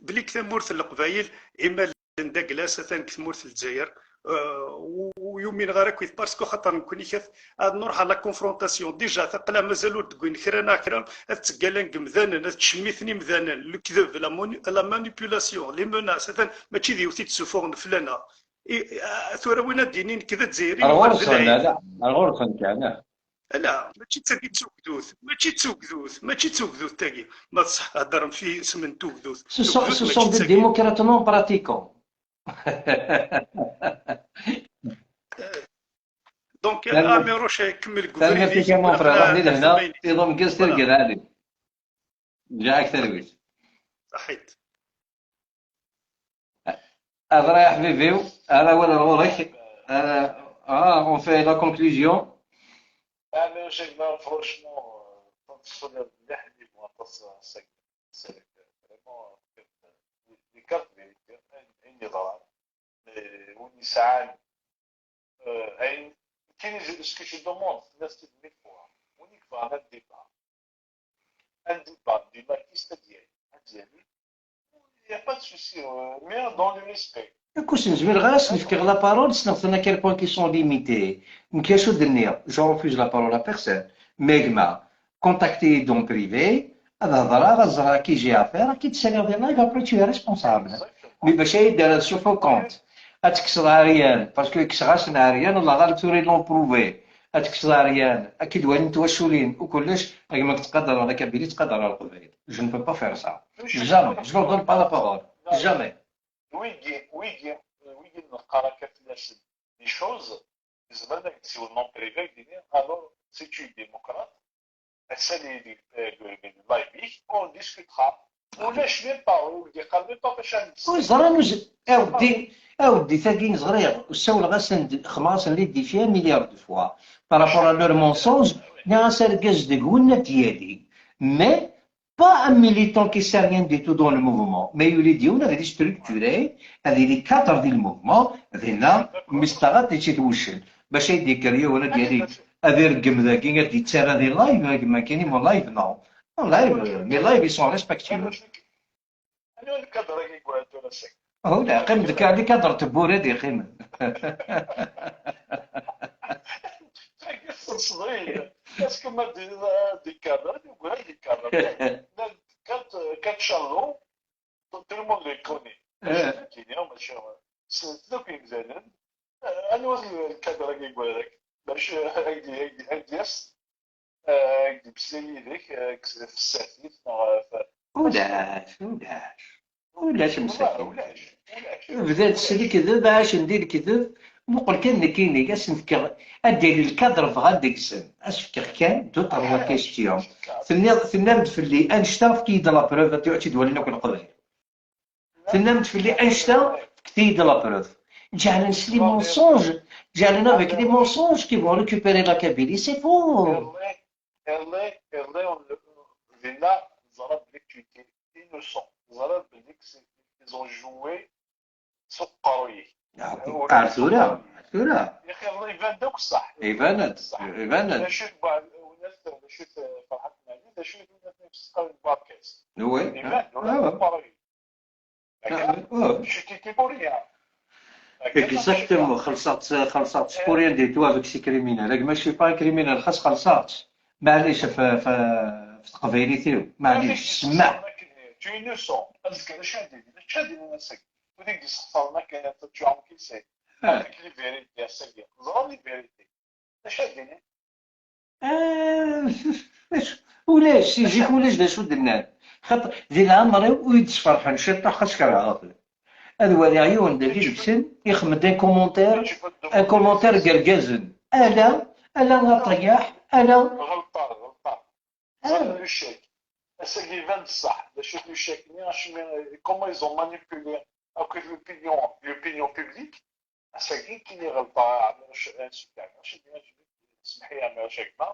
belli tamurt n Leqbayel, imal n Daglas atan deg tmurt n Lezzayer, eh, u-, u-, yumineɣ ara akkit, parce que xaṭer nekkni kat, ad nruḥ à la confrontation. Déjà, taqla mazal ur d-wwin kra neɣ kra, ad ttggalan deg imdanen, ad ttcemmiten imdanen, lekdeb, la moni-, la manipulation, les menaces, atan mačči d yiwet i d-ssufuɣen fell-aneɣ. I, a, tura win ad d-yinin nekk d Azzayri, ar ɣur-sen, ala, ar ɣur-sen kan, ah. Ala, mačči d tagi d tugdut, mačči d tugdut, mačči d tugdut tagi. Ma tṣeḥ, heddrem fi isem n tugdut. Ce sont, tugdut ce mačči sont des démocrates non pratiquants. Donc, Amirouche, kemmel deg ubrid-ik, tanemmirt-ik a mon frère, ruḥ di lehna, tiḍ ameggaz, tirga lɛali. Ǧǧiɣ-ak talwit. Ṣaḥit. Hḍeṛ ay aḥbib-iw, ar awal ar ɣur-k, ar, ah, on fait la conclusion. Ɛni Jacques, franchement, euh, tant que ça, mliḥ, il faut aṭas, euh, ça, ça, vraiment, euh, les cartes, les, les, les, les, Win yesɛan, euh, ayen, kini, ce que je demande, c'est une fois. Win yebɣan ad débat, un débat, débat qui c'est-à-dire, il n'y a pas de souci, euh, mais dans le respect. Écoute, nezmer ɣer ass nefkeɣ la parole, sneɣ-ten à quel point qu'ils sont limités. Nekk acu d-nniɣ, je refuse la parole à personne. Mais gma, contactez-y en privé, ad hedreɣ, ad ẓreɣ à qui j'ai affaire, à qui d-saliɣ di live, après tu es responsable. Mais bac ay d-terreḍ sur faux compte, ad tekkseḍ ɛeryan, parce que kkseɣ-asen ɛeryan, Allah ɣaleb tura ils l'ont prouvé, ad tekkseḍ ɛeryan, ad k-id-walin twaculin, u kullec, a gma tettqadareḍ la Kabylie, tettqadareḍ Leqbayel. Je ne peux pas faire ça. Jamais. Je leur donne pas la parole. Jamais. Wigi, wigi, wigi neqqar akka fell-asen des choses, yezmer ad ak-d-siwlen en privé, ad d-ini, alors, si tu es démocrate, ass-a di, di, di, di live-ik, on discutera. Ulac même pas, ur d-yeqqar même pas fac ad ur ẓran, ur z-, a weddi, a weddi, tagi ẓriɣ, ssawleɣ-asen-d, xedmeɣ-asen les défis un milliard de fois par rapport à leur mensonge, nniɣ-as argaz deg-wen ad d-yali, mais pas un militant qui sait rien du tout dans le mouvement. Ma yuli-d yiwen ad yili structuré, ad yili cadre di le mouvement, dinna, mi s-taɣaṭ, ičči-t wuccen. Bac ay d-yekker yiwen ad yali, ad ireggem dagi, ad yettarra di live, ma kini mon live, non. En live, euh, mes lives, ils sont respectueux. Anwa lkadr-agi yewɛed tura ass-agi? Oh, la, qqim deg, deg cadre tewwura d yeqqimen. Tagi txellṣeḍ-iyi. Est-ce que ma d-, d cadre, yewɛed lkadr. Llan quatre, quatre channels, tout le monde les connaît. Eh. Mačči d nekkini, mačči, ssnen-ten akk yemdanen. Eh, anwa lkadr-agi yewɛed-ak? Bac, eh, ad d-, ad d-, ad d-yas. Eh, ad d-yemmeslay yid-k, eh, f tsertit neɣ f-, ulac, ulac. Ulac msakit. Ulac, ulac. Bdan s lekdeb, ɛacen di lekdeb. Muqel kan nekkini, ad sen-fkeɣ, ad d-yali lkadr bɣan deg-sen. Ad s-fkeɣ kan deux, trois questions. Tenniḍ, tennam-d fell-i, annect-a, efk-iyi-d la preuve, ad tt-id-walin akk Leqbayel. Tennam-d fell-i annect-a, fket-iyi-d la preuve. Ǧeɛlen s les mensonges, ǧeɛlen avec les mensonges qui vont récupérer la Kabylie, c'est faux. Iḍelli, iḍelli, iḍelli, dinna, ẓriɣ belli que tu étais innocent. Ẓriɣ belli que c'est, ils ont joué s uqerruy-ik. Ar tura, ar tura. Yaxi, iḍelli iban-d akk ṣṣeḥ. Iban-d, iban-d. D acu-t Ferḥat Mɛali, d acu-t Ferḥat Mɛali, d acu-t Buɛkaz. Oui. Iban-d, ur d uqerruy. Ah, ah. Je t'étais pour rien. Exactement, xellṣeɣ-tt, xellṣeɣ-tt pour rien du tout avec ces criminels. Ak mačči pas un criminel, xas xellṣeɣ-tt. Maɛlic, f, f, f teqbaylit-iw, maɛlic, semmeɛ. Tu es innocent. Azekka d acu ad d-inin? D acu ad d-inin ass-agi? Wid i k-d-yessexṣaren akka, tu as encaissé. Ah. Avec les vérités, ass-agi. Ẓran les vérités. D acu ad d-inin? Ah, ulac, si zik ulac d acu d-nnan. Xaṭer di leɛmer-iw ur yi-d-sferḥen ciṭuḥ, xas kerheɣ-ten. Ad waliɣ yiwen dagi deg-sen ixeddem-d un commentaire, un commentaire gergazen. Ala, ala a ṭayaḥ, ala. Ɣelṭeɣ, ɣelṭeɣ. Ẓer le chèque. Ass-agi iban-d ṣṣeḥ. D acu-t le chèque-nni? Acimi, comment ils ont manipulé akk l'opinion, l'opinion publique? Ass-agi, kini ɣelṭeɣ, Ɛmiruc, eh, Sidi Ɛmiruc, ad d-iniɣ, semmeḥ-iyi, Ɛmiruc, a gma,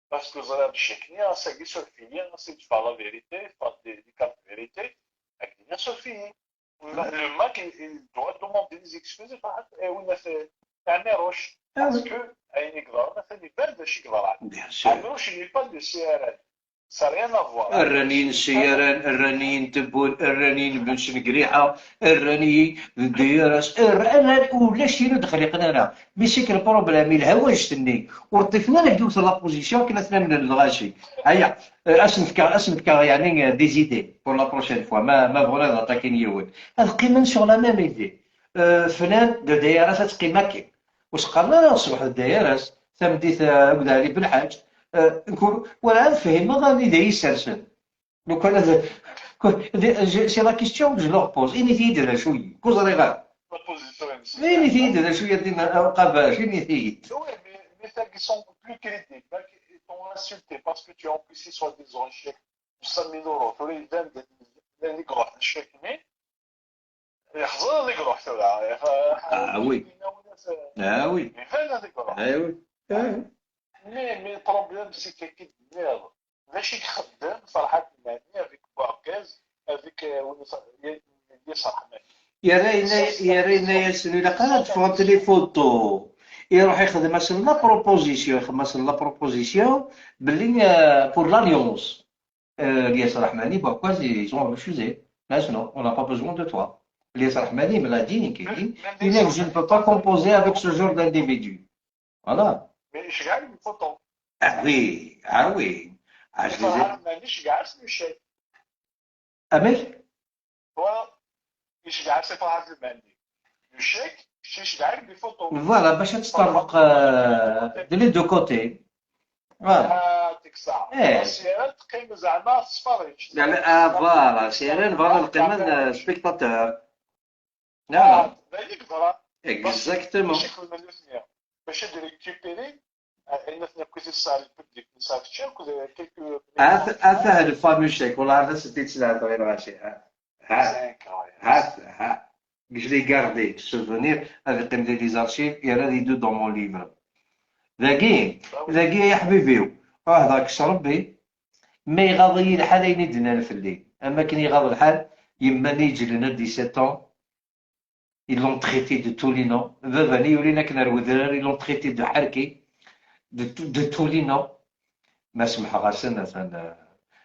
parce que ẓriɣ le chèque-nni, ass-agi, suref-iyi, ass-agi, teffeɣ la vérité, teffeɣ des, des cartes de vérité, ad d-iniɣ, suref-iyi. Le mec, il, il doit demander des excuses, Ferḥat, eh, win at, eh, Ɛmiruc, parce que ayen i yeḍran, atan iban d acu i yeḍran. Bien sûr. Ɛmiruc, il n'est pas de C R N. Ça n'a rien à voir. Rran-iyi n C R N, rran-iyi n Tewwurt, rran-iyi n Bnecnegriḥa, rran-iyi d D R S, rran, rran, ulac tin ur d-xliqen ara. Mais c'est que le problème, yelha wannect-nni. Ur ṭṭifen ara deg yiwet la position akken ad ten-amnen lɣaci. Aya, eh, ad sen-fkeɣ, ad sen-fkeɣ, yeɛni, eh, des idées pour la prochaine fois. Ma, ma bɣun ad attaquin yiwen. Ad qqimen sur la même idée. Eh, flan d D R S ad teqqim akken. Ur s-qqaren ara ṣṣbeḥ d D R S, tameddit, eh, akked Ɛli Belḥaǧ, eh, werɛad fhimeɣ anida i yi-ssersen. Lukan ad, c'est la question que je leur pose. Init-iyi-d d acu-yi, ur ẓriɣ ara. Init-iyi-d d acu-yi a Dina Uqabac, init-iyi-d. Oui, mais, mais ça, ils sont plus crédibles. Ils t'ont insulté parce que tu as encaissé soi-disant un chèque de cent mille euros. Tura iban-d llan deg ruḥ n chèque-nni. Yexẓer ad iruḥ tura. Ah oui. Ah oui. Iban ad iruḥ. Ah oui. Ah oui. Mais, mais le problème, c'est que kid-nniḍ, d acu i ixeddem Ferḥat Mɛani avec Buɛkaz, avec, euh, win i, i, i Ferḥat Mɛani? Yerra yenna-, yerra yenna-yasen ilaq ara d-ffɣent les photos. Iruḥ ixdem-asen la proposition, ixdem-asen la proposition belli, euh, pour l'alliance. Euh, Ilyas Rahmani, pourquoi ils ont refusé? Là, non, on n'a pas besoin de toi. Ilyas Rahmani me l'a dit, il dit, il dit, je ne peux pas composer avec ce genre d'individu. Voilà. Mais je gagne une photo. Ah oui, ah oui. Ah, je les ai... Rahmani, je gagne le chèque. Amek? Voilà. Iceggeɛ Sifraḥ Azemani. Le chèque, iceggeɛ des photos. Voilà, باش تطرق, euh, de les deux côtés. Voilà. هذيك الساعة. إيه. السيارة تقيم زعما تتفرج. لا، لا، آه، voilà، سيارة نبغى نقيم spectateur. Voilà. هذا اللي يقدر. Exactement. باش يخدم الاثنين. باش يريكيبيري. آه، إن اثنين كنت يسال الببليك، يسال الشيء، كنت كيلكو. هذا، هذا هذا الفامو شيك، والله هذا سديت سلعة غير ماشي. ها، ها، ها. Je l'ai gardé, ce souvenir, avec les archives, il y a les deux dans mon livre. Dagi, dagi يا حبيبي، راه ذاك ربي ما يغاضي الحال أين يدنا في الليل. أما كان يغاض الحال، يما اللي يجي لنا dix-sept ans، ils l'ont traité de tous les noms. Baba-nni yulin akken ar wedrar, ils l'ont traité de ḥerki, de, de tous les noms. Ma semḥeɣ-asen, atan,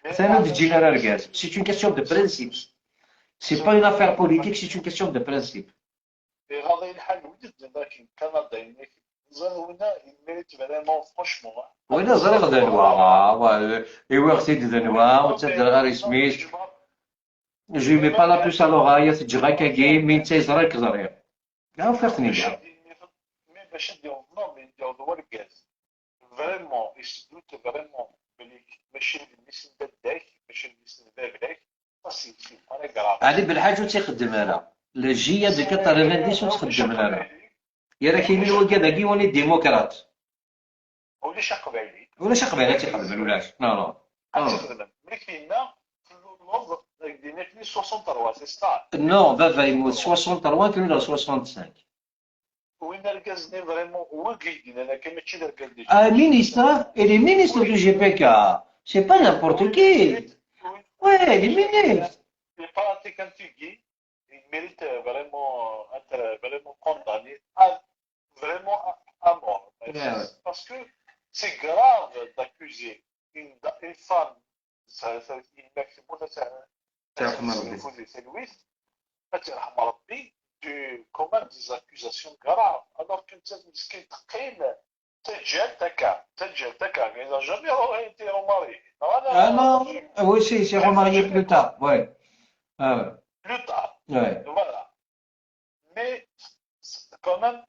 atan ur d-ǧǧin ara argaz. C'est une question de principe. C'est pas une affaire politique, c'est une question de principe. Iɣaḍ-iyi lḥal, wid d-nniḍ akken Kanada, yenna-k, ẓer winna, il mérite vraiment, franchement, hein. Winna ẓriɣ d anwa, ah, wa, iwiɣ-t-id d anwa, ur ttadreɣ ara isem-is. Je lui mets pas la puce à l'oreille, ad t-ǧǧeɣ akkagi, mi netta yeẓra nekk ẓriɣ. Ufiɣ-ten-id. Mais bac ad d-yaweḍ, non, mais d-yaweḍ wergaz. Vraiment, il se doute vraiment belli mačči d mmi-s n dadda-k, mačči d mmi-s n baba-k, ça, c'est, c'est pas grave. Ali Belḥaǧ ur tt-ixeddem ara. Le J A de quatre-vingt-dix ur tt-xeddmen ara. Yerra-k yimin wigad-agi, on est démocrate. Ulac aqbayli. Ulac aqbayli ad tt-ixedmen, ulac. Non, non. Ad tt-ixedmen. Mi k-yenna, tluleḍ deg dinit-nni soixante-trois, c'est ça? Non, baba yemmut soixante-trois, tluleḍ soixante-cinq. Win argaz-nni vraiment, wagi i d-yennan akka, mačči d argaz déjà. Ah, ministre, il est ministre du G P K. C'est pas n'importe qui. Oui, il est ministre. Il pratique un tigi. Il mérite vraiment être vraiment condamné à, vraiment à, à mort. Ouais, ouais. Parce que c'est grave d'accuser une, une femme, ça, ça, une maximum, ça, ça, c'est Louis, ça, c'est Louis, de, quand même des accusations graves. Alors que ça, c'est ce qui est très, تجلتك، تجلتك, il n'a jamais été remarié. Ah non, oui, si, il s'est remarié plus tard, ouais. Ah ouais. Plus tard. Ouais. Voilà. Mais quand même,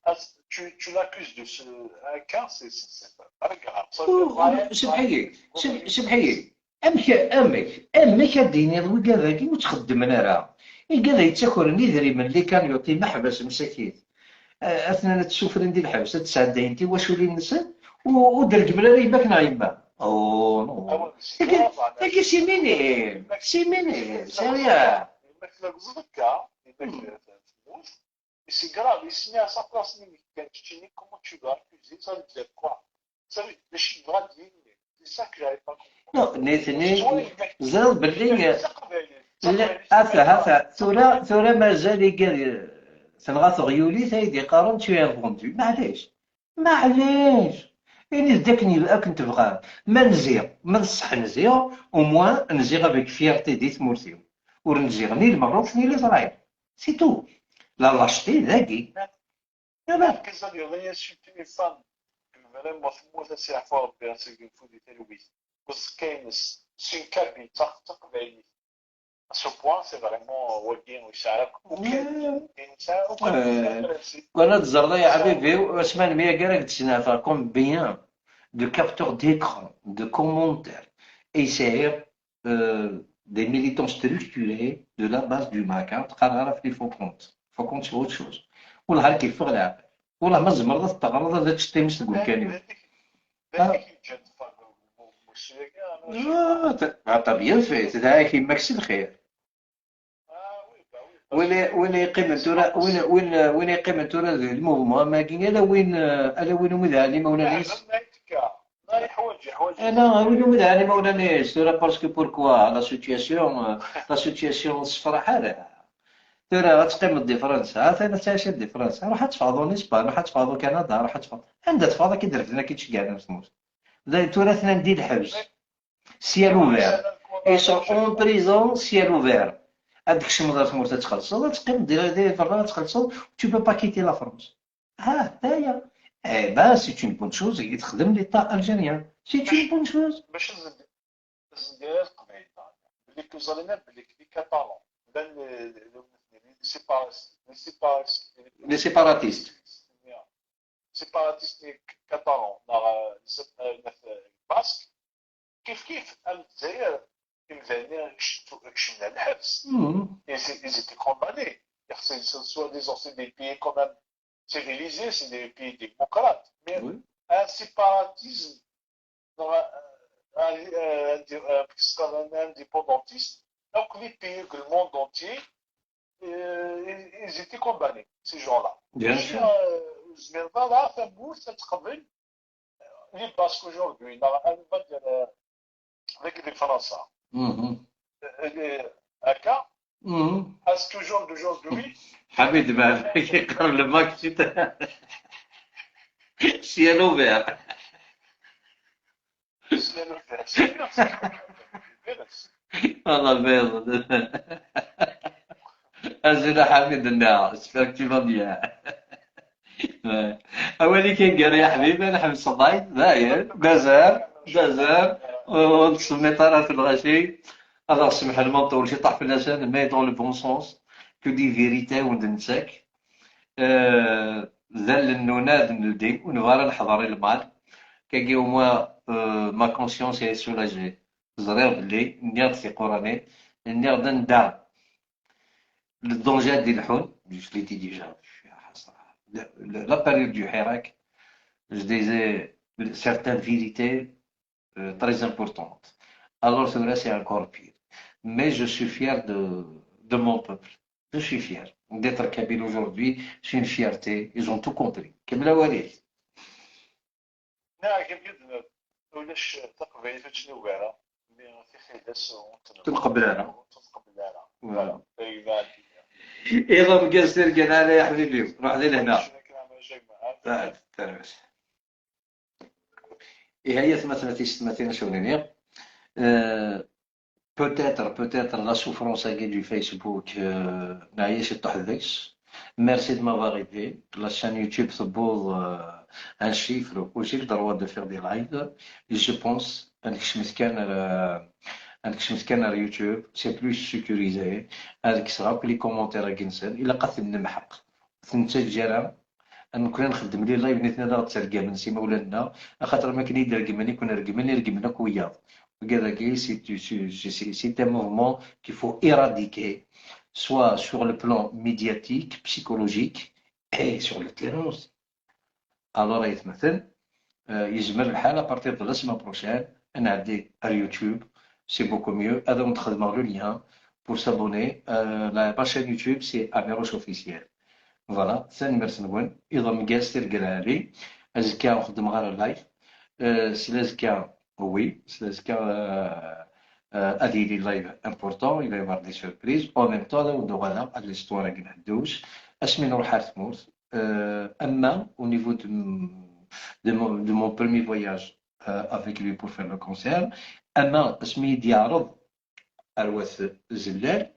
tu, tu l'accuses de ce, un cas, c'est, c'est, c'est pas grave. Ça, oh, c'est pas, سمحي لي، سم-، سمحي لي. Amek, amek, amek ad d-tiniḍ wigad-agi ur ttxeddmen ara? Igad-a yettakren idrimen, les cagnottes, imeḥbas, msakit. Eh, atnan ad ssufren di lḥebs, ad sɛeddayen tiwaculin-nsen, u-, ur d-reggmen ara yemma-k neɣ yemma. Oh, non. Tagi, tagi c'est minime, c'est minime, c'est rien. C'est grave, il se met à sa place, mais quand tu dis comment tu vas accuser, ça veut dire quoi? Ça veut dire, je suis droit de ligne. C'est ça que j'avais pas compris. Non, nitni, ẓriɣ belli, la, ata, ata, tura, tura mazal igad, tenɣa teɣyulit ay d-iqqaren tu es un vendu. Maɛlic, maɛlic. Init-d akken, akken tebɣam. Ma nziɣ, ma d ṣṣeḥ nziɣ, au moins nziɣ avec fierté di tmurt-iw. Ur nziɣ ni lmeɣruf ni Leẓrayel. C'est tout. La lâcheté, dagi. Argaz ad yuɣal insulter une femme, vraiment, temmut, ad s-yeɛfu Rebbi, ad s-yegfu di talwit. Uẓekka-ines, c'est une kabyle, d taq-, d taqbaylit. À ce point, c'est vraiment, wagi, ur yesɛi ara akk, yesɛi akk principe. Wala tẓerḍ, ay aḥbib-iw, asma n mi agar ak d-sneɛteɣ combien de capteurs d'écran, de commentaires, ay sɛiɣ, euh, des militants structurés de la base du MAK, hein, qqareɣ ara, il faut compte, faut compte sur autre chose. Wellah, ad k-yeffeɣ leɛqel. Wellah, ma tzemreḍ ad teɣreḍ, ad teččeḍ times deg umkan-iw. Ah, ah, t'as bien fait, tedɛa-k yemma-k s lxir. Win, win yeqqimen tura, win, win, win yeqqimen tura d le mouvement am-agi, ala win, ala win umi dɛan imawlan-is. Ala win umi dɛan imawlan-is tura, parce que pourquoi? La situation, euh, la situation ur tessefraḥ ara. Tura ad teqqimeḍ di Fransa, atan ad tɛiceḍ di Fransa. Ruḥ ad teffɣeḍ en Espagne, ruḥ ad teffɣeḍ u Canada, ruḥ ad teffɣeḍ. Anda teffɣeḍ ad k-id-refden, ad k-id-ceggɛen ar tmurt. Dayen tura atan di lḥebs. Ciel ouvert. Ils sont en prison, ciel ouvert. Ad d-tkecmeḍ ar tmurt ad txellṣeḍ, ad teqqimeḍ di, di berra ad txellṣeḍ, tu peux pas quitter la France. Ah, aya. Eh ben, c'est une bonne chose i texdem l'État algérien. C'est une bonne chose. Bac ad zend-, zendira Leqbayel, belli kuẓalina belli les Catalans, llan, eh, les sépa-, les sépa-, Les séparatistes. Séparatistes, les Catalans, neɣ, eh, les, eh, les Basques, kif kif am Lezzayer, imdanen-nni kecmen ar lḥebs. Mhm. Ils, ils étaient condamnés. C'est, c'est, soi-disant, c'est des pays quand même civilisés, c'est des pays démocrates. Mais Oui. Un séparatisme, un, un, un, un indépendantiste, donc les pays du monde entier, euh, ils, ils étaient condamnés, ces gens-là. Bien sûr. Euh, ur zmireɣ ara tamurt ad teqbel les Basques aujourd'hui, neɣ, on va dire, euh, avec les Français. Mhm. Euh, euh, Aka, Mhm. Est-ce que aujourd'hui, Ḥamid Mehbag yeqqar le maxi ciel ouvert. Ciel ouvert, ciel ouvert. Voilà, merde. Azul a Ḥamid, nniɣ, j'espère que tu vas bien. Awal-ik angar ya ḥbib, ad nḥemmseḍ live, dayen, d azar, d azar, ur ttsemmiṭ ara ɣef lɣaci, ad aɣ-semḥen ma nṭewwel ciṭṭaḥ fell-asen, mais dans le bon sens, que des vérités wen-d-nettak. Euh, d allen n unadi nldi, ur nebɣi ara neḥḍer i lmal. Kagi au moins, euh, ma conscience est soulagée. Ẓriɣ belli, nniɣ-d tiquranin, nniɣ-d anda le danger ad d-ilḥun, je l'ai dit déjà, la, la, la période du Hirak, je disais certaines vérités, euh, très importantes. Alors, c'est vrai, c'est encore pire. Mais je suis fier de, de mon peuple. Je suis fier. D'être kabyle aujourd'hui, c'est une fierté. Ils ont tout compris. Kemmel awal-ik. Nniɣ-ak-id, ulac taqbaylit ur tt-nugi ara, mi tixidas ur tt-nqebbel ara. Ur tt-nqebbel ara. Voilà. Voilà. Iḍ ameggaz, tirga lɛali, ya ḥbibi. Ruḥ di lehna. Tanemmirt. Ihi ay atmaten, a tiyessetmatin, acu wen-iniɣ? Euh, peut-être, peut-être la souffrance-agi du Facebook, euh, neɛya ciṭuḥ deg-s. Merci de m'avoir aidé. La chaîne YouTube tewweḍ, euh, un chiffre où j'ai le droit de faire des lives. Et je pense, ad nekcmet kan ar, ad nekcmet kan ar YouTube, c'est plus sécurisé. Ad kkseɣ akk les commentaires-agi-nsen. Ilaq ad ten-nemḥeq. Ur ten-nettaǧǧa ara. Nekkni nxeddem les lives, nitni ad aɣ-d-ttergamen s imawlan-nneɣ, axaṭer am akken i yi-d-regmen, i ken-regmen, i regmen akk wiyaḍ. Wigad-agi, c'est, c'est, c'est, c'est un mouvement qu'il faut éradiquer, soit sur le plan médiatique, psychologique, et sur le terrain aussi. Alors, ay atmaten, euh, yezmer lḥal, à partir de la semaine prochaine, ad nɛeddi ar YouTube, c'est beaucoup mieux. Ad awen-d-xedmeɣ le lien pour s'abonner. Euh, la, la chaîne YouTube, c'est Amirouche Officiel. Voilà, tanemmirt-nwen. Iḍ ameggaz, tirga lɛali. Azekka ur xeddmeɣ ara live. Euh, s lazekka, oui, s lazekka, euh, euh, ad yili live important, il va y avoir des surprises. En même temps, ad awen-d-uɣaleɣ ad l'histoire-agi n Ḥeddus. Asmi nruḥ ar tmurt, euh, ama au niveau de, de mon, de mon premier voyage, euh, avec lui pour faire le concert, ama asmi i d-yeɛreḍ ar wat Zellal,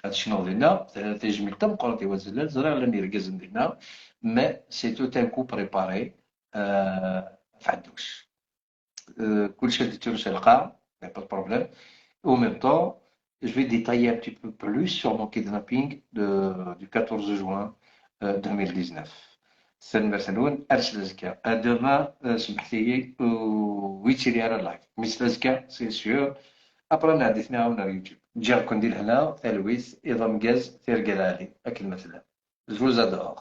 ad cnuɣ dinna, ta-, tajmilt tameqqrant i wat Zellal, ẓriɣ llan yergazen dinna, mais c'est tout un coup préparé, euh, ɣef Ḥeddus. Euh, kullec ad d-yettru s lqaɛ, y a pas de problème. En même temps, je vais détailler un petit peu plus sur mon kidnapping de, du quatorze juin, euh, deux mille dix-neuf. Tanemmirt-nwen, ar s lazekka. À demain, euh, semmḥet-iyi, ur yettili ara live. Mais s lazekka, c'est sûr. Après, nɛeddi-ten-id ar YouTube. Ǧǧiɣ-ken di lehna, talwit, iḍ ameggaz, tirga lɛali. Akken ma tellam. Je vous adore.